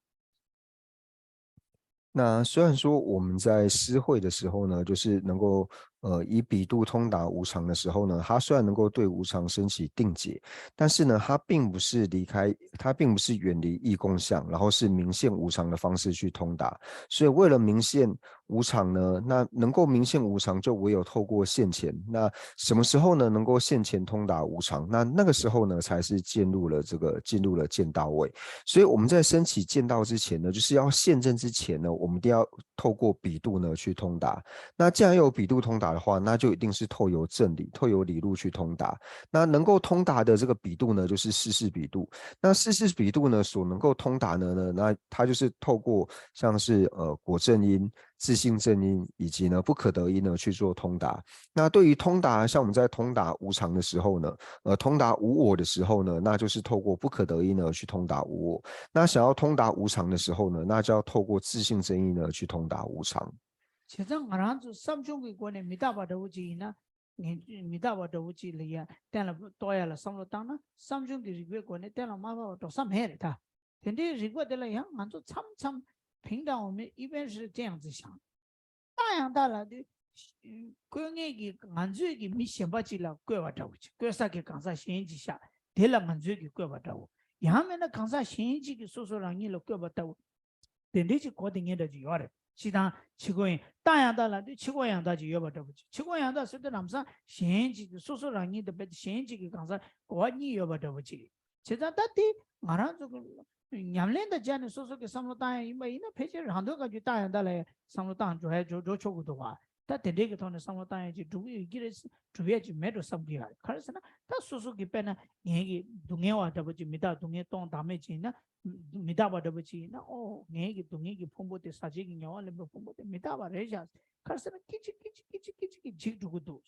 那虽然说我们在诗会的时候呢，就是能够呃以比度通达无常的时候呢，它虽然能够对无常升起定解，但是呢，它并不是离开，它并不是远离意共相，然后是明现无常的方式去通达。所以为了明现无常呢，那能够明现无常，就唯有透过现前。那什么时候呢，能够现前通达无常？那那个时候呢，才是进入了这个进入了见道位。所以我们在升起见道之前呢，就是要现证之前呢，我们一定要透过比度呢去通达。那既然有比度通达的话，那就一定是透由正理、透由理路去通达。那能够通达的这个比度呢，就是四识比度。那四识比度呢，所能够通达的呢，那它就是透过像是呃果正因、自性正因以及呢不可得因呢去做通达。那对于通达，像我们在通达无常的时候呢，呃，通达无我的时候呢，那就是透过不可得因呢去通达无我。那想要通达无常的时候呢，那就要透过自性正因呢去通达无常。 བྱས་ཙང་ང་རང་ཚོ་བསམ་བྱུང་གི་སྒོ་ནས་མི་རྟག་པ་འདྲ་བོ་ཅིག་ཡིན་ན། ངས་མི་རྟག་པ་འདྲ་བོ་ཅིག་ལ་ཡ་གཏན་ལ་གཏོགས་ཡ་ལ་བསམ་བློ་བཏང་ན་བསམ་བྱུང་གི་རིགས་པའི་སྒོ་ནས་གཏན་ལ་མ་ཕབ་པ་འགྲོ་ས་མེད་རེད་ད། དེ་འདྲའི་རིགས་པ་དེ་ལ་ཡང་ང་ཚོ་མཚམས་མཚམས་平常我们一般是这样子想། རྟ་ཡང་དག་ལབ་དུས་བཀོད་མཁན་གྱིས་ང་ཚོས་ཀྱི་མི་གཞན་པ་ཅིག་ལ་བཀོད་པ་འདྲ་བོ་ཅིག་བཀོད་ས་གི་གང་ཟག་གཞན་ཅིག་ཤག་དེ་ལ་ང་ཚོས་ཀྱི་བཀོད་པ་འདྲ་བོ། ཡང་མིན་ན་གང་ཟག་གཞན་ཅིག་གིས་སོ་སོ་རང་ཉིད་ལ་བཀོད་པ་ལྟ་བུ། དེ་འདྲའི་ཅིག་གོ་དེ་ངེས་འདྲ་ཅིག་ཡོད་རེད། ཕྱི་དང་ཕྱི་གོ་ཡིན་རྟ་ཡང་དག་ལབ་དུས་ཕྱི་གོ་ཡང་དག་ཅིག་ཡོད་པ་འདྲ་བོ་ཅིག་ཕྱི་གོ་ཡང་དག་ཟེར་དུས་ལམ་སང་གཞན་ཅིག་གིས་སོ་སོ་རང་ཉིད་དང་རྦད་དེ་གཞན་ཅིག་གིས་གང་ཟག་གོ་བ་གཉིས་ཡོད་པ་འདྲ་བོ་ཅིག་བྱས་ཙང་ད་དེ་ང་རང་ཚོ་གི་ཉམས་ལེན་དང་སྦྱར་ནས་སོ་སོ་གི་བསམ་བློ་བཏང་ཡ་ཡིན་པ་ཡིན་ན་ཕལ་ཆེར་རང་དོན་ག་རྒྱུ་བཏང་ཡ་འདྲ་ལ་ཡ་བསམ་བློ་བཏང་འགྲོ་ཡ་འགྲོ་འགྲོ་ཆོག་གི་འདུག་བ། ད་དེ་འདྲའི་གི་ཐོག་ནས་བསམ་བློ་བཏང་ཡ་ཅིག་འགྲུབ་ཀྱི་ཡོད་ཀྱི་རེད། འགྲུབ་ཡ་ཅིག་མེད་འགྲོ་བསམ་གྱི་ཡོད་རེད། ག་རེ་ཟེར་ན་ད་སོ་སོ་གི་དཔེར་ན་ངེད་ཀྱི་སྡུག་བསྔལ་བ་འདྲ་པོ་ཅིག་མི་རྟག་སྡུག་བསྔལ་སྟོང་བདག་མེད་ཅིག་ཡིན་ན། མི་རྟག་པ་འདྲ་པོ་ཅིག་ཡིན་ན་ཨོ་ངེད་ཀྱི་སྡུག་བསྔལ་གྱི་ཕུང་པོ་དེ་ཟག་བཅས་ཀྱི་ཉེ་བར་ལེན་པའི་ཕུང་པོ་དེ་མི་རྟག་པ་རེད་བཞག་ག་རེ་ཟེར་ན་སྐད་ཅིག་སྐད་ཅིག་སྐད་ཅིག་སྐད་ཅིག་གིས་འཇིག་འགྲོ་གི་འདུག་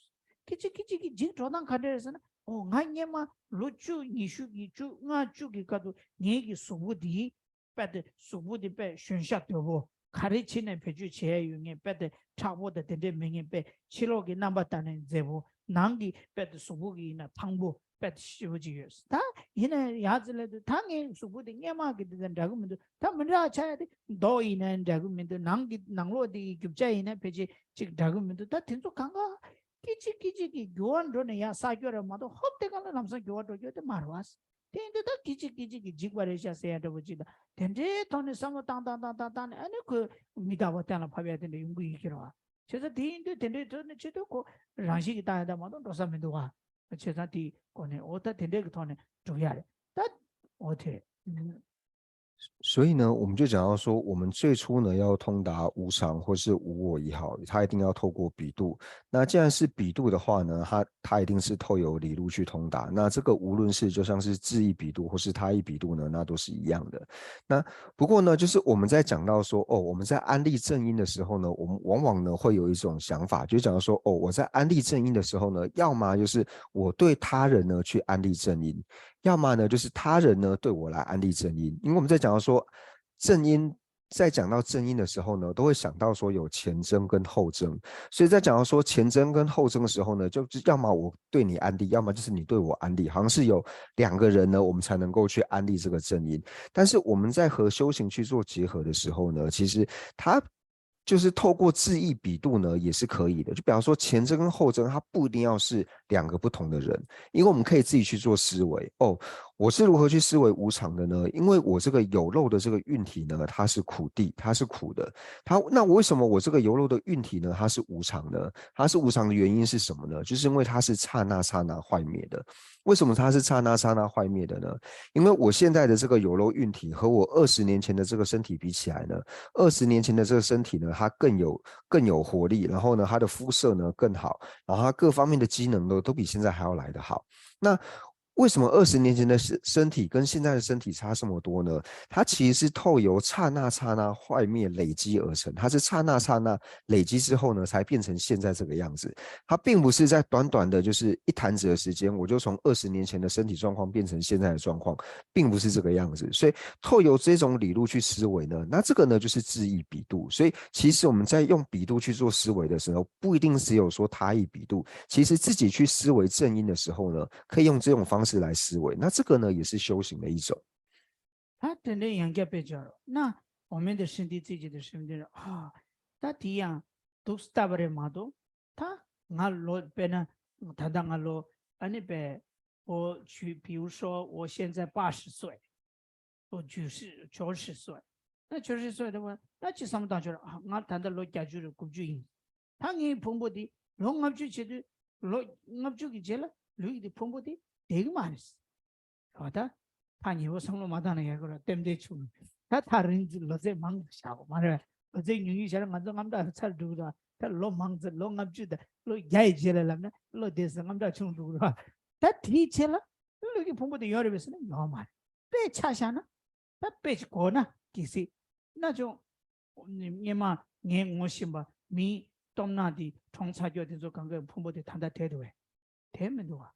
སྐད་ཅིག་སྐད་ཅིག་གིས་འཇིག་འགྲོ་སྟངས་ག་འདྲ་རེད་ཟེར་ན། ཨོ་ང་སྔན་མ་ལོ་བཅུ་ཉི་ཤུ་གི་བཅུ་ལྔ་བཅུ་གི་སྐབས་དུ་ངེད་ཀྱི་གཟུགས་པོ་འདི་དཔེ་དེ་གཟུགས་པོ་འདི་དཔེ་གཞོན་ཤ་དོད་པོ་ག་རེ་བྱས་ནས་བེད་སྤྱོད་བྱས་ཡོད་ངེས་དཔེ་དེ་མཁྲེགས་པོ་དང་དེ་འདྲས་མེད་ངེས་དཔེ་ཕྱི་ལོགས་ཀྱི་རྣམ་པ་ལྟ་ནས་མཛེས་པོ་ནང་གི་དཔེ་དེ་གཟུགས་པོ་གི་ཡིན་ན་ཕངས་པོ་དཔེ་དེ་ཞེ་པོ་ཅིག་ཡོད། ད་ཡིན་ན་ཡག་ཙི་ལ་དུ་ད་ངའི་གཟུགས་པོ་དེ་སྔན་མ་གི་དེ་དང་འདྲ་གི་མི་འདུག་ད་མི་འདྲ་ཆགས་ཡ་དེ་མདོག་ཡིན་ན་འདྲ་གི་མི་འདུག་ནང་གི་ནང་ལོགས་དེ་ཡི་རྒྱུ་ཆ་ཡིན་ན་ཕལ་ཆེར་ཅིག་འདྲ་གི་མི་འདུག་ད་དེ་ཚོ་གང་ག་སྐད་ཅིག་སྐད་ཅིག་གིས་འགྱུར་བ་འགྲོ་ནས་ཡང་གསར་འགྱུར་རེད་མ་གཏོགས་ཧོབ་དེ་ག་ལ་ལམ་སང་འགྱུར་བ་འགྲོ་རྒྱུ་དེ་མ་རེད་བ། དེ་ཡིན་དུས་ད་སྐད་ཅིག་སྐད་ཅིག་གིས་འཇིག་པ་རེད་ཤག་ཟེར་ཡ་འདྲ་པོ་ཅིག་དང་དེ་འདྲའི་ཐོག་ནས་བསམ་བློ་བཏང་བཏང་བཏང་བཏང་བཏང་ནས་ཨ་ནི་ཁོས་མི་རྟག་པ་གཏན་ལ་ཕབ་ཡ་དེ་འདྲ་ཡོང་གི་ཡོད་ཀྱི་རེད་བ། བྱས་ཙང་དེ་ཡིན་དུས་དེ་འདྲའི་ཐོག་ནས་བྱེད་དུས་ཁོ་རང་བཞིན་གྱིས་བཏང་ཡ་ད་མ་གཏོགས་འགྲོ་ས་མི་འདུག་བ། བྱས་ཙང་དེའི་སྒོ་ནས་འོ་ད་དེ་འདྲའི་གི་ཐོག་ནས་འགྲུབ་ཡ་རེད་ད། འོ་དེ་རེད། 所以呢，我们就讲到说，我们最初呢要通达无常或是无我也好，它一定要透过比度。那既然是比度的话呢，它它一定是透由理路去通达。那这个无论是就像是自意比度或是他意比度呢，那都是一样的。那不过呢，就是我们在讲到说，哦，我们在安立正因的时候呢，我们往往呢会有一种想法，就讲到说，哦，我在安立正因的时候呢，要么就是我对他人呢去安立正因，要么呢就是他人呢对我来安立正因。因为我们在讲到说正因，在讲到正因的时候呢，都会想到说有前证跟后证，所以在讲到说前证跟后证的时候呢，就是要么我对你安立，要么就是你对我安立，好像是有两个人呢，我们才能够去安立这个正因。但是我们在和修行去做结合的时候呢，其实它就是透过自意比度呢，也是可以的。就比方说前证跟后证，它不一定要是两个不同的人，因为我们可以自己去做思维。哦，我是如何去思维无常的呢？因为我这个有漏的这个运体呢，它是苦地，它是苦的。它那为什么我这个有漏的运体呢，它是无常呢？它是无常的原因是什么呢？就是因为它是刹那刹那坏灭的。为什么它是刹那刹那坏灭的呢？因为我现在的这个有漏运体和我二十年前的这个身体比起来呢，二十年前的这个身体呢，它更有更有活力，然后呢，它的肤色呢更好，然后它各方面的机能呢都比现在还要来得好。那为什么二十年前的身身体跟现在的身体差这么多呢？它其实是透由刹那刹那坏灭累积而成，它是刹那刹那累积之后呢，才变成现在这个样子。它并不是在短短的就是一弹指的时间，我就从二十年前的身体状况变成现在的状况，并不是这个样子。所以透由这种理路去思维呢，那这个呢就是质疑比度。所以其实我们在用比度去做思维的时候，不一定只有说他意比度，其实自己去思维正因的时候呢，可以用这种方式来思维。那这个呢，也是修行的一种。他真正应该被叫了。那我们的身体自己的身体啊，他这样都是大不了嘛都，他俺老别人，他当俺老，俺那边，我去，比如说我现在八十岁，我九十九十岁，那九十岁的话，那去上当去了啊，俺谈的老家就是古巨人，他给风波的，老俺就觉得老俺就给接了，老的风波的，这个嘛的是。 འོ་ད། ཕ་ཉེ་བོ་བསམ་བློ་མ་བཏང་ན་ཡག་གི་ར་ཏེམ་ཏེ་ཆུང་། ད་ཐག་རིང་ཙི་ལོ་ཚད་མང་ཙི་བཞག་གོ་མ་རེད། ལོ་ཚད་ཉུང་ཉུང་བཞག་ན་ང་ཚོ་རྔམ་དྲག་ཚར་འགྲོ་གི་ར། ད་ལོ་མང་ཙི་ལོ་ལྔ་བཅུ་དང་ལོ་བརྒྱ་ཡི་རྗེས་ལ་ལབ་ན་ལོ་དེ་ཙི་རྔམ་དྲག་ཆུང་འགྲོ་གི་ར། ད་དེའི་ཆེད་ལ་ལུས་ཀྱི་ཕུང་པོ་དེ་ཡོད་རེད་པས་ཟེར་ན་ཡོད་མ་རེད། དཔེ་ཆ་བཞག་ན་ད་དཔེ་ཅིག་གོ་ན་གི་སྲིད། ན་ཆུང་། སྔོན་མ་ངས་ངོ་ཤེས་པ་མིའི་སྟོབས་ན་དེ་གྲོང་ཚ་སྐྱོ་དེ་ཚོ་གང་གའི་ཕུང་པོ་དེ་ད་ལྟ་དེད་འདུག་བས། དེད་མི་འདུག་བ།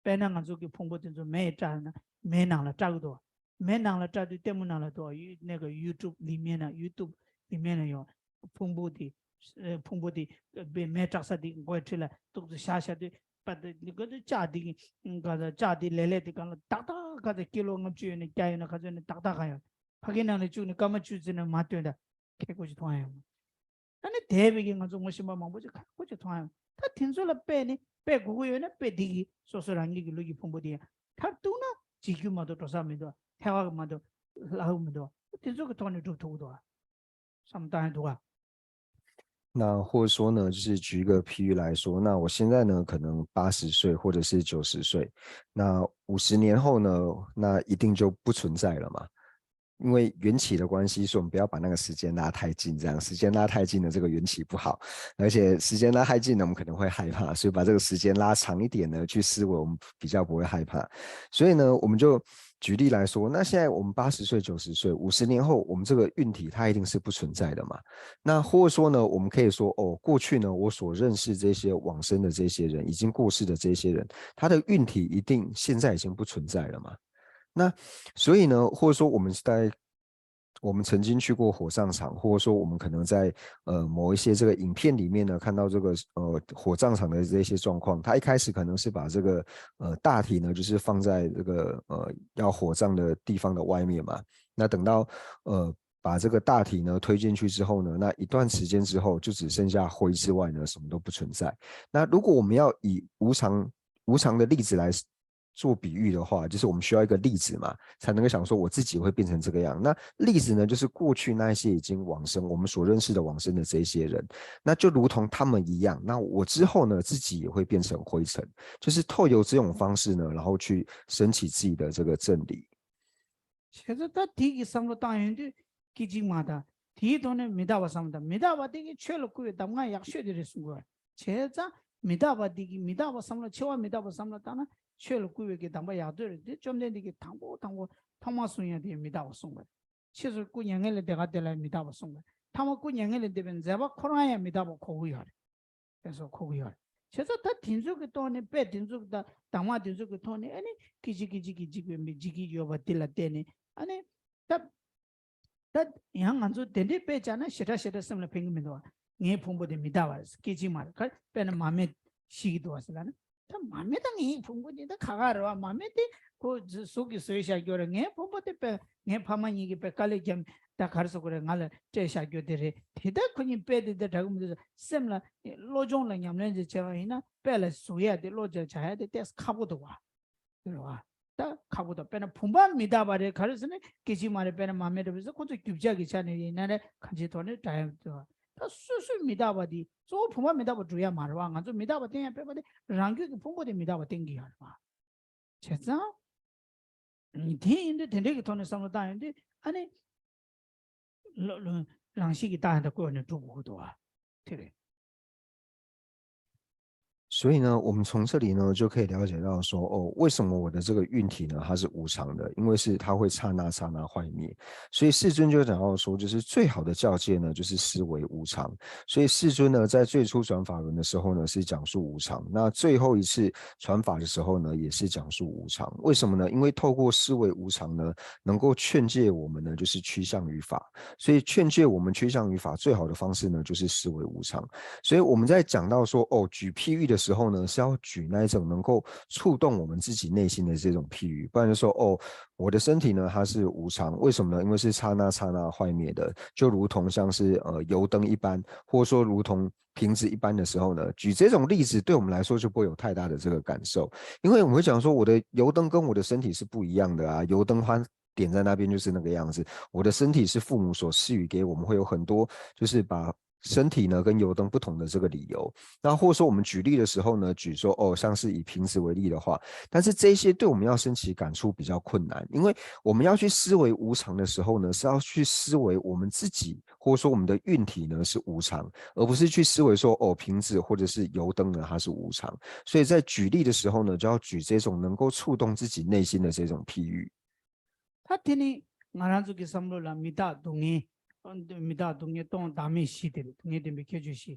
དཔེར་ན་ང་ཚོ་གི་ཕུང་པོ་དེ་ཚོ་མེ་ཡིས་བཀྲུས་ན་མེ་ནང་ལ་བཀྲུ་གི་འདུག་མེ་ནང་ལ་བཀྲུ་དུས་ལྟད་མོ་ནང་ལ་འདུག་ཡུ་ནས་ག་ཡུ་ཊུབ་ལི་མེ་ན་ཡུ་ཊུབ་ལི་མེ་ན་ཡོང་ཕུང་པོ་དེ་ཕུང་པོ་དེ་པའི་མེ་བཀྲུ་ས་དེ་མགོའི་འཁྲིས་ལ་ཏོག་ཙམ་བཞག་བཞག་དུས་པ་དེ་ནི་ག་དུས་ལྕགས་དེ་ག་ལྕགས་དེ་ལས་ལས་དེ་གང་ལ་ཏག་ཏག་ག་ཚོད་ཀི་ལོ་ལྔ་བཅུ་ཡོད་ན་བརྒྱ་ཡོད་ན་ག་ཚོད་ནི་ཏག་ཏག་ག་ཡོད་ཕ་གི་ནང་ལ་བཅུག་ནས་སྐར་མ་བཅུ་ཙམ་ནས་མ་བཏོན་ད་ཁེ་ཀོ་ཅིག་མཐོང་ཡོང་། ཨ་ནི་དེ་བས་ཀྱི་ང་ཚོ་ངོ་ཤེས་པ་མང་པོ་ཅིག་ཁ་ཁོ་ཅིག་མཐོང་ཡང་ད་དེ་ཚོ་ལ་དཔེ་ནི་དཔེ་དགོས་ཀྱི་ཡོད་ན་དཔེ་འདི་གི་སོ་སོ་རང་ཉིད་ཀྱི་ལུས་ཀྱི་ཕུང་པོ་དེ་ཡང་མཐར་གཏུགས་ན་འཇིགས་རྒྱུ་མ་གཏོགས་འགྲོ་ས་མི་འདུག་ཐལ་བ་གི་མ་གཏོགས་ལྷག་མི་འདུག་དེ་ཚོ་གི་ཐོག་ནས་སྒྲུབ་ཐུབ་ཀྱི་འདུག་བསམ་བཏང་ཡང་འདུག་ག那或者说呢，就是举一个譬喻来说，那我现在呢可能八十岁或者是九十岁，那五十年后呢，那一定就不存在了嘛。因为缘起的关系，所以我们不要把那个时间拉太近，这样时间拉太近呢，这个缘起不好，而且时间拉太近呢，我们可能会害怕，所以把这个时间拉长一点呢，去思维，我们比较不会害怕。所以呢，我们就举例来说，那现在我们八十岁、九十岁，五十年后，我们这个运体它一定是不存在的嘛。那或者说呢，我们可以说，哦，过去呢，我所认识这些往生的这些人，已经过世的这些人，他的运体一定现在已经不存在了嘛。那所以呢，或者说我们在我们曾经去过火葬场，或者说我们可能在呃某一些这个影片里面呢看到这个呃火葬场的这些状况，他一开始可能是把这个呃大体呢就是放在这个呃要火葬的地方的外面嘛，那等到呃把这个大体呢推进去之后呢，那一段时间之后就只剩下灰之外呢什么都不存在。那如果我们要以无常无常的粒子来做比喻的话，就是我们需要一个粒子嘛，才能够想说我自己会变成这个样。那粒子呢，就是过去那一些已经往生，我们所认识的往生的这一些人，那就如同他们一样，那我之后呢，自己也会变成灰尘，就是透由这种方式呢，然后去升起自己的这个正理。 བྱས་ཙང་ད་དེ་གི་བསམ་བློ་བཏང་ཡོང་དུས་སྐད་ཅིག་མ་དང་དེའི་ཐོག་ནས་མི་རྟག་པ་བསམ་དང་མི་རྟག་པ་དེ་གི་ཆོས་ལ་བསྐུལ་བའི་གདམས་ངག་ཡག་ཤོས་དེ་རེད་གསུང་དགོས། བྱས་ཙང་མི་རྟག་པ་འདི་གི་མི་རྟག་པ་བསམ་བློ་འཆི་བ་མི་རྟག་པ་བསམ་བློ་བཏང་ན་ཆོས་ལ་བསྐུལ་བའི་གི་གདམས་པ་ཡག་དོད་རེད་དེ་བཅོམ་ལྡན་འདས་ཀྱིས་དང་པོ་དང་པོ་ཐོག་མ་གསུང་ཡ་དེ་མི་རྟག་པ་གསུངས་པ་རེད། ཕྱིས་སུ་སྐུ་མྱ་ངན་ལས་འདས་ཁ་དེ་ལ་མི་རྟག་པ་གསུངས་པ་རེད། ཐ་མ་སྐུ་མྱ་ངན་ལས་འདས་པའི་མཛད་པ་ཁོ་རང་ཡང་མི་རྟག་པ་གོ་གི་ཡོད་རེད། དེ་ཚོ་གོ་གི་ཡོད་རེད། བྱས་ཙང་ད་དེ་ཚོ་གི་ཐོག་ནས་དཔེ་དེ་ཚོ་གི་ད་གདམས་ངག་དེ་ཚོ་གི་ཐོག་ནས་ཨ་ནི་སྐད་ཅིག་སྐད་ཅིག་གི་འཇིག་པའི་མི་འཇིག་གི་ཡོད་པ་དེ་ལ་བརྟེན་ནས་ཨ་ནི་ད། ད་ཡང་ང་ཚོ་དེ་འདྲའི་དཔེ་བྱས་ན་ཞེ་དྲག་ཞེ་དྲག་སེམས་ལ་ཕན་གི་མི་འདུག་བ། ངའི་ཕུང་པོ་དེ་མི་རྟག་པ་རེད་སྐད་ཅིག་མ་རེད་ཁ་དཔེར་ན་མ་སྨད་ཤི་གི་འདུག་བ་ཟེར་ལ་ན། ད་མ་སྨད་ད་ངའི་ཕུང་པོ་དེ་ད་ཁ་ཁ་རེད་བ་མ་སྨད་དེ་ཁོ་གཟུགས་ཀྱིས་བཟོས་བཞག་རྒྱུ་རེད་ངའི་ཕུང་པོ་དེ་དཔེ་ངའི་ཕ་མ་གཉིས་ཀྱིས་དཔེ་དཀའ་ལས་བརྒྱབ་ད་ག་རེ་ཟེར་དགོས་རེད་ང་ལ་སྤྲད་བཞག་རྒྱུ་དེ་རེད་དེ་ད་ཁོ་གཉིས་དཔེ་དེ་ད་དྲག་གི་མི་འདུག་སེམས་ལ་བློ་སྦྱོང་ལ་ཉམས་ལེན་ཅིག་བྱས་པ་ཡིན་ན་དཔེ་ལ་གཟུགས་ཡ་དེ་བློ་སྦྱོང་བྱ་ཡ་དེ་ཏོག་ཙམ་ཁག་པོ་འདུག་བ། རེད་བ། ད་ཁག་པོ་དང་དཔེར་ན་བུམ་པ་མི་རྟག་པ་རེད་ག་རེ་ཟེར་ན་སྐད་ཅིག་མ་རེད་དཔེར་ན་མ་སྨད་འདྲ་བོ་ཟེར་ཁོ་ཚོ་རྒྱུ་ཆ་གི་ཆ་ནས་ཡིན་ན་རེད་གང་ཅིའི་ཐོག་ནས་འདྲ་ཡང་འདུག་ད་སོ་སོའི་མི་རྟག་པ་འདི་གཙོ་བོ་བུམ་པ་མི་རྟག་པ་འགྲུབ་ཡ་མ་རེད་བ་ང་ཚོ་མི་རྟག་པ་བསྟན་ཡ་དཔེ་པ་དེ་རང་རྒྱུད་ཀྱི་ཕུང་པོ་དེ་མི་རྟག་པ་བསྟན་གྱི་ཡོད་རེད་བ། བྱས་ཙང་། དེ་ཡིན་དུས་དེ་འདྲའི་གི་ཐོག་ནས་བསམ་བློ་བཏང་ཡོང་དུས་ཨ་ནི། ལོ་ལོ་རང་བཞིན་གྱི་རྟགས་ཡང་དག་བཀོད་ནས་འགྲུབ་དགོས་ཀྱི་འདུག་བ། དེ་རེད། 所以呢，我们从这里呢就可以了解到说，哦，为什么我的这个运体呢它是无常的？因为是它会刹那刹那坏灭。所以世尊就讲到说，就是最好的教诫呢就是思维无常。所以世尊呢在最初转法轮的时候呢是讲述无常，那最后一次传法的时候呢也是讲述无常。为什么呢？因为透过思维无常呢，能够劝诫我们呢就是趋向于法。所以劝诫我们趋向于法最好的方式呢就是思维无常。所以我们在讲到说，哦，举譬喻的时候呢，是要举那一种能够触动我们自己内心的这种譬喻，不然就说，哦，我的身体呢它是无常，为什么呢？因为是刹那刹那坏灭的，就如同像是呃油灯一般，或者说如同瓶子一般的时候呢，举这种例子对我们来说就不会有太大的这个感受，因为我们会讲说，我的油灯跟我的身体是不一样的啊，油灯它点在那边就是那个样子。我的身体是父母所赐予给我们，会有很多就是把身体呢跟油灯不同的这个理由。那或者说我们举例的时候呢，举说，哦，像是以瓶子为例的话，但是这些对我们要升起感触比较困难，因为我们要去思维无常的时候呢，是要去思维我们自己，或者说我们的运体呢是无常，而不是去思维说，哦，瓶子或者是油灯呢它是无常。所以在举例的时候呢，就要举这种能够触动自己内心的这种譬喻。 ད་དེ་ནི་ང་རང་ཚོ་གི་བསམ་བློ་ལ་མི་རྟག་སྡུག་བསྔལ། མི་རྟག་སྡུག་བསྔལ་སྟོང་བདག་མེད་བཞི་དེ་རེད། སྡུག་བསྔལ་བདེན་པའི་ཁྱད་ཆོས་བཞི།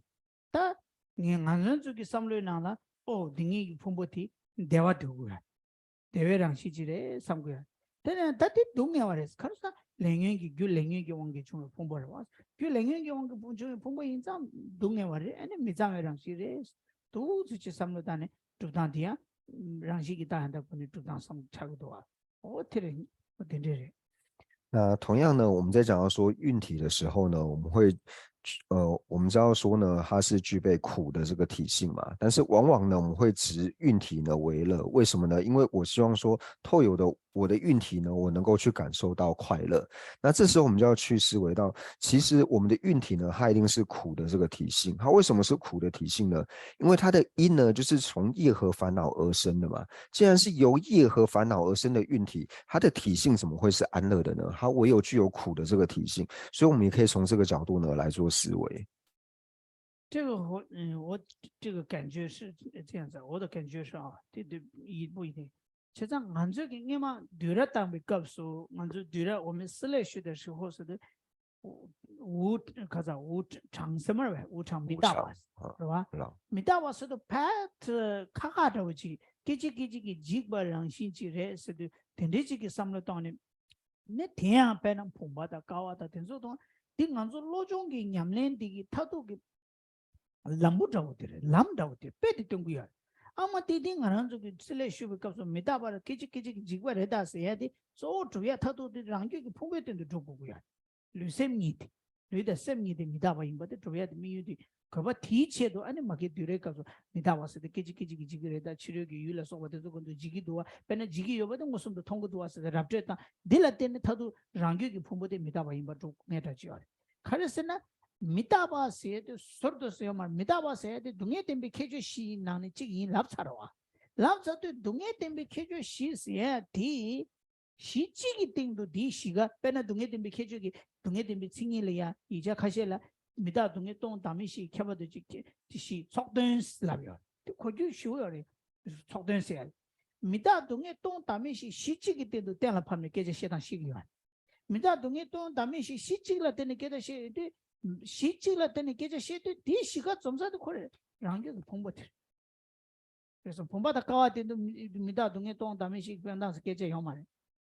ད་ངས་ང་ཚོ་གི་བསམ་བློའི་ནང་ལ་ཨོ་སྡུག་བསྔལ་གྱི་ཕུང་པོ་དེ་བདེ་བ་འདོད་དགོས་ཡ། བདེ་བའི་རང་བཞིན་ཅིག་རེད་བསམ་དགོས་ཡ། དེ་ནས་ད་དེ་སྡུག་བསྔལ་བ་རེད། ག་རེ་ཟེར་ན་ལས་ཉོན་གྱི་རྒྱུ་ལས་ཉོན་གྱི་དབང་གིས་བྱུང་བའི་ཕུང་པོ་རེད་བ། རྒྱུ་ལས་ཉོན་གྱི་དབང་གིས་བྱུང་བའི་ཕུང་པོ་ཡིན་ཙང་སྡུག་བསྔལ་བ་རེད། ཨ་ནི་མི་གཙང་བའི་རང་བཞིན་རེད། འདུག་ཚུལ་གྱི་བསམ་བློ་བཏང་ནས་གྲུབ་སྟངས་དེ་ཡང་རང་བཞིན་གྱིས་ད་ཧ་ད་གོ་ནས་གྲུབ་སྟངས་སམ་ཆགས་ཀྱི་འདུག་བ། ཨོ་དེ་རེད། ཨོ་དེ་འདྲས་རེད། 那同样呢，我们在讲到说运体的时候呢，我们会，呃，我们知道说呢，它是具备苦的这个体性嘛，但是往往呢，我们会执运体呢为乐，为什么呢？因为我希望说透由的我的运体呢，我能够去感受到快乐。那这时候我们就要去思维到，其实我们的运体呢，它一定是苦的这个体性。它为什么是苦的体性呢？因为它的因呢，就是从业和烦恼而生的嘛。既然是由业和烦恼而生的运体，它的体性怎么会是安乐的呢？它唯有具有苦的这个体性，所以我们也可以从这个角度呢来做思维。 这个我嗯，我这个感觉是这样子，我的感觉是啊，对对，也不一定。实际上，俺这个我们对着当的告诉，俺这对着我们思来学的时候是的，无无可叫无常什么呗，无常没大吧，是吧？没大吧是的，pat卡卡着我去，给这给这个几百人心去热是的，等这这个什么当呢？ ནི་དེ་ཡང་དཔེར་ན་བུམ་པ་དང་ཀ་བ་དང་དེ་ཚོ་དང་འདི་ང་ཚོ་བློ་སྦྱོང་གི་ཉམས་ལེན་འདི་གི་མཐར་ཐུག་གི་ལམ་བུ་འདྲ་བོ་དེ་རེད། ལམ་འདྲ་བོ་དེ་དཔེ་དེ་སྟོན་གི་ཡོད། ཨ་མ་དེ་དེ་ང་རང་ཚོ་གི་ཚེ་ལས་ཞུ་བའི་སྐབས་སུ་མི་རྟག་པ་ར་སྐད་ཅིག་སྐད་ཅིག་གི་འཇིག་པ་རེད་ད་ཟེར་ཡ་དེ་གཙོ་བོ་སྒྲུབ་ཡ་མཐར་ཐུག་དེ་རང་རྒྱུད་ཀྱི་ཕུང་པོའི་སྟེང་དུ་སྒྲུབ་དགོས་ཀྱི་ཡོད། ལུས་སེམས་གཉིས་དེ། ལུས་དང་སེམས་གཉིས་དེ་མི་རྟག་པ་ཡིན་པ་དེ་སྒྲུབ་ཡ་དེ་དམིགས་ཡུལ་དེ། དགོས་པ་དེའི་ཆེད་དུ་ཨ་ནི་མ་གི་དུས་རེའི་སྐབས་སུ་མི་རྟག་པ་ཟེར་ཏེ་སྐད་ཅིག་སྐད་ཅིག་གིས་འཇིག་གི་རེད་ད། ཕྱི་རོལ་གྱི་ཡུལ་ལ་སོགས་པ་དེ་ཚོ་ཀུན་ཏུ་འཇིག་གི་འདུག་བ། དཔེར་ན་འཇིག་གི་ཡོད་པ་དེ་མངོན་སུམ་དུ་མཐོང་གི་འདུག་བ་ཟེར་ཏེ་ར་སྤྲོད་དང་འདི་ལ་བརྟེན་ནས་མཐར་ཐུག་རང་རྒྱུད་ཀྱི་ཕུང་པོ་དེ་མི་རྟག་པ་ཡིན་པ་སྒྲུབ་ངེས་འདྲ་ཅིག་ཡོད་རེད། ག་རེ་ཟེར་ན། མི་རྟག་པ་ཟེར་ཏེ་ཟུར་དུ་ཟེར་ཡོད་མ་རེད། མི་རྟག་པ་ཟེར་ཏེ་སྡུག་བསྔལ་བདེན་པའི་ཁྱད་ཆོས་བཞིའི་ནང་ནས་གཅིག་ཡིན་ལབ་ཚར་བ། ལབ་ཚར་དུས་སྡུག་བསྔལ་བདེན་པའི་ཁྱད་ཆོས་བཞི་ཟེར་ཡ་དེ། གཞི་གཅིག་གི་སྟེང་དུ་དེའི་གཞི་ག་དཔེར་ན་སྡུག་བསྔལ་བདེན་པའི་ཁྱད་ཆོས་ཀྱི་སྡུག་བསྔལ་བདེན་པའི་མཚན་ཉིད་ལ་ཡང་ཡིག་ཆ་ཁ་ཤས་ལ་མི་རྟག་སྡུག་བསྔལ་སྟོང་བདག་མེད་བཞིའི་ཁྱད་པར་དུ་གཅིག་ཅེས་ཞེས་ཚོགས་དོན་ལབ་ཡོད། དེ་གོ་རྒྱུ་ཞུ་ཡོད་རེད། ཚོགས་དོན་ཟེར་ཡ་ལ། མི་རྟག་སྡུག་བསྔལ་སྟོང་བདག་མེད་བཞི་གཞི་གཅིག་གི་སྟེང་དུ་གཏན་ལ་ཕབ་ནས་སྐད་ཆ་བཤད་སྟངས་ཤེས་ཀྱི་ཡོད། མི་རྟག་སྡུག་བསྔལ་སྟོང་བདག་མེད་བཞི་གཞི་གཅིག་ལ་བརྟེན་ནས་སྐད་ཆ་བཤད་ཡོད་དུས། གཞི་གཅིག་ལ་བརྟེན་ནས་སྐད་ཆ་བཤད་དུས་དེའི་གཞི་ག་འཛོམས་ས་དེ་ཁོ་རེ་རང་རྒྱུད་ཀྱི་ཕུང་པོ་དེ་རེད། རེད་སོང་། བུམ་པ་དང་ཀ་བ་སྟེང་དུ་མི་མི་རྟག་སྡུག་བསྔལ་སྟོང་བདག་མེད་བཞིའི་དཔེ་གཏོང་ཟེར་སྐད་ཆ་ཡོད་མ་རེད།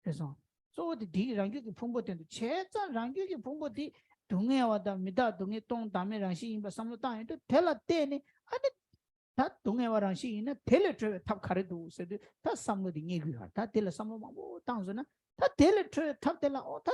རེད་སོང་། གཙོ་བོ་དེ་དེའི་རང་རྒྱུད་ཀྱི་ཕུང་པོ་སྟེང་དུ་བྱས་ཙང་རང་རྒྱུད་ཀྱི་ཕུང་པོ་དེ་སྡུག་བསྔལ་བ་དང་མི་རྟག་སྡུག་བསྔལ་སྟོང་བདག་མེད་རང་བཞིན་ཡིན་པ་བསམ་བློ་བཏང་ཡོང་དུས་དེ་ལ་བརྟེན་ནས་ཨ་ནི། ད་སྡུག་བསྔལ་བ་རང་བཞིན་ཡིན་ན་དེ་ལས་གྲོལ་བའི་ཐབས་ག་རེ་འདུག་ཟེར་དུས་ད་བསམ་བློ་དེ་རྙེད་དགོས་ཡོད། ད་དེ་ལ་བསམ་བློ་མང་པོ་བཏང་སོང་ན། ད་དེ་ལས་གྲོལ་བའི་ཐབས་དེ་ལ་ཨོ་ད་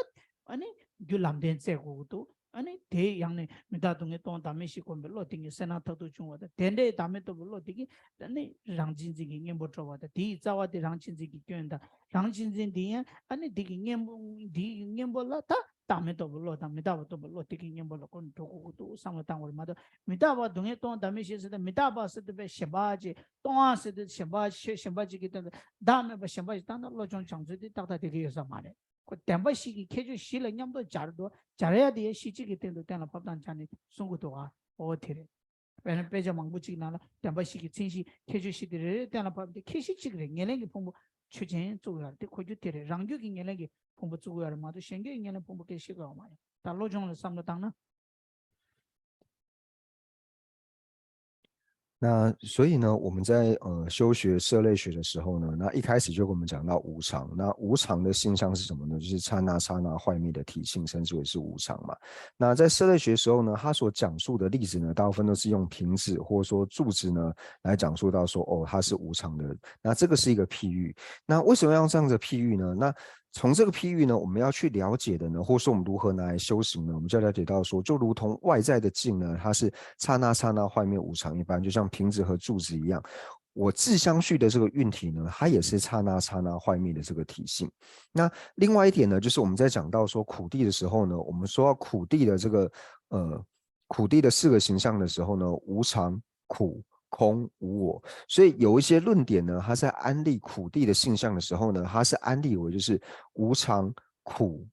ཨ་ནི་རྒྱུ་ལམ་བདེན་བཙལ་དགོས་ཀྱི་འདུག་ཨ་ནི་དེའི་ཡང་ནས་མི་རྟག་སྡུག་བསྔལ་སྟོང་བདག་མེད་བཞི་སྒོམ་པའི་བློ་དེ་ཉིད་གསལ་སྣང་མཐར་ཐུག་བྱུང་བ་དང་དེ་འདྲའི་བདག་མེད་རྟོགས་པའི་བློ་དེ་གིས་ཨ་ནི་རང་གཅེས་འཛིན་གྱི་གཉེན་པོ་གྲོལ་བ་དང་དེའི་རྩ་བ་དེ་རང་གཅེས་འཛིན་གྱི་སྐྱོན་དང་རང་གཅེས་འཛིན་དེ་ཡང་ཨ་ནི་དེ་གི་གཉེན་པོ་དེ་གི་གཉེན་པོ་ལ་ད་བདག་མེད་རྟོགས་པའི་བློ་དང་མི་རྟག་པ་རྟོགས་པའི་བློ་དེ་གི་གཉེན་པོ་ལ་ཀུན་འགྲོ་དགོས་ཀྱི་འདུག་བསམ་བློ་བཏང་དགོས་རེད་མ་གཏོགས་མི་རྟག་པ་སྡུག་བསྔལ་སྟོང་བདག་མེད་བཞི་ཟེར་ཏེ་མི་རྟག་པ་ཟེར་དུས་པའི་ཞེན་པ་ཅིག་སྟོང་པ་ཟེར་དུས་ཞེན་པ་ཆོས་ཞེན་པ་ཅིག་གི་སྟེང་དུ་བདག་མེད་པ་ཞེན་པ་ཞིག་བཏང་ན་བློ་སྦྱོང་བྱང་ཚུལ་དེ་ཏག་ཏག་བསྡད་ཀྱི་ཡོད་ས་མ་རེད། ཁོ་བདེན་པ་བཞི་གི་ཁྱད་ཆོས་བཞི་ལ་མཉམ་དུ་སྦྱར་འདུག་སྦྱར་ཡ་དེ་ཡང་གཞི་གཅིག་གི་སྟེང་དུ་གཏན་ལ་ཕབ་སྟངས་སྦྱར་ནས་གསུང་གི་འདུག་ཨ་འོ་དེ་རེད། དཔེར་ན་དཔེ་ཆ་མང་པོ་གཅིག་ནང་ལ་བདེན་པ་བཞི་གི་མཚན་གཞི་ཁྱད་ཆོས་བཞི་དེ་རེ་རེ་གཏན་ལ་ཕབ་སྟེ་ཁྱད་གཞི་གཅིག་རེད། ཉེར་ལེན་གྱི་ཕུང་པོ་ཆོས་ཅན་བཙུགས་ཡོད་རེད། དེ་གོ་རྒྱུ་དེ་རེད། རང་རྒྱུད་ཀྱི་ཉེར་ལེན་གྱི་ཕུང་པོ་བཙུགས་ཡོད་རེད་མ་གཏོགས་གཞན་རྒྱུད་ཀྱི་ཉེར་ལེན་ཕུང་པོ་སྐད་བཤད་དགོས་ཡོད་མ་རེད། ད་བློ་སྦྱོང་ལ་བསམ་བློ་བཏང་ན། 那所以呢，我们在呃修学色类学的时候呢，那一开始就跟我们讲到无常。那无常的性相是什么呢？就是刹那刹那坏灭的体性，称之为是无常嘛。那在色类学的时候呢，它所讲述的例子呢，大部分都是用瓶子或者说柱子呢来讲述到说，哦，它是无常的。那这个是一个譬喻。那为什么要这样的譬喻呢？那从这个譬喻呢，我们要去了解的呢，或者说我们如何拿来修行呢，我们就要了解到说，就如同外在的境呢，它是刹那刹那坏灭无常一般，就像瓶子和柱子一样。我自相续的这个运体呢，它也是刹那刹那坏灭的这个体性。那另外一点呢，就是我们在讲到说苦谛的时候呢，我们说到苦谛的这个呃苦谛的四个形象的时候呢，无常、苦、空、无我。所以有一些论点呢，它在安立苦谛的性相的时候呢，它是安立为就是无常、苦、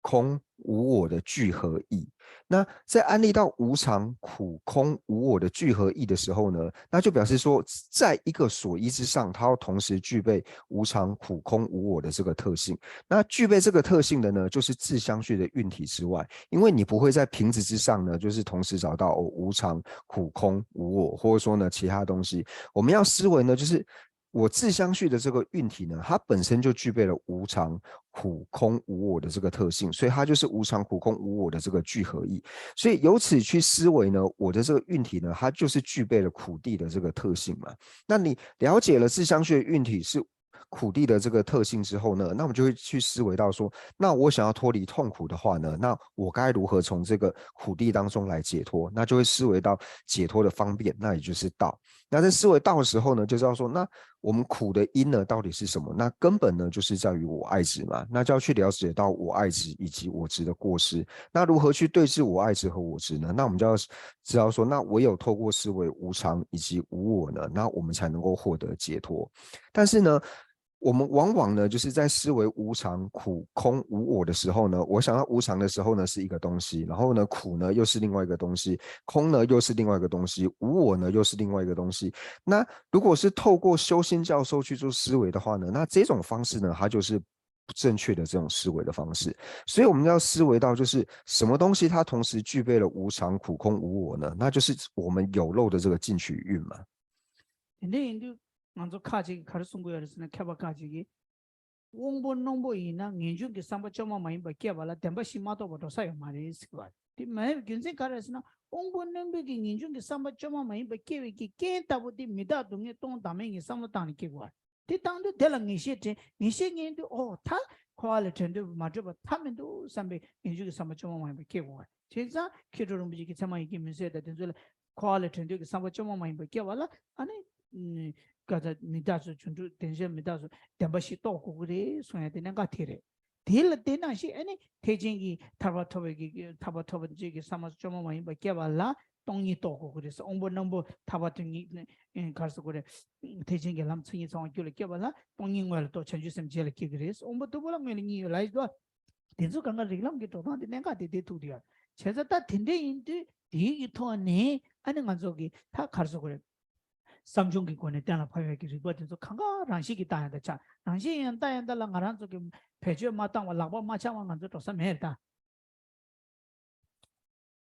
空、无我的聚合义。那在安立到无常、苦、空、无我的聚合义的时候呢，那就表示说，在一个所依之上，它要同时具备无常、苦、空、无我的这个特性。那具备这个特性的呢，就是自相续的运体之外，因为你不会在瓶子之上呢，就是同时找到哦无常、苦、空、无我，或者说呢其他东西。我们要思维呢，就是我自相续的这个运体呢，它本身就具备了无常、苦、空、无我的这个特性，所以它就是无常、苦、空、无我的这个聚合义。所以由此去思维呢，我的这个运体呢，它就是具备了苦谛的这个特性嘛。那你了解了自相续的运体是苦谛的这个特性之后呢，那我们就会去思维到说，那我想要脱离痛苦的话呢，那我该如何从这个苦谛当中来解脱？那就会思维到解脱的方便，那也就是道。那在思维道的时候呢，就知道说，那我们苦的因呢到底是什么？那根本呢就是在于我爱执嘛，那就要去了解到我爱执以及我执的过失。那如何去对治我爱执和我执呢？那我们就要知道说，那唯有透过思维无常以及无我呢，那我们才能够获得解脱。但是呢，我们往往呢，就是在思维无常、苦、空、无我的时候呢，我想到无常的时候呢是一个东西，然后呢，苦呢又是另外一个东西，空呢又是另外一个东西，无我呢又是另外一个东西。那如果是透过修心教授去做思维的话呢，那这种方式呢，它就是不正确的这种思维的方式。所以我们要思维到，就是什么东西它同时具备了无常、苦、空、无我呢？那就是我们有漏的这个进取运嘛。 དེ་འདྲ་ཡིན་དུས་ང་ཚོ་ཁ་ཅིག་གིས་ག་རེ་གསུང་གི་ཡོད་རེད་ཟེར་ན། མཁས་པ་ཁ་ཅིག་གིས་དབང་པོ་རྣོན་པོ་ཡིན་ན་ངེས་འབྱུང་གི་བསམ་པ་བཅོས་མ་མ་ཡིན་པ་སྐྱེ་བ་ལ་བདེན་པ་བཞི་མ་རྟོགས་པ་འགྲོ་ས་ཡོད་མ་རེད་ཟེར་གི་ཡོད་རེད། དེ་མ་ཡིན་པའི་རྒྱུ་མཚན་ག་རེ་རེད་ཟེར་ན། དབང་པོ་རྣོན་པོའི་གི་ངེས་འབྱུང་གི་བསམ་པ་བཅོས་མ་མ་ཡིན་པ་སྐྱེ་བའི་གི་རྐྱེན་ལྟ་བུ་དེ་མི་རྟག་སྡུག་བསྔལ་སྟོང་བདག་མེད་ཀྱི་བསམ་བློ་བཏང་ནས་སྐྱེ་གི་ཡོད་རེད། དེ་བཏང་དུས་དེ་ལ་ངེས་ཤེས་དྲན། ངེས་ཤེས་རྙེད་དུས་ཨོ་ད་འཁོར་བ་ལས་བྲལ་འདོད་མ་གྲུབ་པ་ཐབས་མི་འདུག་བསམ་པའི་ངེས་འབྱུང་གི་བསམ་པ་བཅོས་མ་མ་ཡིན་པ་སྐྱེ་དགོས་པ་རེད། བྱས་ཙང་མཁས་གྲུབ་རིན་པོ་ཆེ་གིས་ཚད་མ་ཡི་གེ་མུན་སེལ་དང་དེ་ཚོ་ལ་འཁོར་བ་ལས་བྲལ་འདོད་ཀྱི་བསམ་པ་བཅོས་མ་མ་ཡིན་པ་སྐྱེ་བ་ལ་ཨ་ནི་ག་ད་མི་རྟག་སོགས་རྒྱུ་འབྲས་བདེན་བཞི་མི་རྟག་སོགས་བདེན་པ་བཞི་རྟོགས་དགོས་ཀྱི་རེད་གསུང་ཡ་དེ་གནད་འགག་དེ་རེད། དེ་ལ་བལྟས་ན་ཞིག་ཨ་ནི་ཐེག་ཆེན་གྱི་ཐར་པ་ཐོབ་པའི་གི་ཐར་པ་ཐོབ་པ་བཅས་ཀྱི་བསམ་པ་བཅོས་མ་མ་ཡིན་པ་སྐྱེ་བ་ལ་སྟོང་ཉིད་རྟོགས་དགོས་ཀྱི་རེད་ཟེར། དབང་པོ་རྣོན་པོ་ཐར་པ་དོན་གཉིས་ག་རེ་ཟེར་དགོས་རེད། ཐེག་ཆེན་གྱི་ལམ་མཚན་ཉིད་ཚང་བ་རྒྱུད་ལ་སྐྱེས་པ་ལ་སྟོང་ཉིད་དངོས་ལ་རྟོགས། བྱང་ཆུབ་སེམས་རྗེས་ལ་སྐྱེ་གི་རེད། དབང་པོ་རྟུལ་པོ་ལ་དངོས་ལ་གཉིས་ཡོད་ལབ་ཡོད་དོ། དེ་ཚོ་གང་ག་རིགས་ལམ་གྱི་འགྲོ་སྟངས་དེ་གནད་འགག་དེ་དེ་ཐུག་དེ་ཡོད། བྱས་ཙང་ད་དེ་འདྲ་ཡིན་དུས་དེའི་གི་ཐོག་ནས་ཨ་ནི་ང་ཚོ་གི་ད་ག་རེ་ཟེར་དགོས་རེད། བསམ་བྱུང་གི་སྒོ་ནས་གཏན་ལ་ཕབ་ཡག་གི་རིགས་པ་དེ་ཚོ་གང་ག་རང་བཞིན་གྱིས་བཏང་ཡག་དང་ཆ། རང་བཞིན་ཡང་བཏང་ཡག་དེ་ལ་ང་རང་ཚོ་གི་བེད་སྤྱོད་མ་བཏང་བ་ལག་པ་མ་འཆང་བ་ང་ཚོ་འགྲོ་ས་མེད་ད།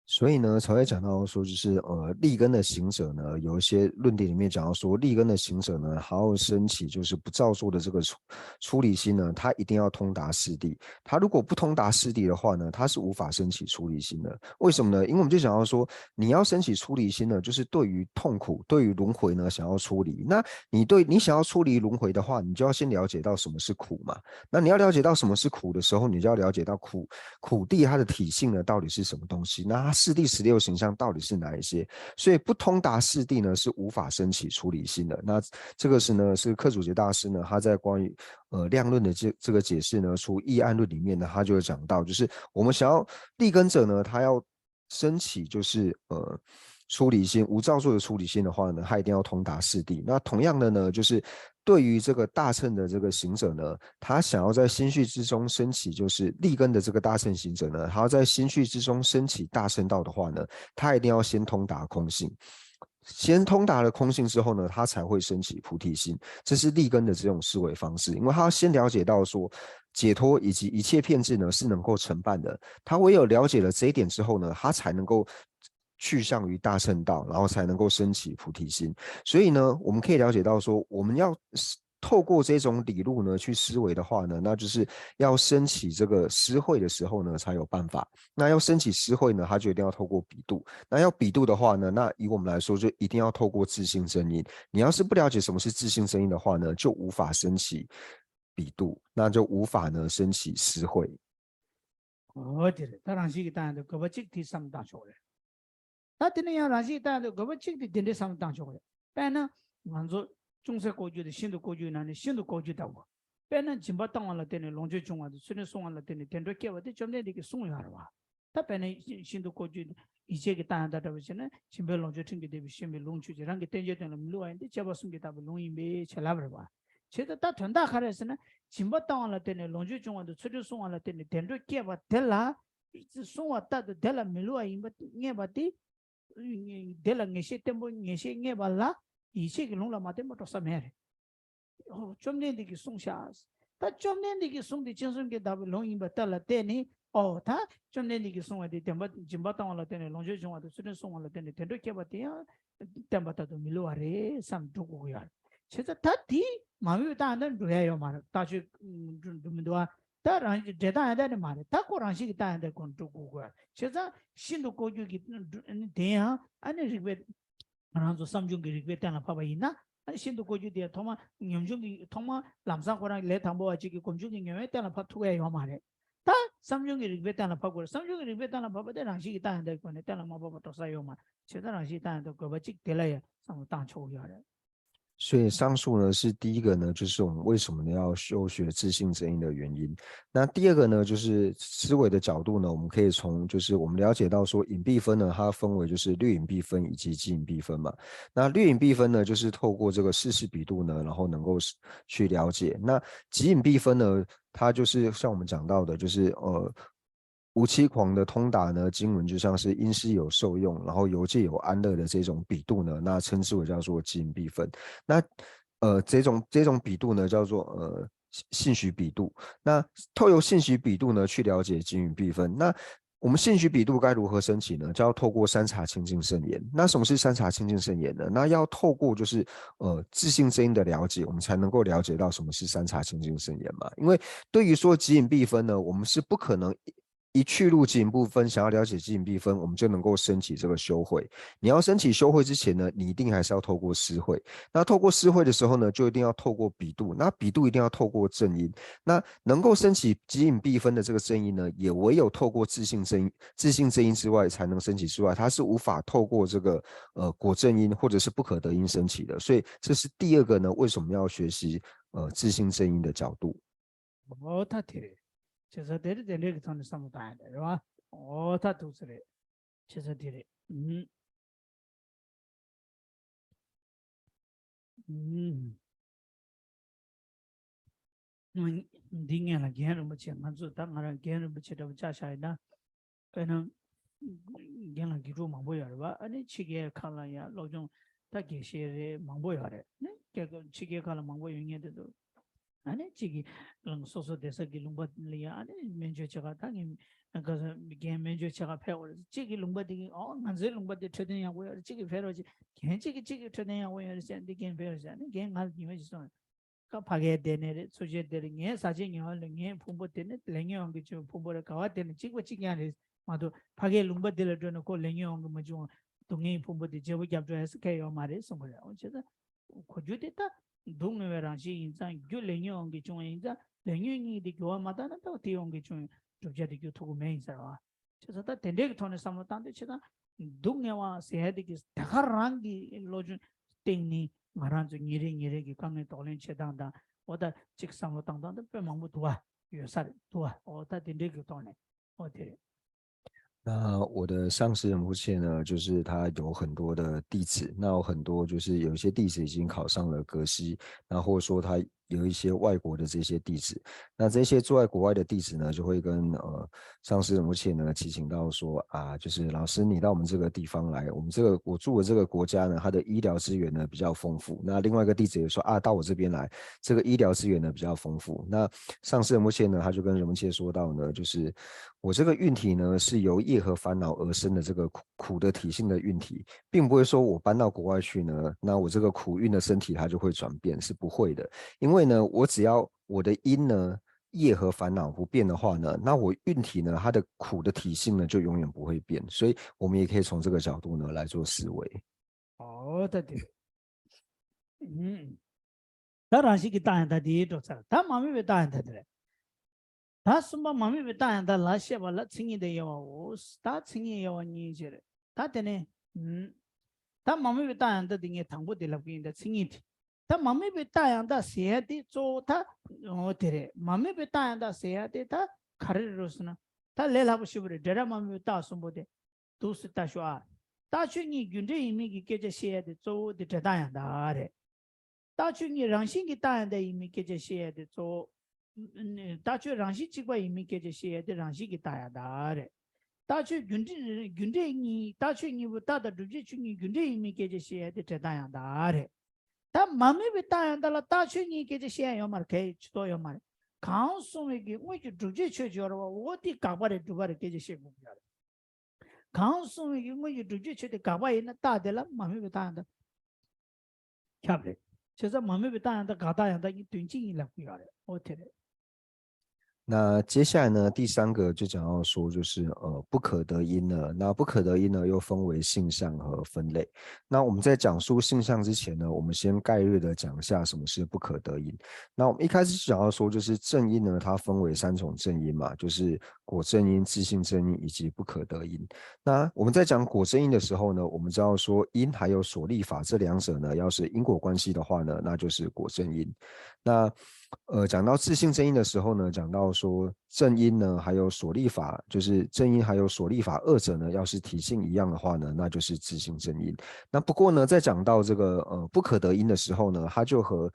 所以呢，才会讲到说，就是呃，立根的行者呢，有一些论点里面讲到说，立根的行者呢，还要升起就是不造作的这个出出离心呢，他一定要通达四谛。他如果不通达四谛的话呢，他是无法升起出离心的。为什么呢？因为我们就讲到说，你要升起出离心呢，就是对于痛苦、对于轮回呢，想要出离。那你对你想要出离轮回的话，你就要先了解到什么是苦嘛。那你要了解到什么是苦的时候，你就要了解到苦苦谛它的体性呢到底是什么东西？那它四谛十六行相到底是哪一些？所以不通达四谛呢，是无法升起出离心的。那这个是呢，是克祖节大师呢，他在关于呃量论的这这个解释呢，除《易案论》里面呢，他就有讲到，就是我们想要立根者呢，他要升起就是呃出离心、无造作的出离心的话呢，他一定要通达四谛。那同样的呢，就是对于这个大乘的这个行者呢，他想要在心绪之中升起，就是立根的这个大乘行者呢，他要在心绪之中升起大乘道的话呢，他一定要先通达空性。先通达了空性之后呢，他才会升起菩提心。这是立根的这种思维方式，因为他要先了解到说，解脱以及一切遍智呢是能够成办的。他唯有了解了这一点之后呢，他才能够去向于大乘道，然后才能够升起菩提心。所以呢，我们可以了解到说，我们要透过这种理路呢去思维的话呢，那就是要升起这个思慧的时候呢，才有办法。那要升起思慧呢，它就一定要透过比度。那要比度的话呢，那以我们来说，就一定要透过自性真因。你要是不了解什么是自性真因的话呢，就无法升起比度，那就无法呢升起思慧。འོ་དེ་རེད། ད་རང་བཞིན་གྱི་སྟངས་དེ་དགོས་པ་གཅིག་དེ་བསམ་བཏང་ཆོག་རེད། ད་དེ་ནས་ཡང་རང་བཞིན་གྱི་སྟངས་དེ་དགོས་པ་གཅིག་དེ་དེ་འདྲའི་བསམ་བཏང་ཆོག་རེད། དཔེར་ན་ང་ཚོ་ཅུང་ཟད་ལྐོག་གྱུར་དང་ཤིན་ཏུ་ལྐོག་གྱུར་ནང་ནས་ཤིན་ཏུ་ལྐོག་གྱུར་ལྟ་བུ། དཔེར་ན་སྦྱིན་པ་བཏང་བ་ལ་བརྟེན་ནས་ལོངས་སྤྱོད་བྱུང་བ་དང་ཚུལ་ཁྲིམས་བསྲུང་བ་ལ་བརྟེན་ནས་བདེ་འགྲོར་སྐྱེ་བ་དེ་བཅོམ་ལྡན་འདས་ཀྱིས་གསུངས་ཡོད་རེད་བ། ད་དཔེར་ན་ཤིན་ཏུ་ལྐོག་གྱུར་ཡིད་ཆེས་ཀྱི་སྟངས་ཡང་དག་འདྲ་བ་བྱས་ན་སྦྱིན་པས་ལོངས་སྤྱོད་ཁྲིམས་ཀྱིས་བདེ་བའི་ཤེས་པའི་ལུང་ཆོས་ཅན། རང་གི་བསྟན་བཅོས་དོན་ལ་མི་བསླུ་བ་ཡིན་ཏེ། དཔྱད་པ་གསུམ་གྱིས་དག་པའི་ལུང་ཡིན་པའི་ཕྱིར་ལབ་རེད་བ། བྱས་ཙང་ད་དོན་དག་ག་རེ་ཟེར་ན། སྦྱིན་པ་བཏང་བ་ལ་བརྟེན་ནས་ལོངས་སྤྱོད་བྱུང་བ་དང་ཚུལ་ཁྲིམས་བསྲུང་བ་ལ་བརྟེན་ནས་བདེ་འགྲོར་སྐྱེས་པ་དེ་ལ། བསྲུང་བ་ལྟར་དུ་དེ་ལ་མི་བསླུ་བ་ཡིན་པ་རྙེད་པ་དེ། དེ་ལ་ངེས་ཤེས་བརྟན་པོ་ངེས་ཤེས་རྙེད་པ་ལ་ཡིད་ཆེས་ཀྱི་ལུང་ལ་མ་བརྟེན་པར་འགྲོ་ས་མེད་རེད། ཨོ། བཅོམ་ལྡན་འདས་ཀྱིས་གསུངས་ཤག་ད་བཅོམ་ལྡན་འདས་ཀྱིས་གསུངས་ཏེ་སྤྱན་གསུམ་གྱིས་དག་པའི་ལུང་ཡིན་པ་ལྟར་ལ་བལྟས་ནས། ཨོ། ད་བཅོམ་ལྡན་འདས་ཀྱིས་གསུངས་པ་དེ་བདེན་པ། སྦྱིན་པ་བཏང་བ་ལ་བརྟེན་ནས་ལོངས་སྤྱོད་བྱུང་བ་དང་ཚུལ་ཁྲིམས་བསྲུང་བ་ལ་བརྟེན་ནས་བདེ་འགྲོར་སྐྱེས་པ་དེ་ཡང་བསྟན་པ་ལྟར་དུ་མི་བསླུ་བ་རེད་བསམ་འགྲོ་དགོས་ཀྱི་ཡོད་རེད། བྱས་ཙང་ད་དེ་མ་འོས་བཏང་ན་འགྲོ་ཡ་ཡོད་མ་རེད། ལྟག་ཆོད་འགྲོ་འགྲོ་མི་འདུག་བ། ད་རང་གི་འགྲེལ་སྟངས་ཡང་དེ་འདྲ་མ་རེད། ད་ཁོ་རང་བཞིན་གྱི་སྟངས་ཡང་དེ་འདྲ་འགྲོ་དགོས་ཀྱི་ཡོད་རེད། བྱས་ཙང་ཤིན་ཏུ་ལྐོག་གྱུར་གྱི་དེ་ཡང་ཨ་ནི་རིགས་པས། ང་རང་ཚོ་བསམ་བྱུང་གི་རིགས་པས་གཏན་ལ་ཕབ་པ་ཡིན་ན། ཨ་ནི་ཤིན་ཏུ་ལྐོག་གྱུར་དེ་ཐོག་མ་ཉམ་ཆུང་གི་ཐོག་མ་ལམ་སང་ཁོ་རང་ལས་དང་པོ་བ་གཅིག་གི་སྒོམ་བྱུང་གི་ཉམས་ལེན་གཏན་ལ་ཕབ་ཐུབ་ཡ་ཡོད་མ་རེད། ད་བསམ་བྱུང་གི་རིགས་པས་གཏན་ལ་ཕབ་དགོས་རེད། བསམ་བྱུང་གི་རིགས་པས་གཏན་ལ་ཕབ་པ་དེ་རང་བཞིན་གྱི་སྟངས་ཡང་དེ་སྒོ་ནས་གཏན་ལ་མ་ཕབ་པ་འགྲོ་ས་ཡོད་མ་རེད། བྱས་ཙང་རང་བཞིན་གྱི་སྟངས་ཡང་དེ་དགོས་པ་གཅིག་དེ་ལ་ཡང་བསམ་བློ་བཏང་ཆོག་གི་ཡོད་རེད།所以上述呢是第一个呢，就是我们为什么呢要修学自性正因的原因。那第二个呢，就是思维的角度呢，我们可以从就是我们了解到说隐蔽分呢，它分为就是律隐蔽分以及即隐蔽分嘛。那律隐蔽分呢，就是透过这个四识比度呢，然后能够去了解。那即隐蔽分呢，它就是像我们讲到的，就是呃。无欺诳的通达呢，经文就像是因施有受用，然后由戒有安乐的这种比度呢，那称之为叫做即隐蔽分。那呃，这种这种比度呢，叫做呃信许比度。那透由信许比度呢，去了解即隐蔽分。那我们信许比度该如何升起呢？就要透过三察清净圣言。那什么是三察清净圣言呢？那要透过就是呃自性真因的了解，我们才能够了解到什么是三察清净圣言嘛。因为对于说即隐蔽分呢，我们是不可能一去入即隐蔽分，想要了解即隐蔽分，我们就能够升起这个修慧。你要升起修慧之前呢，你一定还是要透过思慧。那透过思慧的时候呢，就一定要透过比度。那比度一定要透过正因。那能够升起即隐蔽分的这个正因呢，也唯有透过自性正因、自性正因之外才能升起之外，它是无法透过这个呃果正因或者是不可得因升起的。所以这是第二个呢，为什么要学习呃自性正因的角度。 འོ་ད་དེ་རེད། བྱས་ཙང་དེ་རེད། དེ་འདྲའི་གི་ཐོག་ནས་བསམ་བློ་བཏང་ཡ་དེ་རེད་བ། འོ་ད་འདུག་ས་རེད། བྱས་ཙང་དེ་རེད། ཨུམ། ཨུམ། འདི་སྔོན་ལ་རྒན་རིན་པོ་ཆེ། ང་ཚོ་ད་ང་རང་རྒན་རིན་པོ་ཆེ་འདྲ་པོ་ཆགས་བཞག་ཡིན་ན། དཔེར་ན། རྒན་ལགས་དགེ་ཕྲུག་མང་པོ་ཡོད་རེད་བ། ཨ་ནི་ཕྱི་རྒྱལ་ཁག་ལ་ཡང་སློབ་སྦྱོང་ད་དགེ་བཤེས་རེད། མང་པོ་ཡོད་རེད། ནི་རྒྱལ་ཁབ་ཕྱི་རྒྱལ་ཁག་ལ་མང་པོ་ཡོད་མཁན་དེ་ཚོ། ཨ་ནི་གཅིག་གིས་ལུང་སོ་སོ་སྡོད་ས་གི་ལུང་པ་ལ་ཡང་ཨ་ནི་སྨན་བཅོས་བྱེད་ག་ད་ངས་ག་ས་རྒན་སྨན་བཅོས་བྱེད་ག་ཕེབས་པ་རེད། གཅིག་གིས་ལུང་པ་དེ་གི་ཨོ་ང་ཚོའི་ལུང་པ་དེ་འཕྲོད་བསྟེན་ཡག་པོ་ཡོད་རེད། གཅིག་གིས་ཕེབས་རོགས་བྱེད། རྒན་གཅིག་གིས་གཅིག་གི་འཕྲོད་བསྟེན་ཡག་པོ་ཡོད་རེད་ཟེར། འདི་རྒན་ཕེབས་རོགས་ཟེར། ཨ་ནི་རྒན་ང་ལ་ཉི་མ་ཞིག་སོང་། ཁ་ཕ་གིར་བསྡད་ནས་རེད། འཚོ་བྱེད་དེ་རེད། ངའི་ཟ་བྱེད་ཉོ་བ་ལ་ངའི་ཕུང་པོ་དེ་ནི་ལས་ཉོན་དབང་གིས་བྱུང་བའི་ཕུང་པོ་རེད། ག་བ་དེ་ནི་གཅིག་པ་གཅིག་རྐྱང་རེད་མ་གཏོགས། ཕ་གིའི་ལུང་པ་འདི་ལ་འགྲོ་ནས་ཁོ་ལས་ཉོན་དབང་གིས་མ་བྱུང་བ་སྡུག་བསྔལ་གྱི་ཕུང་པོ་དེ་བརྗེ་པོ་རྒྱབ་འགྲོ་ཡ་ས་ཁེལ་ཡོད་མ་རེད་གསུང་གི་རེད། འོ་བྱས་ཙང་གོ་རྒྱུ་དེ་ད་སྡུག་བསྔལ་བའི་རང་བཞིན་ཡིན་ཙང་རྒྱུ་ལས་ཉོན་དབང་གིས་བྱུང་བ་ཡིན་ཙང་ལས་ཉོན་གཉིས་དེ་འགྱུར་བ་མ་བཏང་ན་ད་དེའི་དབང་གིས་བྱུང་བའི་བསྒྲུབ་བྱ་དེ་འགྱུར་ཐུབ་ཀྱི་མེད་ཡིན་ཟེར་བ། བྱས་ཙང་ད་དེ་འདྲའི་གི་ཐོག་ནས་བསམ་བློ་བཏང་དུས་བྱས་ཙང་སྡུག་བསྔལ་བ་ཟེར་ཡ་དེ་གི་ད་ག་རང་གི་བློ་སྦྱོང་སྟེང་ནས་ང་རང་ཚོ་ཉིན་རེ་ཉིན་རེ་གི་དཀའ་ངལ་གདོང་ལེན་བྱེད་སྟངས་དང་། འོ་ད་གཅིག་བསམ་བློ་བཏང་སྟངས་དེ་དཔེ་མང་པོ་འདུག་བ། ཡོད་ས་རེད་འདུག་བ། འོ་ད་དེ་འདྲའི་གི་ཐོག་ནས་འོ་དེ་རེད། 那我的上师仁波切呢，就是他有很多的弟子，那有很多就是有一些弟子已经考上了格西，那或者说他有一些外国的这些弟子，那这些住在国外的弟子呢，就会跟呃上师仁波切呢提醒到说啊，就是老师你到我们这个地方来，我们这个我住的这个国家呢，它的医疗资源呢比较丰富。那另外一个弟子也说啊，到我这边来，这个医疗资源呢比较丰富。那上师仁波切呢，他就跟仁波切说到呢，就是我这个运体呢是由业和烦恼而生的这个苦苦的体性的运体，并不会说我搬到国外去呢，那我这个苦运的身体它就会转变，是不会的。因为呢，我只要我的因呢，业和烦恼不变的话呢，那我运体呢，它的苦的体性呢就永远不会变。所以我们也可以从这个角度呢来做思维。哦，对对。嗯。ད་རང་བཞིན་གྱི་རྟགས་ཡང་དག་དེའི་འགྲོ་ཚར། ད་མ་དམིགས་པའི་རྟགས་ཡང་དག་དེ་རེད། ད་གསུམ་པ་མ་དམིགས་པའི་རྟགས་ཡང་དག་ལ་བཤད་པ་ལ་མཚན་ཉིད་དང་དབྱེ་བའོ། ད་མཚན་ཉིད་དབྱེ་བ་གཉིས་ཅིག་རེད། ད་དེ་ནས་ད་མ་དམིགས་པའི་རྟགས་ཡང་དག་དེ་ངས་དང་པོ་དེ་ལབ་ཀྱི་ཡིན། ད་མཚན་ཉིད་དེ། ད་མ་དམིགས་པའི་རྟགས་ཡང་དག་ཟེར་ཡ་དེ་གཙོ་བོ་ད་འོ་དེ་རེད། མ་དམིགས་པའི་རྟགས་ཡང་དག་ཟེར་ཡ་དེ་ད་ག་རེ་རེད་ཟེར་ན། ད་ལས་སླ་པོ་ཞེ་པོ་རེད། འབྲས་རང་མ་དམིགས་པའི་རྟགས་གསུམ་པོ་དེ། འདུག་སེ་ལྟ་ཞོག་ཨ། རྟགས་ཆོས་ཉིད་རྒྱུ་འབྲས་ཡིན་མིན་གྱི་སྐད་ཆ་བཤད་ཡ་དེ་གཙོ་བོ་དེ་འབྲས་རྟགས་ཡང་དག་རེད། རྟགས་ཆོས་ཉིད་རང་བཞིན་གྱི་རྟགས་ཡང་དག་ཡིན་མིན་སྐད་ཆ་བཤད་ཡ་དེ་གཙོ་བོ། རྟགས་ཆོས་རང་བཞིན་གཅིག་པ་ཡིན་མིན་སྐད་ཆ་བཤད་ཡ་དེ་རང་བཞིན་གྱི་རྟགས་ཡང་དག་རེད། རྟགས་ཆོས་རྒྱུ་འབྲས་རྒྱུ་འབྲས་གཉིས། རྟགས་ཆོས་གཉིས་པོ་རྟགས་དང་བསྒྲུབ་བྱའི་ཆོས་ཉིད་རྒྱུ་འབྲས་ཡིན་མིན་སྐད་ཆ་བཤད་ཡ་དེ་འབྲས་རྟགས་ཡང་དག་རེད། ད་མ་དམིགས་པའི་རྟགས་ཡང་དག་ལ་རྟགས་ཆོས་ཉིད་སྐད་ཆ་བཤད་ཡ་ཡོད་མ་རེད། གལ་ཆེ་ཏོག་ཡོད་མ་རེད། གང་གསུངས་པའི་གི་དངོས་ཀྱི་བསྒྲུབ་བྱའི་ཆོས་ཅིག་ཡོད་རེད་བ། འོ་དེ་དགག་པ་རེད་སྒྲུབ་པ་རེད་སྐད་ཆ་བཤད་དགོས་ཀྱི་ཡོད་རེད། གང་གསུངས་པའི་གི་དངོས་ཀྱི་བསྒྲུབ་བྱའི་ཆོས་དེ་དགག་པ་ཡིན་ན་རྟགས་དེ་ལ་མ་དམིགས་པའི་རྟགས་ཡང་དག་ཁྱབ་རེད། བྱས་ཙང་མ་དམིགས་པའི་རྟགས་ཡང་དག་དགག་རྟགས་ཡང་དག་གཉིས་དོན་གཅིག་ཡིན་ལབ་ཀྱི་ཡོད་རེད། འོ་དེ་རེད། 那接下来呢，第三个就讲到说，就是呃不可得因了。那不可得因呢，又分为性相和分类。那我们在讲述性相之前呢，我们先概略的讲一下什么是不可得因。那我们一开始就讲到说，就是正因呢，它分为三种正因嘛，就是果正因、自性正因以及不可得因。那我们在讲果正因的时候呢，我们知道说因还有所立法这两者呢，要是因果关系的话呢，那就是果正因。那呃，讲到自性正因的时候呢，讲到说正因呢，还有所立法，就是正因还有所立法二者呢，要是体性一样的话呢，那就是自性正因。那不过呢，在讲到这个呃不可得因的时候呢，它就和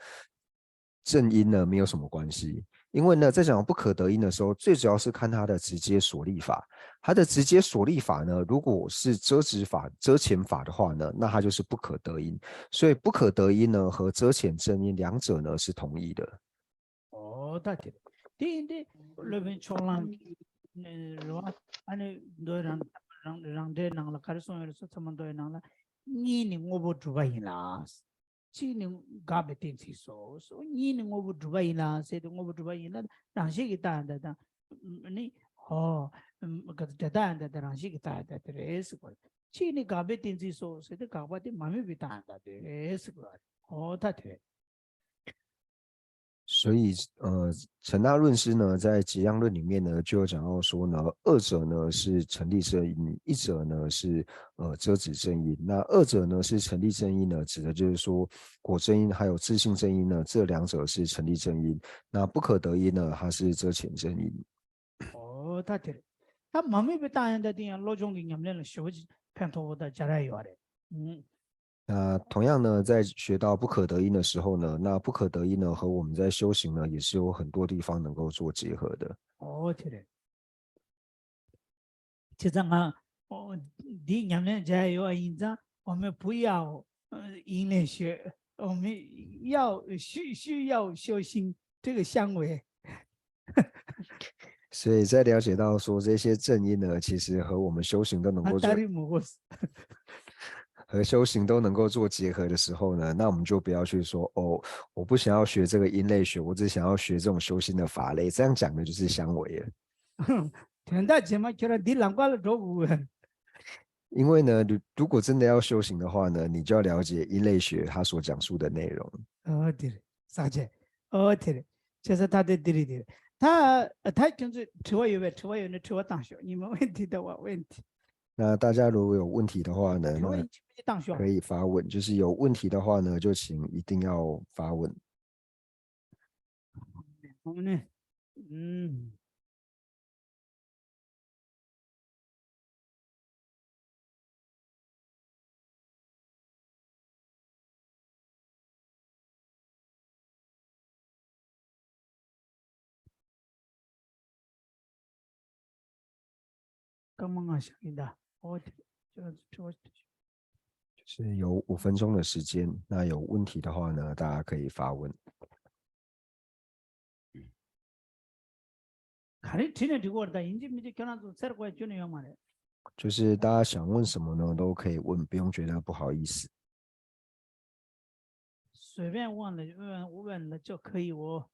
正因呢没有什么关系。因为呢，在讲不可得因的时候，最主要是看它的直接所立法。它的直接所立法呢，如果是遮止法、遮遣法的话呢，那它就是不可得因。所以不可得因呢和遮遣正因两者呢是同意的。 ཨོ་ད་དེ་དེ་ཡིན་ཏེ་སློབ་དཔོན་ཕྱོགས་གླང་གི་རེད་བ། ཨ་ནི་མདོའི་རང་རང་རང་འགྲེལ་ནང་ལ་ག་རེ་གསུངས་ཡོད་རེད་ཟེར་ཚད་མ་མདོའི་ནང་ལ་གཉིས་ནི་དངོས་པོ་གྲུབ་པ་ཡིན་ལ། གཅིག་ནི་འགག་པའི་གཏན་ཚིགས་སོ། གཉིས་ནི་དངོས་པོ་གྲུབ་པ་ཡིན་ལ་ཟེར་ཏེ་དངོས་པོ་གྲུབ་པ་ཡིན་ལ་རང་བཞིན་གྱི་རྟགས་ཡང་དག་དང་ནི་ཧོ། འབྲས་རྟགས་ཡང་དག་དང་རང་བཞིན་གྱི་རྟགས་ཡང་དག་དེ་རེད་ཟེར་གོ་རེད། གཅིག་ནི་འགག་པའི་གཏན་ཚིགས་སོ་ཟེར་ཏེ་འགག་པ་དེ་མ་དམིགས་པའི་རྟགས་ཡང་དག་དེ་རེད་ཟེར་གོ་རེད། ཧོ་ད་དེ་རེད། 所以，呃，成大论师呢，在结样论里面呢，就有讲到说呢，二者呢是成立正因，一者呢是呃遮止正因。那二者呢是成立正因呢，指的就是说果正因还有自性正因呢，这两者是成立正因。那不可得因呢，它是遮遣正因。 ཨོ་ད་དེ་རེད། ད་མ་དམིགས་པའི་རྟགས་ཡང་དག་དེ་ཡང་བློ་སྦྱོང་གི་ཉམས་ལེན་ལ་ཞེ་པོ་ཅིག་ཕན་ཐོགས་པོ་དང་སྦྱར་ཡ་ཡོད་རེད། ཨུམ། 那同样呢，在学到不可得因的时候呢，那不可得因呢，和我们在修行呢，也是有很多地方能够做结合的。 ཨོ་དེ་རེད། བྱས་ཙང་ང་འདིའི་ཉམས་ལེན་མཇལ་ཡོད་པ་ཡིན་ཙང་我们不要因类学，我们要需需要修行这个香味。 所以在了解到说这些正因呢，其实和我们修行都能够做，当然不是。 和修行都能够做结合的时候呢，那我们就不要去说哦，我不想要学这个因类学，我只想要学这种修心的法类，这样讲的就是相违了。 དོན་དག་རྗེས་མ་ཁྱོད་རང་འདི་ལམ་ཁ་ལ་འགྲོ་དགོས། 因为呢，如如果真的要修行的话呢，你就要了解因类学它所讲述的内容。 ཨོ་དེ་རེད། ས་བཅད། ཨོ་དེ་རེད། བྱས་ཙང་ད་དེ་འདི་རེད་དེ་རེད། ད་ད་ཁྱོད་ཚོས་དྲི་བ་ཡོད་པས་དྲི་བ་ཡོད་ན་དྲི་བ་བཏང་ཤོག་ཉི་མ་འོན་ཏི་ད་བ་འོན་ཏི། 那大家如果有问题的话呢，དྲི་བ་那 ཡིན་གཅིག་མིན་གཅིག་བཏང་ཤོག 可以发问，就是有问题的话呢，就请一定要发问。 ཨོ་ནི། ཨུམ། སྐར་མ་ལྔ་བཞག་གི་ད། ཨོ་དེ་ཁྱོད་རང་ཚོ་དྲི་བ་དྲི་就是有五分钟的时间，那有问题的话呢，大家可以发问。 ག་རེ་དྲིས་ན་འགྲིག་གི་རེད། ད་ཡིན་གཅིག་མིན་གཅིག་ཁྱོད་རང་ཚོ་འཚེར་དགོས་ཡ་ཁྱོན་ནས་ཡོད་མ་རེད། 就是大家想问什么呢，都可以问，不用觉得不好意思。 随便问了问问了就可以哦。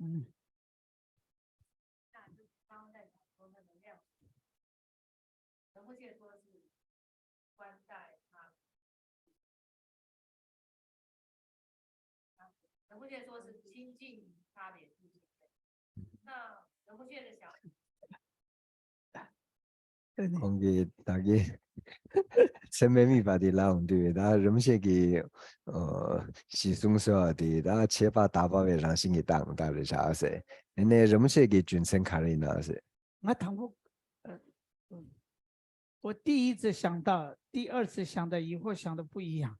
嗯。 仁波切说是亲近差别度，那仁波切的想法， ཁོང་གིས་ད་གིན་ཚད་མའི་དམིགས་པ་དེ་ལབ་ཡོང་དུས་ད་རིན་པོ་ཆེ་གིས་ཨ་གཞི་བཟུང་ཟེར་བ་དེ་ད་ཁྱད་པར་དག་པ་བའི་རང་བཞིན་གྱི་སྟངས་སྟབས་རེད་བཞག་ཟེར། ཡིན་ནའི་རིན་པོ་ཆེ་གི་རྒྱུ་མཚན་ག་རེ་ཡིན་ན་ཟེར། ང་དང་པོ་ཨ 我第一次想到，第二次想到，以后想的不一样。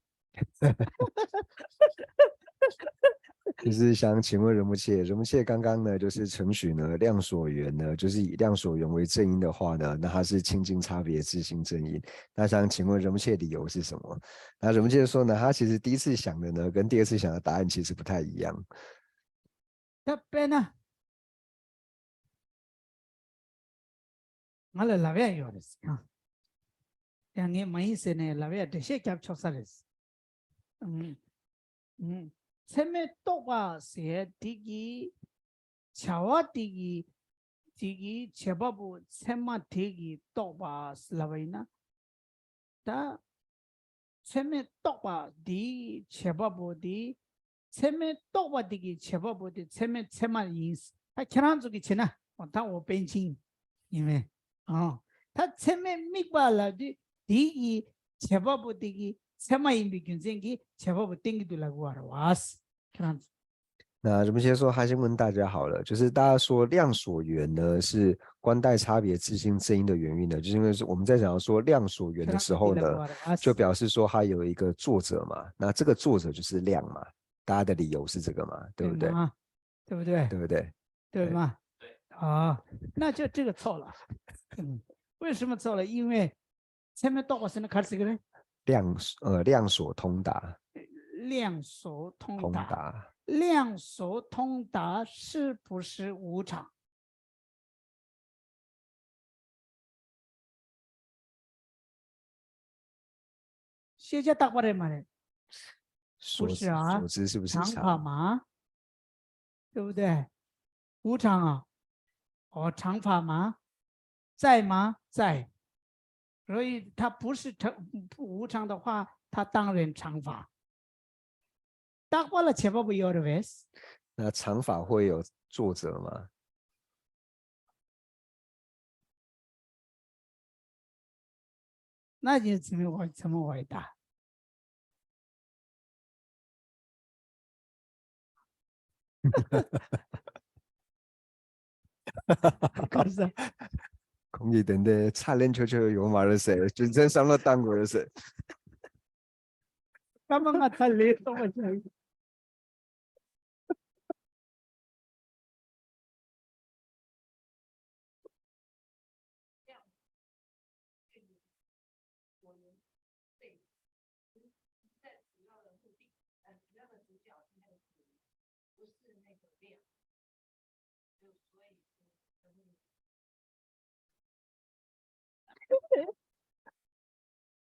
就是想请问仁波切，仁波切刚刚呢，就是承许呢，量所缘呢，就是以量所缘为正因的话呢，那它是亲近差别自性正因。那想请问仁波切理由是什么？那仁波切说呢，他其实第一次想的呢，跟第二次想的答案其实不太一样。 ད་དཔེར་ན། ང་ལ་ལབ་ཡ་ཡོད་རེད་ཟེར་ཡང་། ཡང་ངས་མ་ཡིན་ཟེར་ནས་ལབ་ཡ་འགྲེལ་བཤད་རྒྱབ་ཆོག་ས་རེད། ཨང་། ཨང་། ཚད་མས་རྟོགས་པ་ཟེར་དེ་གི་བྱ་བ་དེ་གི་དེ་གི་བྱེད་པ་པོ་ཚད་མ་དེ་གི་རྟོགས་པ་ལབ་པ་ཡིན་ན། ད། ཚད་མས་རྟོགས་པ་འདིའི་བྱེད་པ་པོ་དེ། ཚད་མས་རྟོགས་པ་དེ་གི་བྱེད་པ་པོ་དེ་ཚད་མས་ཚད་མ་ཡིན། ད་ཁྱེད་རང་ཚོ་གི་བྱེད་ན་འོ་ད་འོ་པཎ་ཆེན་ཡིན་པས། ཨང་། ད་ཚད་མས་དམིགས་པ་ལབ་དུས་དེ་གི་བྱེད་པ་པོ་དེ་གི་ཚད་མ་ཡིན་པའི་རྒྱུ་མཚན་གྱིས་བྱེད་པ་པོ་བསྟན་གྱི་འདུག་ལབ་དགོས་པ་རེད་བ། ཁྱེད་རང་ཚོ། 那这么先说哈，先问大家好了，就是大家说量所缘呢，是观待差别自性正因的原因呢，就是因为是我们在讲说量所缘的时候呢，就表示说它有一个作者嘛，那这个作者就是量嘛，大家的理由是这个嘛，对不对？对吗？对不对？对不对？对吗？啊，那就这个错了。嗯，为什么错了？因为 ཚད་མས་རྟོགས་པ་ཟེར་ན་ག་རེ་ཟེར་གི་རེད། 量呃量所通达，量所通达。通达。量所通达是不是无常？ཤེས་བྱ་རྟག་པ་རེད་མ་རེད། 所 不是啊，所知是不是 常法嘛，对不对？无常啊，哦，常法嘛，在吗？在。所以它不是常不无常的话，它当然常法。རྟག་པ་ལ་བྱེད་པ་པོ་ཡོད་རེད་པས། 那常法会有作者吗？ 那你怎么回怎么回答？可是空气等等，差点球球有马热水，就真上了当国热水。 干嘛我他来这么讲？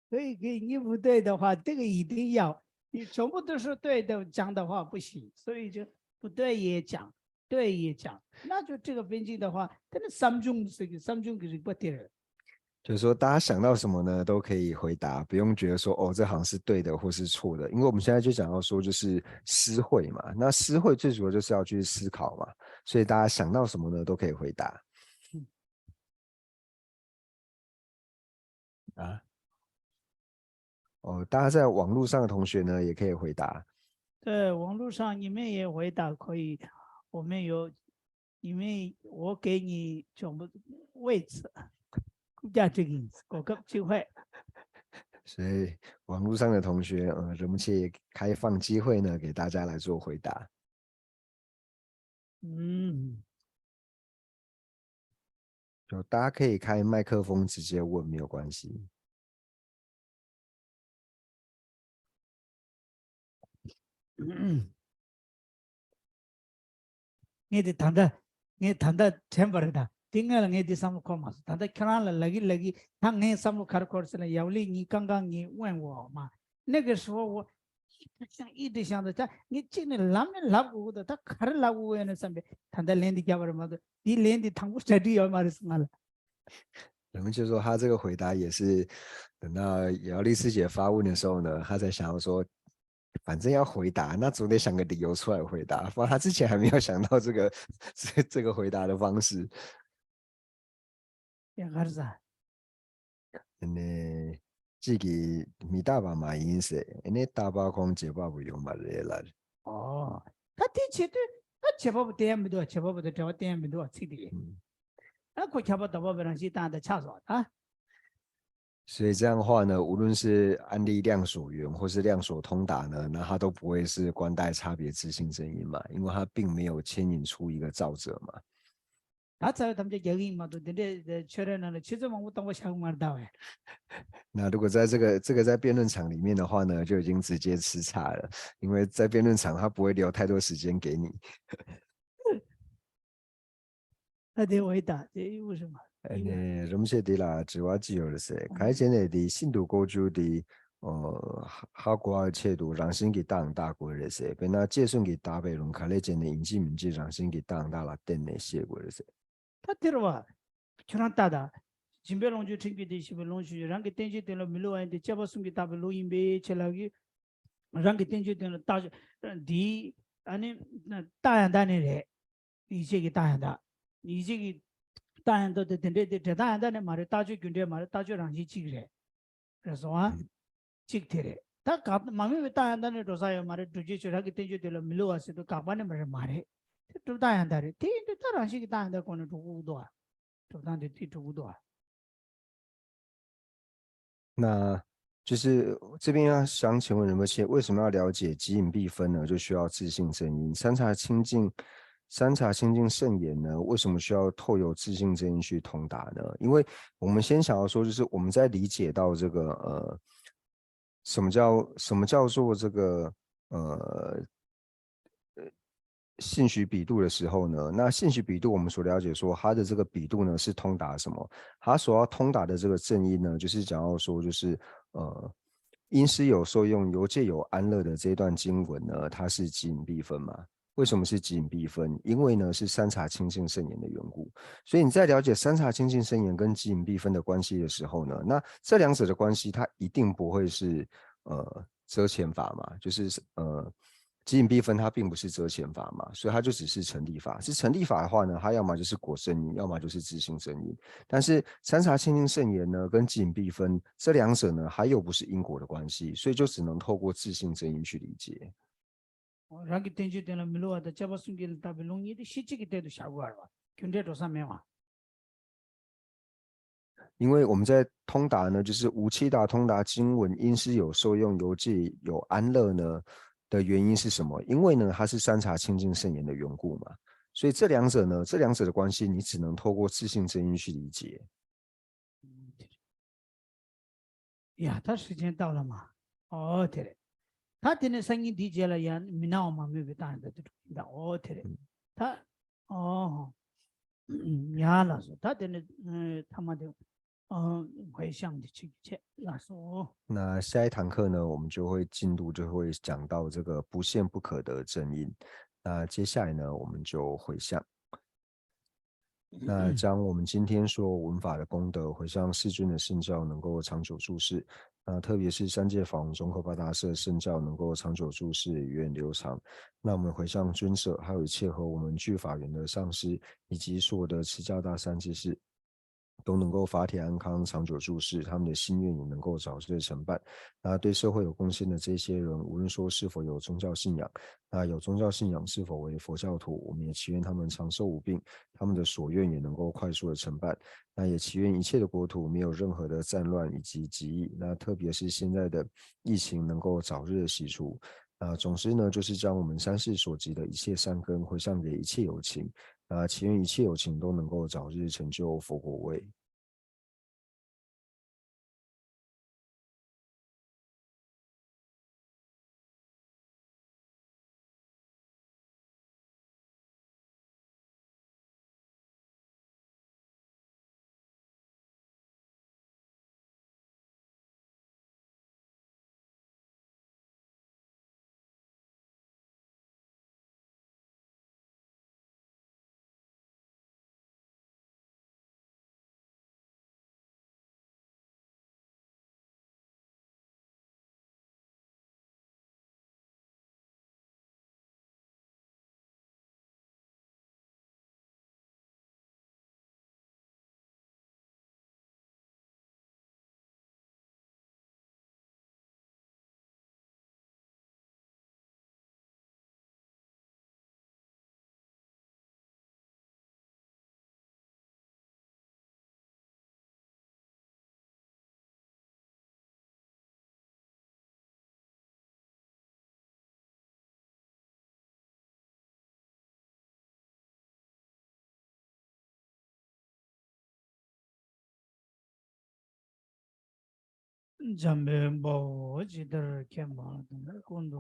所以给你不对的话，这个一定要，你全部都是对的讲的话不行，所以就不对也讲，对也讲，那就这个分析的话，真的三种这个三种个རིགས་པ་དེར 就是说，大家想到什么呢，都可以回答，不用觉得说哦，这好像是对的或是错的，因为我们现在就讲到说，就是思会嘛，那思会最主要就是要去思考嘛，所以大家想到什么呢，都可以回答。啊。哦，大家在网络上的同学呢，也可以回答。对，网络上你们也回答可以，我们有，你们我给你全部位置，估价这个意思，各个机会。所以网络上的同学，呃，人们也开放机会呢，给大家来做回答。嗯，就大家可以开麦克风直接问，没有关系。 ངས་དེ་ད་ལྟ་ངས་ད་ལྟ་དྲན་པ་རེད་ད། དེ་སྔོན་ལ་ངས་དེ་བསམ་བློ་འཁོར་མ་སོང་། ད་ལྟ་ཁྱོད་རང་ལ་ལབ་ཀྱི་ལབ་ཀྱི། ད་ངས་བསམ་བློ་ག་རེ་འཁོར་ཟེར་ན། ཡབ་ལི་ངའི་ཀང་ཀང་ངའི་དབེན་འོག་མ་ནི་གི་ཧྲི་བོ་ཨི་ཏི་ཤང་ཨི་ཏི་ཤང་ད་ཆ་ངས་གཅིག་ནས་ལབ་ནས་ལབ་དགོས་གི་འདུག་ད་ག་རེ་ལབ་དགོས་ཡོད་ན་བསམ་པས་ད་ལྟ་ལན་འདི་རྒྱབ་པ་རེད་མ་གཏོགས། དེ་ལན་འདི་དང་པོ་གྲ་སྒྲིག་ཡོད་མ་རེད་ཟེར་ང་ལ། 人们就说他这个回答也是等到姚丽师姐发问的时候呢，他才想要说，反正要回答，那总得想个理由出来回答，不然他之前还没有想到这个这这个回答的方式。 ཡ་ག་རེ་ཟ། ཨ་ནི་གཅིག་གིས་མི་རྟག་པ་མ་ཡིན་ཟེར། ཨ་ནི་རྟག་པ་ཁོང་བྱེད་པ་པོ་ཡོད་མ་རེད་ལ། ཨོ། ད་དེ་བྱེད་དུས་ད་བྱེད་པ་པོ་བསྟན་ཡ་མི་འདུག་བ། བྱེད་པ་པོ་དང་འབྲེལ་བ་བསྟན་ཡ་མི་འདུག་བ། ཚིག་དེ་ཡིན། ཨ་ཁོ་ཁྱབ་པ་དོགས་པ་པའི་རང་བཞིན་བཏང་དང་ཆགས་སོང་ད། 所以这样的话呢，无论是案例量所缘，或是量所通达呢，那它都不会是观待差别自性正因嘛，因为它并没有牵引出一个造者嘛。 ད་རྩ་བའི་ཐམས་ཅད་རྒྱག་གི་ཡིན་མ་གཏོགས། འདི་འདྲའི་ཆོས་རའི་ནང་ལ་ཆུ་ཚོད་མང་པོ་གཏོང་བ་བཞག་གི་མ་རེད་ད་བས། 那如果在这个这个在辩论场里面的话呢，就已经直接吃差了，因为在辩论场他不会留太多时间给你。 ད་དེ་འོ་ཡི་ད་དེ་ཡི་འོ་ཞུ་མ། 哎，那什么些的啦，只挖只有的噻，开前的的信徒过去的，呃，哈哈瓜切度让心给当大过的噻，被那借送给大白龙卡列简的引进名字让心给当大了等那些过的噻。 ད་དེ་རེད་བ། ཁྱོད་རང་ལྟ་ད། སྦྱིན་པའི་ལོངས་སྤྱོད་ཕྲེང་བའི་སྡེ་ཞེས་པའི་ལུང་ཞུས་ཤིང་། རང་གི་བསྟན་བཅོས་དོན་ལ་མི་བསླུ་བ་ཡིན་ཏེ། དཔྱད་པ་གསུམ་གྱིས་བརྟགས་པའི་ལུགས་ཡིན་པའི་ཕྱིར་ལབ་ཀྱི། རང་གི་བསྟན་བཅོས་དོན་ལ་བརྟགས་བཅོས་འདིའི་ཨ་ནི་རྟགས་ཡང་དག་ནི་རེད། ཡིད་ཆེས་ཀྱི་རྟགས་ཡང་དག་ཡིད་ཆེས་ཀྱི་རྟགས་ཡང་དག་དེ་དེ་འདྲས་དེ་འབྲེལ་ཐག་ཡང་དག་ནི་མ་རེད། རྟགས་ཆོས་རྒྱུ་འབྲས་མ་རེད། རྟགས་ཆོས་རང་བཞིན་གཅིག་རེད། རེད་སོང་ཨ། གཅིག་དེ་རེད། ད་དགག་མ་དམིགས་པའི་རྟགས་ཡང་དག་ནི་འགྲོ་ས་ཡོད་མ་རེད། སྒྲུབ་བྱེད་ཆོས་རང་གི་བསྟན་བཅོས་དེ་ལ་མི་བསླུ་བ་ཟེར་དུས་དགག་པ་ནི་མ་རེད་མ་རེད། དེ་གྲུབ་རྟགས་ཡང་དག་རེད། དེ་ཡིན་དུས་ད་རང་བཞིན་གྱི་རྟགས་ཡང་དག་ཁོ་ན་གྲུབ་ཀྱི་འདུག་ཨ། གྲུབ་སྟངས་དེ་དེ་གྲུབ་ཀྱི་འདུག་ཨ། 那就是这边要想请问仁波切，为什么要了解即引必分呢？就需要自性正因。三察清净，三察清净圣言呢，为什么需要透由自性正因去通达呢？因为我们先想要说，就是我们在理解到这个呃，什么叫什么叫做这个呃 信许比度的时候呢，那信许比度我们所了解说，它的这个比度呢是通达什么？它所要通达的这个正因呢，就是讲到说，就是呃，因施有受用，由戒有安乐的这一段经文呢，它是即引必分嘛。为什么是即引必分？因为呢是三察清净圣言的缘故。所以你在了解三察清净圣言跟即引必分的关系的时候呢，那这两者的关系它一定不会是呃遮遣法嘛，就是呃 即引必分它并不是遮遣法嘛，所以它就只是成立法。是成立法的话呢，它要么就是果正因，要么就是自性正因。但是三察清净圣言呢，跟即引必分这两者呢，它又不是因果的关系，所以就只能透过自性正因去理解。 རང་གི་བསྟན་བཅོས་དོན་ལ་མི་བསླུ་བ་དང་དཔྱད་པ་གསུམ་གྱིས་བརྟགས་པའི་ལུང་གཉིས་དེ་གཞི་གཅིག་གི་སྟེང་དུ་བཞག་དགོས་པ་རེད་བ། རྒྱུ་འབྲས་འགྲོ་ས་མེད་བ། 因为我们在通达呢，就是无期达通达经文，因施有受用，由戒有安乐呢的原因是什么？因为呢，它是三察清净圣言的缘故嘛。所以这两者呢，这两者的关系，你只能透过自性正因去理解。 ཡ་ད་ཧྲི་ཆེན་བཏགས་ལ་མ། ཨོ་དེ་རེད། ད་དེ་ནས་སང་ཉིན་འདིའི་རྗེས་ལ་ཡང་མི་སྣང་བ་མ་སྨོས་པའི་རྟགས་ཡང་དག་དེ་འགྲུབ་ཡིན་ད། ཨོ་དེ་རེད། ད་ཨོ་ཧོ། ཡ་ལགས་སོ། ད་དེ་ནས་ཐ་མ་དེ་ཨོ་ཧོའི་ཤང་དེ་ཆེ་ཆེ་ལགས་སོ། 那下一堂课呢，我们就会进入，就会讲到这个不现不可得正因。那接下来呢，我们就回向。 那将我们今天所闻法的功德回向世尊的圣教能够长久住世，那特别是三界法王宗喀巴大社圣教能够长久住世，源远流长。那我们回向尊者，还有一切和我们具法缘的上师，以及所有的持教大善知识，都能够法体安康、长久住世，他们的心愿也能够早日成办。那对社会有贡献的这些人，无论说是否有宗教信仰，那有宗教信仰是否为佛教徒，我们也祈愿他们长寿无病，他们的所愿也能够快速的成办。那也祈愿一切的国土没有任何的战乱以及疾疫。那特别是现在的疫情能够早日的洗除。那总之呢，就是将我们三世所积的一切善根回向给一切有情。那祈愿一切有情都能够早日成就佛果位。འཇམ་དཔལ་དཔའ་བོས་ཇི་ལྟར་མཁྱེན་པ་དེ་ཀུན་ཏུ།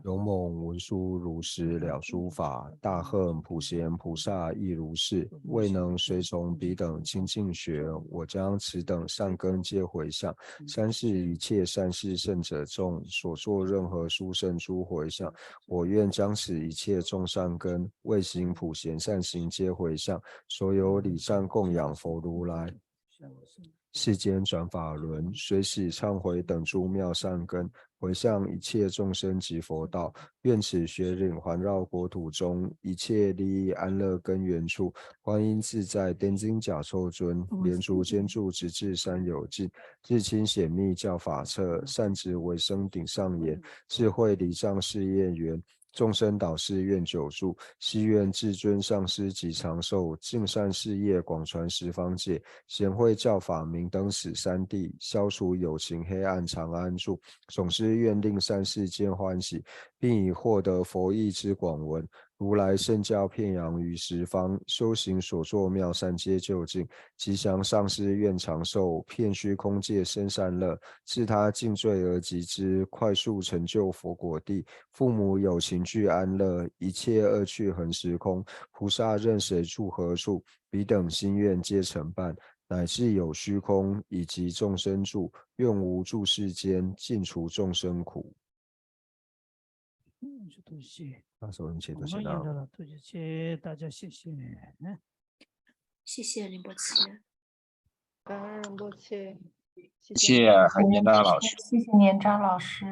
勇猛文殊如实了诸法，大恨普贤菩萨亦如是，未能随从彼等精进学。我将此等善根皆回向三世一切善逝圣者众，所作任何殊胜诸回向，我愿将此一切众善根，未行普贤善行皆回向，所有礼赞供养佛如来。 世间转法轮，随喜忏悔等诸妙善根，回向一切众生及佛道。愿此学忍环绕国土中，一切利益安乐根源处，观音自在天津甲座尊，莲足坚柱直至三有尽，日清显密教法彻，善值为生顶上缘，智慧礼障誓愿圆， 众生导师愿久住，悉愿至尊上师及长寿，尽善事业广传十方界，贤慧教法明灯始三地，消除有情黑暗长安住。总师愿令三世间欢喜，并以获得佛意之广闻，如来圣教遍扬于十方，修行所作妙善皆究竟，吉祥上师愿长寿，遍虚空界生善乐，自他尽罪而及之，快速成就佛果地。 父母有情具安乐，一切恶趣恒时空，菩萨任谁住何处，彼等心愿皆成办，乃至有虚空以及众生住，愿无住世间，尽除众生苦。 嗯，这都是。 那时候一切都是那。 谢谢大家，谢谢。 谢谢仁波切。 感恩仁波切，谢谢。 谢谢海年章老师。 谢谢年章老师。